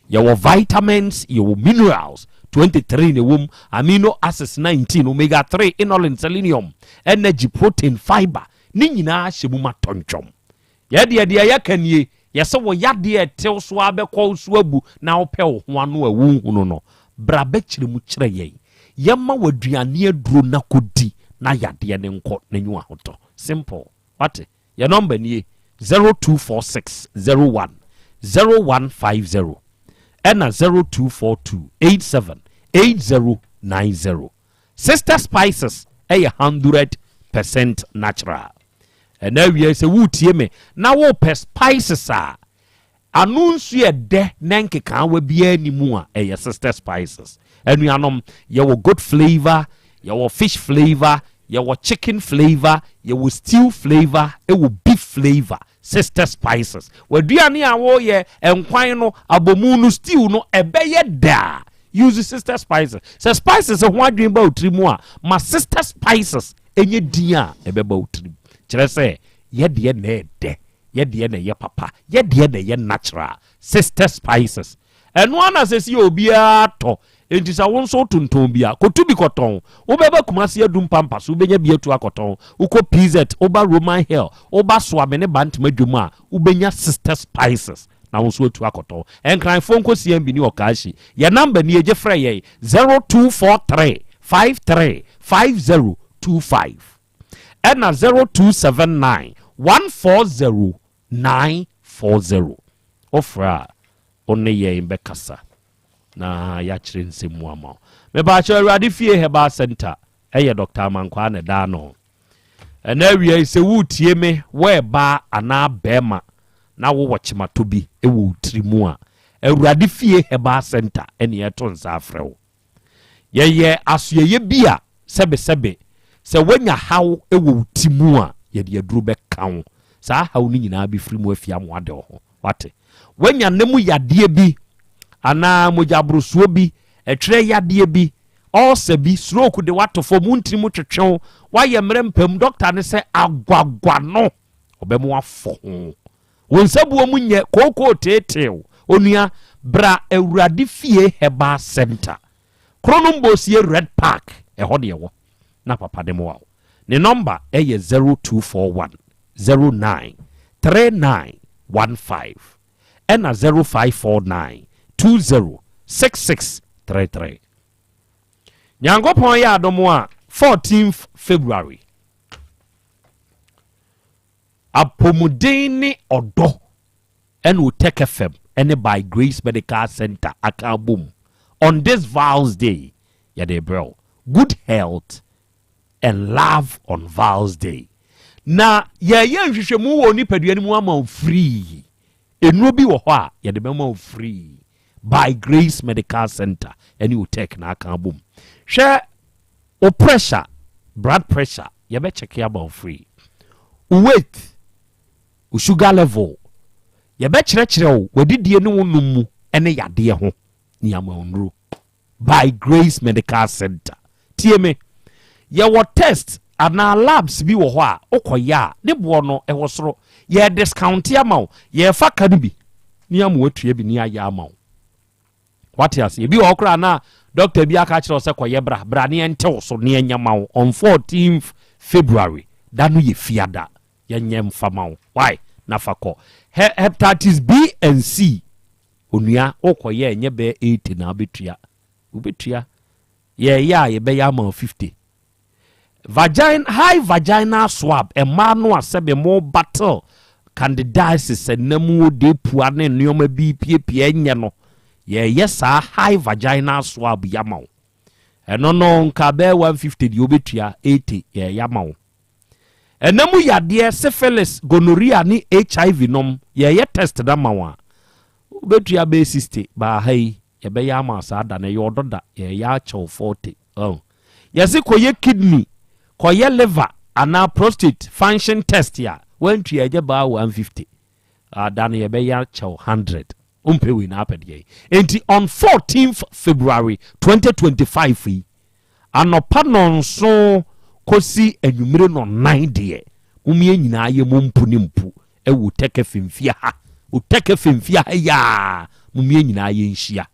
Yɛwɔ vitamins, yɛwɔ minerals, 23 na ɛwɔ mu, amino acids 19, omega 3, inulin, selenium, energy, protein, fiber, ne nyinaa hyɛ mu ma tɔntwɔm. Yɛ deɛ deɛ yɛka nie, yɛsɛ wo yadeɛ a ɛtew so ara bɛkɔ wo so abu na wopɛ wo ho ano a wonhunu no, bra bɛkyerɛ mu kyerɛ yɛn. Yɛma wo aduane aduro na kɔdi na yadeɛ no nkɔ na nya ahotɔ. Simple. Wate? Yɛ nɔmba nie, 0246 01 0150 ɛna 0242 87 8090. Sister Spices ɛyɛ 100% natural. Ɛna awia sɛ woretie me na wopɛ spices a ano nsu yɛ dɛ na nkekaawa biara ni mu a, ɛyɛ Sister Spices. Anuanom, yɛwɔ goat flavour, yɛwɔ fish flavour, yɛwɔ chicken flavour, yɛwɔ stew flavour, ɛwɔ beef flavour. Sister Spices. W'aduane a woyɛ, nkwan no, abomu no, stew no, ɛbɛyɛ dɛ a, use Sister Spices. Sɛ spices ho adwene ba wo tiri mu a, ma Sister Spices ɛnyɛ din a ɛbɛba wo tirim. Kyerɛ sɛ, yɛdeɛ na ɛdɛ, yɛdeɛ na ɛyɛ papa, yɛdeɛ na ɛyɛ natural. Sister Spices. Ɛno ara na sɛ si obiara tɔ. Enti sɛ wo nso wotontɔn bi a, kɔtu bi kɔtɔn. Wobɛba Kumasi Adum Pampa so, wobɛnya bi atu akɔtɔn. Wokɔ PZ, woba Roman Hill, woba Soame ne Bantama dwom a, wobɛnya Sister Spices na wo nso atu akɔtɔn. Nkranfoɔ nkɔ CMB ne Okaahyi. Yɛn namba nie, gye frɛ yɛn, 0243 53 5025 ɛna 0279 140 940. Wofrɛ a, wo ne yɛn bɛkasa na yɛakyerɛ nsɛm mu ama wo. Mepaakyɛw, Awurade Fie Herbal Center ɛyɛ Dr. Amankwaa na ɛda ano. Ɛna awia yi sɛ woretie me, woɛbaa anaa bɛrima na wowɔ kyematɔ bi wɔ wo tiri mu a, Awurade Fie Herbal Center ɛne ɛto nsa afrɛ wo. Yɛyɛ asoɛyɛ bi a sɛbesɛbe sɛ woanya haw wɔ wo ti mu a, yɛde aduro bɛka wo. Saa haw no nyinaa bɛfiri mu afi amoa de wo ho. Wate? Woanya nna mu yadeɛ bi anaa mogyaborosoɔ bi, ɛtwerɛ yadeɛ bi, ulcer bi, stroke de woato fam, wo ntini mu twetwe wo, woayɛ mmerɛ mpam, dɔkta ne sɛ agwagwa no, ɔbɛma woafɔ ho. Wo nsabuo mu nyɛ kookoo teeteew. Onua, bra Awurade Fie Herbal Center, Kronom Bosie Red Park, ɛhɔ deɛ ɛwɔ, na papa de moa wo. Ne nɔmba yɛ 0241 09 3915 ɛna 0549 20 6633. Nyankopɔn yɛ adom a, 14th February, Apɔmuden ne ɔdɔ ɛna Otec FM ɛne By Grace Medical Center aka abom on this Val's Day, yɛde brɛ wo good health and love on Val's Day. Na yɛyɛ nhwehwɛmu wɔ nipadua no mu ama wo free. Nnuro bi wɔ hɔ a yɛde bɛma wo free. By Grace Medical Center ɛne Otec na aka abom. Hwɛ wo pressure, blood pressure, yɛbɛkyɛke ama wo free. Wo weight, wo sugar level, yɛbɛkyerɛkyerɛ wo w'adidie ne wo nom mu ne yadeɛ ho ne ama wo nnuro. By Grace Medical Center. Tie me, yɛwɔ test anaa labs bi wɔ hɔ a wokɔyɛ a ne boɔ no ɛwɔ soro. Yɛ discount ama wo, yɛfa ka no bi ne ama watua bi ne ayɛ ama wo. Wate ase? Ebi wɔ hɔ koraa na doctor bi aka kyerɛ wo sɛ kɔyɛ bra, bra ne yɛnte wo so ne yɛnyɛ ma wo on 14th February. Da no yɛ fiada. Yɛnyɛ mfa ma wo. Why? Na fa kɔ. Hepatitis B and C. Onua, wokɔyɛ ɛnyɛ bɛyɛ 80 na wobɛtua. Wobɛtua. Yɛyɛ a yɛbɛyɛ ama wo 50. High vaginal swab, mmaa no a sɛbe mo battle candidiasis, ɛnam wo de pua ne nneɛma bi piepie nyɛ no, yɛyɛ saa high vaginal swab yama wo. Ɛno no nka bɛyɛ 150 deɛ wobɛtua 80 yɛyɛ ama wo. Ɛnam yadeɛ syphilis, gonorrhea ne HIV nom, yɛyɛ test da ma wo a wobɛtua bɛyɛ 60. Baa ha yi yɛbɛyɛ ama saa da no, ɛyɛ ɔdɔ da, yɛyɛ akyɛw 40. Oh. Yɛse kɔyɛ kidney, kɔyɛ liver anaa prostate function test a wantua ɛgye baa 150. Da no yɛbɛyɛ akyɛw 100. Wompɛ wei na apɛ deɛ yi. Enti on 14th February 2025 yi, anɔpa nɔnson kɔsi anwummere nɔnnan deɛ, mom yɛn nyinaa yɛ mo mpu ne mpu wɔ Uteke Femfia ha. Uteke Femfia ha yi ara, mom yɛn nyinaa yɛnhyia.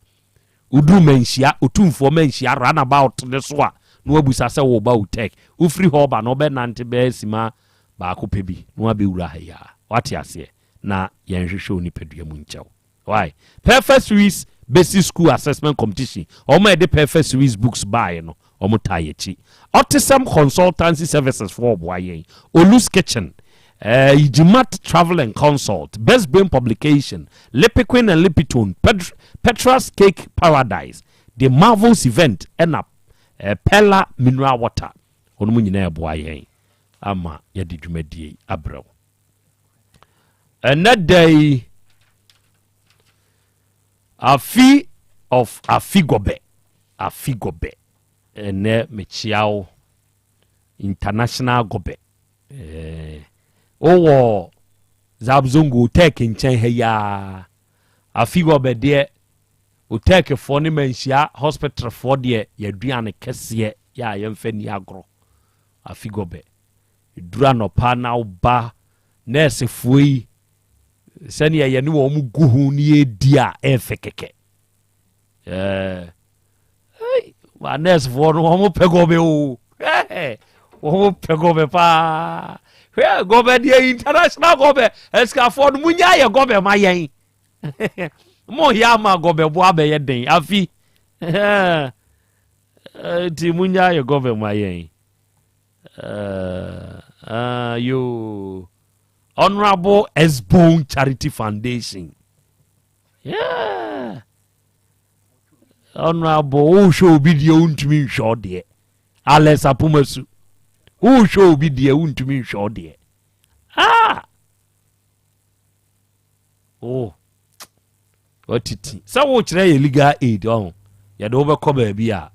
Woduru Manhyia, Otumfoɔ Manhyia runabout no so a, na wabusa sɛ woreba Uteke. Wofiri hɔ reba no, wobɛnante bɛyɛ sima baako pɛ bi na wabɛwura ha yi ara. Woate aseɛ? Na yɛnhwehwɛ wo nipadua mu nkyɛ wo. Why? Perfect Series Basic School Assessment Competition, wɔn a yɛde Perfect Series books baeɛ no, wɔn taa yɛn akyi. Autism Consultancy Services foɔ boa yɛn. Olu's Kitchen, eh, Ijimat Travel and Consult, Best Brain Publication, Lipiquin and Lipitone, Pet Petra's Cake Paradise, The Marvels Event, ɛna eh, Pella Mineral Water. Wɔn nyinaa ɛboa yɛn ama yɛde dwumadie yi abrɛ wo. Ɛnɛ da yi, afi of afi gɔbɛ, afi gɔbɛ. Ɛnɛ mekyia wo, international gɔbɛ. Eh, wowɔ Zabzongo Tech nkyɛn ha yi ara. Afi gɔbɛ deɛ, Otɛkfoɔ ne Manhyia hospitalfoɔ deɛ yɛaduane kɛseɛ yɛ a yɛmfa ni agorɔ. Afi gɔbɛ. Ɛduru anɔpa na woba nɛɛsefoɔ yi sɛdeɛ yɛne wɔn gu ho ne yɛredi a ɛyɛ fɛ kɛkɛ. Ɛɛ, ba nɛɛsefoɔ no wɔn pɛ gɔbɛ o. Wɔn pɛ gɔbɛ paa. Hwɛ gɔbɛ deɛ international gɔbɛ asikafoɔ no munya yɛ gɔbɛ ma yɛn. Mo yɛ ama gɔbɛ bo abɛyɛ den afi. Nti munya yɛ gɔbɛ ma yɛn. Uh, uh, yo. Honorable Esbon Charity Foundation. Yeah. Honorable, wohwɛ obi deɛ wontumi nhwɛ ɔdeɛ. Alex Apomasu. Wohwɛ obi deɛ wontumi nhwɛ ɔdeɛ. Ah! Oh. Watiti. Sɛ wokyerɛ yɛ legal aid ɔho. Yɛde wo bɛkɔ baabi a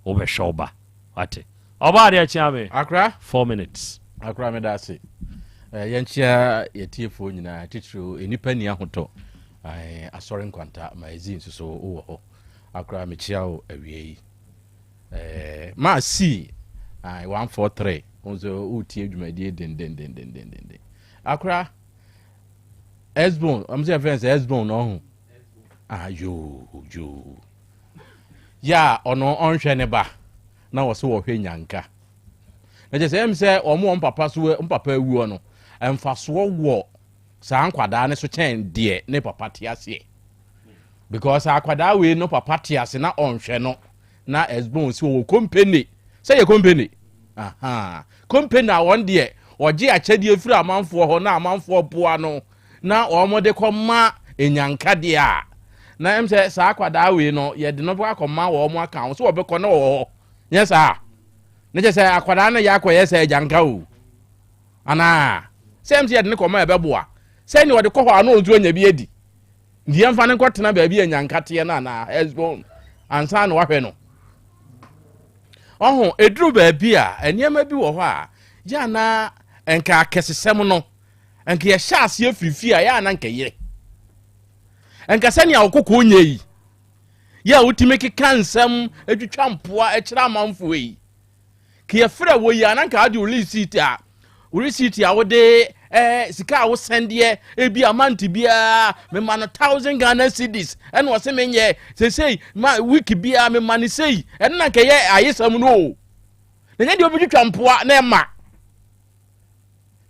wobɛhwɛ wo ba. Wate. Ɔba adeɛ kyea me. Akra. 4 minutes. Akra meda ase. Eh, yɛnkyea yɛtiefoɔ nyinaa titiriw nnipa nni ahotɔ. Eh, asɔre nkwanta ma ɛzi nso so wowɔ hɔ. Akra mekyea wo awie yi. Eh, ma si 143 wo nso wotie dwumadie dendendendendenden. Akra Esbon, ɔmo sɛ yɛfrɛ no sɛ Esbon na ɔho. Ah, yoo, yoo. Yɛ a ɔno ɔnhwɛ ne ba na wɔso wɔhwɛ nyanka. Na kyerɛ sɛ ɛm sɛ wɔn wɔn papa so wɔn papa awuo no, mfasoɔ wɔ saa nkwadaa no so kyɛn deɛ ne papa te aseɛ. Because akwadaa wei no papa te ase na ɔnhwɛ no na Esbon si wɔwɔ kompene sɛ yɛ kompene. Aha. Company a wɔn deɛ wɔgye akyɛdeɛ firi amanfoɔ hɔ na amanfoɔ boa no na wɔn de kɔ ma enyanka deɛ a, na ɛm sɛ saa akwadaa wei no yɛde no bɛkɔ akɔma wɔn aka ho so wɔbɛkɔ na wɔwɔ hɔ nyɛ saa ne kyɛ sɛ akwadaa no yɛ akɔyɛ sɛ agyanka o anaa sɛ ɛm sɛ yɛde no kɔma ɛbɛboa sɛ ne wɔde kɔ hɔ a na ɔnso anya bi adi Nti yɛmfa no nkɔtena baabi a nyanka teɛ no anaa Hesbon ansa na wahwɛ no. Ɔho, ɛduru baabi a nneɛma bi wɔ hɔ a yɛ anaa nka akɛsesɛm no nka yɛhyɛ aseɛ firi fie a yɛ ana nka yɛ. Nka sɛnea ɔkɔkɔɔ nyɛ yi yɛ a wotumi keka nsɛm atwitwa mpoa kyerɛ amanfoɔ yi. Ka yɛfrɛ wɔ yi a na nka ade wo receipt a wo receipt a wode eh, sika a wosɛndeɛ ebi a month biara mema no thousand Ghana cedis ɛna ɔse menyɛ sesei ma week biara mema no sei ɛno na nka ɛyɛ ayesɛm no o na nyɛ deɛ obɛtwitwa mpoa na ɛma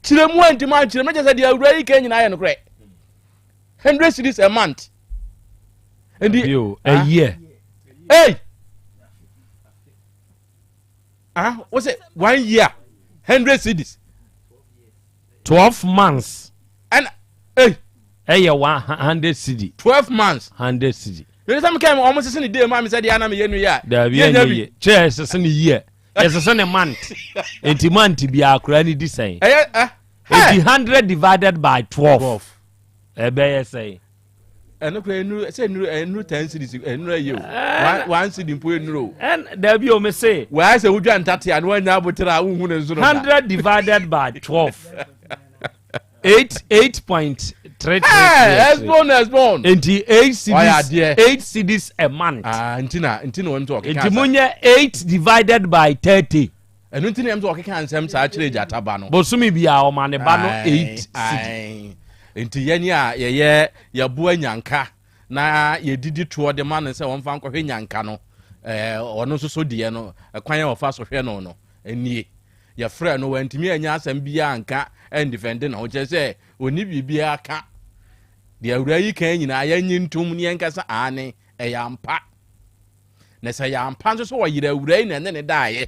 kyerɛ mu a ntimi ankyerɛ mu na kyerɛ sɛ deɛ awura yi ka nyinaa yɛ nokorɛ hundred cedis a month nti a year hey ah wo sɛ one year hundred cedis. 12 months. ɛna ei. ɛyɛ 100 cedi. 12 months. 100 cedi. yɛn sɛ mekɛ wɔn sese ne day maa mi sɛ deɛ anam yɛ nu yɛ a. Dabi ɛnyɛ yie kyerɛ sese ne year yɛsese ne month nti month bi akora ne di sɛn. Ɛyɛ ɛ. Eti 100 divided by 12 ɛbɛyɛ sɛn. Ɛno kura enuru sɛ enuru enuru 10 cedis enuru ɛyɛ o one cedi mpo enuru o. Ɛn dabi o mi se. Wɛɛ sɛ wodwa ntate a na wanya abotire a wohu ne nso no. 100 divided by 12 8 8. 3 3 3. Esbon Esbon. Nti 8 cedis 8 cedis a month. Ah, nti na nti na wɔn nso ɔkeka. Nti mo nyɛ 8 divided by 30. Ɛno nti na ɛm sɛ ɔkeka nsɛm saa kyerɛ gyata ba no. Bosome bi a ɔma ne ba no 8 cedi. Nti yɛn a yɛyɛ yɛboa nyanka na yɛdidi toɔ de ma no sɛ wɔmfa nkɔhwɛ nyanka no, ɛɛ ɔno nso so deɛ no ɛkwan a ɔfa so hwɛ no no nie. Yɛfrɛɛ no wantumi annya asɛm biara anka andifɛnde ne ho, kyerɛ sɛ ɔnni biribiara ka. Deɛ awuraa yi kan nyinaa yɛnnye ntom ne yɛnka sɛ aane, ɛyɛ ampa. Na sɛ ɛyɛ ampa nso sɛ ɔyere awuraa yi na ɛne ne daeɛ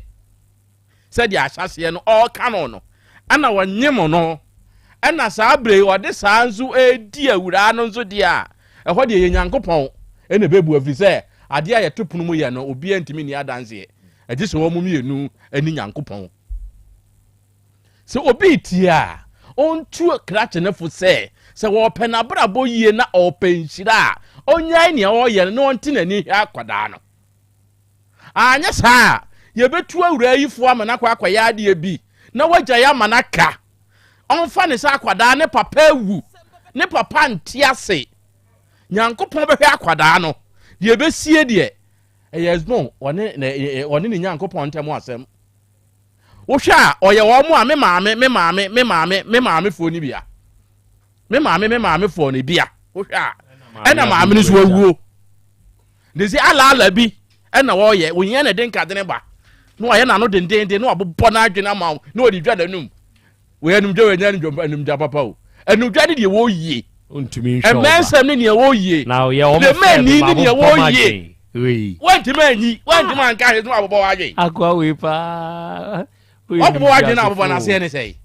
sɛdeɛ ahyɛaseɛ no ɔreka no no, ɛna ɔnyem no, ɛna saa berɛ yi ɔde saa nso redi awuraa no nso deɛ a, ɛhɔ deɛ yɛ Nyankopɔn ɛna ɛbɛbu ɛfiri sɛ adeɛ a yɛto pono mu yɛ no obiara ntumi nni adanseɛ. Ɛgye sɛ wɔn mmienu ne Nyankopɔn. Sɛ obi retie a, ɔntu krakye no fo sɛ, sɛ ɔrepɛ n'abrabɔ yie na ɔrepɛ nhyira a, ɔnnyae nea ɔreyɛ no na ɔnte n'ani nhwɛ akwadaa no. Anyɛ saa a, yɛbɛtu awuraa yi fo ama no akɔ akɔyɛ adeɛ bi na wagyae ama no aka. Ɔmfa ne sɛ akwadaa ne papa awu, ne papa nte ase. Nyankopɔn bɛhwɛ akwadaa no. Deɛ ɛbɛsie deɛ, Ɛyɛ Esbon, ɔne ne ɔne ne Nyankopɔn ntam asɛm. Wohwɛ a, ɔyɛ wɔn a me maame, me maame, me maame, me maamefoɔ no bia. Me maame, me maamefoɔ no bia. Wohwɛ a, ɛna maame no nso awuo. Ne sɛ alaala bi ɛna wɔyɛ, ohia na ɛde nkadene ba. Na wayɛ n'ano dendenden, na wabobɔ n'adwene ama wo, na wɔde dwa n'anum. Wei anumdwa wei nyɛ anumdwa papa o. Anumdwa ne deɛ wɔyie. Ntumi nhwɛ ɔba. Mmɛnsɛm ne deɛ wɔyie. Na ɔyɛ wɔn fɛ mi ma ne deɛ bobɔ ma wɔyie. dwen. Wei. Wɔntumi anyi wɔntumi anka ahwɛ so abobɔ w'adwen. Akoa wei paa. Wɔbobɔ w'adwen na abobɔ n'aseɛ ne sɛe.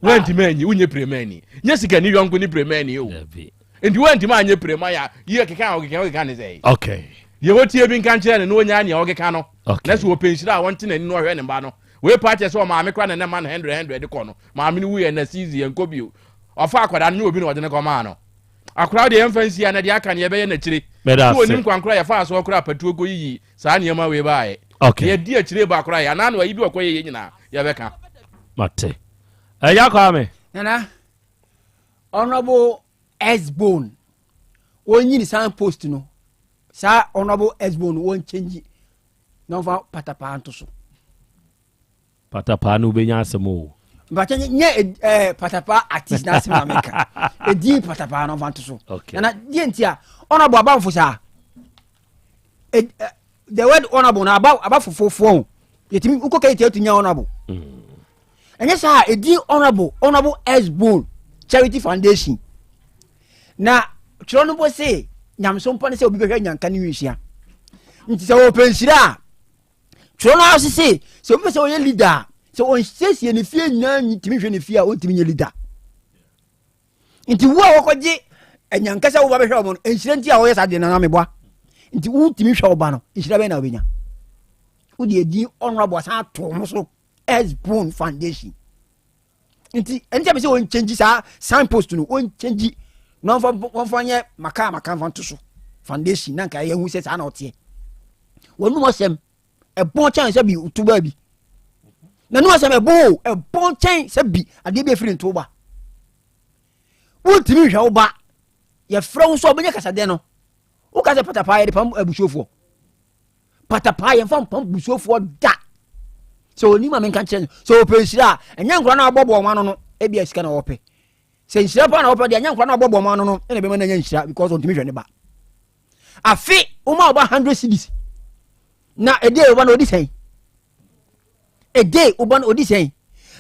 Wɔntumi anyi wonyɛ piremani. Nyɛ sikani yɔnko ne piremani o. Nti wɔntumi anyɛ pirema ya yɛ keka a ɔkeka ɔkeka ne sɛe. Okay. Deɛ wɔtie bi nka nkyerɛ no na ɔnya nea ɔkeka no. Okay. Na sɛ wɔpɛ nhyira a wɔnte n'ani na ɔhwɛ ne mba no. Wei paa kyerɛ sɛ ɔmaame koraa na na ɛma no hundred hundred de kɔ no. Maame no wuiɛ na season yɛnkɔ bio. Ɔfaa akwadaa no nyɛ obi na ɔde no kɔmaa no. Akwadaa deɛ yɛmfa nsi ha na deɛ aka no yɛbɛyɛ no akyire. Meda So ase. onim kwan koraa yɛfaa soɔ koraa patuo kɔyiyi saa nneɛma wei baeɛ. Okay. Deɛ ɛdi akyire ba koraa yɛ anaa na wayi bi ɔkɔyɛ yɛ nyinaa yɛbɛka. Mate. Agya Kwame. Nana, Honourable S-Bone, wɔnyini sign post no, saa Honourable S-Bone no wɔnkyɛngyi. na ɔmfa patapaa nto so. Patapaa no wobɛnya asɛm o. Mpakyɛ nyɛ ɛɛ eh, patapaa artist na asɛm na meka. Edin patapaa na ɔmfa nto so. Okay. Nana deɛ nti a honorable abanfo saa. Eh, the word honorable na aba aba fofofoɔ o. Yɛtumi wokɔ kɛ yɛtumi nya honorable. Mm. Ɛnyɛ saa edin honorable honorable S bone charity foundation. Na twerɛ no mpo se nyamesom pa ne sɛ obi bɛhwɛ nyanka ne nwinhyia. Nti sɛ wɔpɛ nhyira a, twerɛ no ara se sɛ obi pɛ sɛ ɔyɛ leader a, sɛ ɔnsiesie ne fie nyinaa ntumi nhwɛ ne fie a, ɔntumi nyɛ leader. Nti wo a wɔkɔgye anyanka sɛ woba bɛhwɛ wɔn no, nhyira nti a wɔyɛ saa deɛ no na meboa. Nti wotumi hwɛ wo ba no, nhyira bɛn na wobɛnya? Wode edin honorable asan ato ho so S-Bone Foundation. nti ɛnti ɛbɛ sɛ wɔn kyɛngyi saa sign post no wɔn kyɛngyi na wɔn fa wɔn fa nyɛ maka maka nfa nto so foundation na nka yɛn hu sɛ saa na ɔteɛ wɔn num asɛm ɛbɔn kyɛn sɛ bi to baa bi na num asɛm ɛbɔn o ɛbɔn kyɛn sɛ bi adeɛ bi efiri nto ba wontumi nhwɛ wo ba yɛfrɛ wo nso a wobɛnya kasadeɛ no woka sɛ patapaa yɛde pam abusuofoɔ Patapaa yɛmfa mpam busuofoɔ da. Sɛ onim a menka nkyerɛ no. Sɛ ɔpɛ nhyira a, ɛnyɛ nkora no a ɔbɔbɔ wɔn ano no, ebia sika na ɔpɛ. Sɛ nhyira paa na ɔpɛ deɛ, ɛnyɛ nkora no a ɔbɔbɔ wɔn ano no ɛna ɛbɛma no anya nhyira because ɔntumi hwɛ ne ba. Afe, woma ɔba 100 cedis. Na ɛde ɔba no ɔdi sɛn? A day woba no ɔdi sɛn?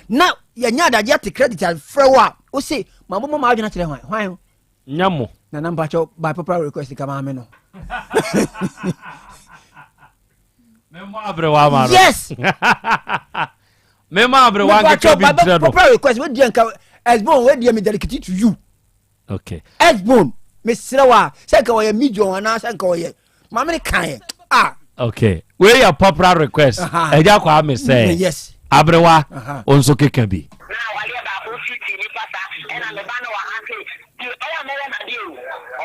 Na yɛnyɛ adagye ate credit afrɛ wo a, wose ma bɔbɔ ma adwene akyerɛ hwan? Hwan? Nya mo. Nana mpakyɛw by popular request ka maame no. Memmɔ aberewa ama no. Yes. Memmɔ aberewa nkeka bi nkyerɛ no. Popular request wey diɛ nka Esbon wey diɛ mi dedicate to you. Okay. Esbon mesrɛ wa sɛ nka ɔyɛ medium anaa sɛ nka ɔyɛ maame ne kan yɛ ah. Okay. Wei yɛ popular request. Ɛgya kɔ ame sɛ. Yes. Aberewa onso keka bi. Na awadeɛ baako fiti nipa sa ɛna me ba no wɔ ha se deɛ ɔyɛ a mɛyɛ nadeɛ o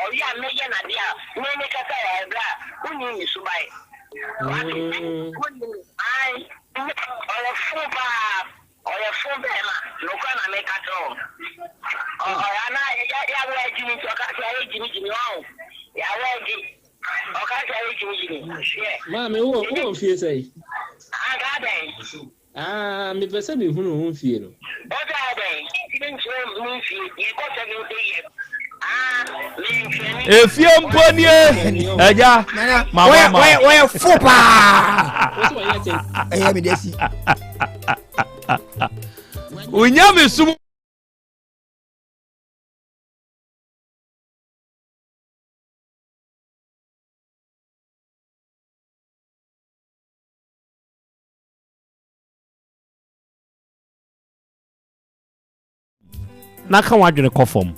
ɔyɛ a mɛyɛ nadeɛ a me me kasa wɔ ha ɛberɛ a wonni me suban wate wonni me ae ɔyɛ fo paa ɔyɛ fo bɛɛma nokora na meka kyerɛ wo. Maame, wowɔ wowɔ mfie sɛn? Ah, mepɛ sɛ mehunu wo mfie no. Efie mpo nie agya mama ma. Wɔyɛ fo paa. Ɛyɛ mi de si. Onyame sum. Na ka w'adwene kɔ fam.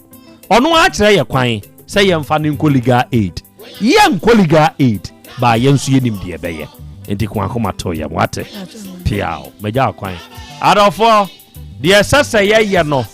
Ɔno ara kyerɛ yɛ kwan sɛ yɛmfa no nkɔ legal aid. Yɛnkɔ legal aid, baa yɛn nso yɛnim deɛ ɛbɛyɛ. Nti ko akoma to yɛn, wate? Piaw, magya wo kwan. Adɔfoɔ, deɛ ɛsɛ sɛ yɛyɛ no,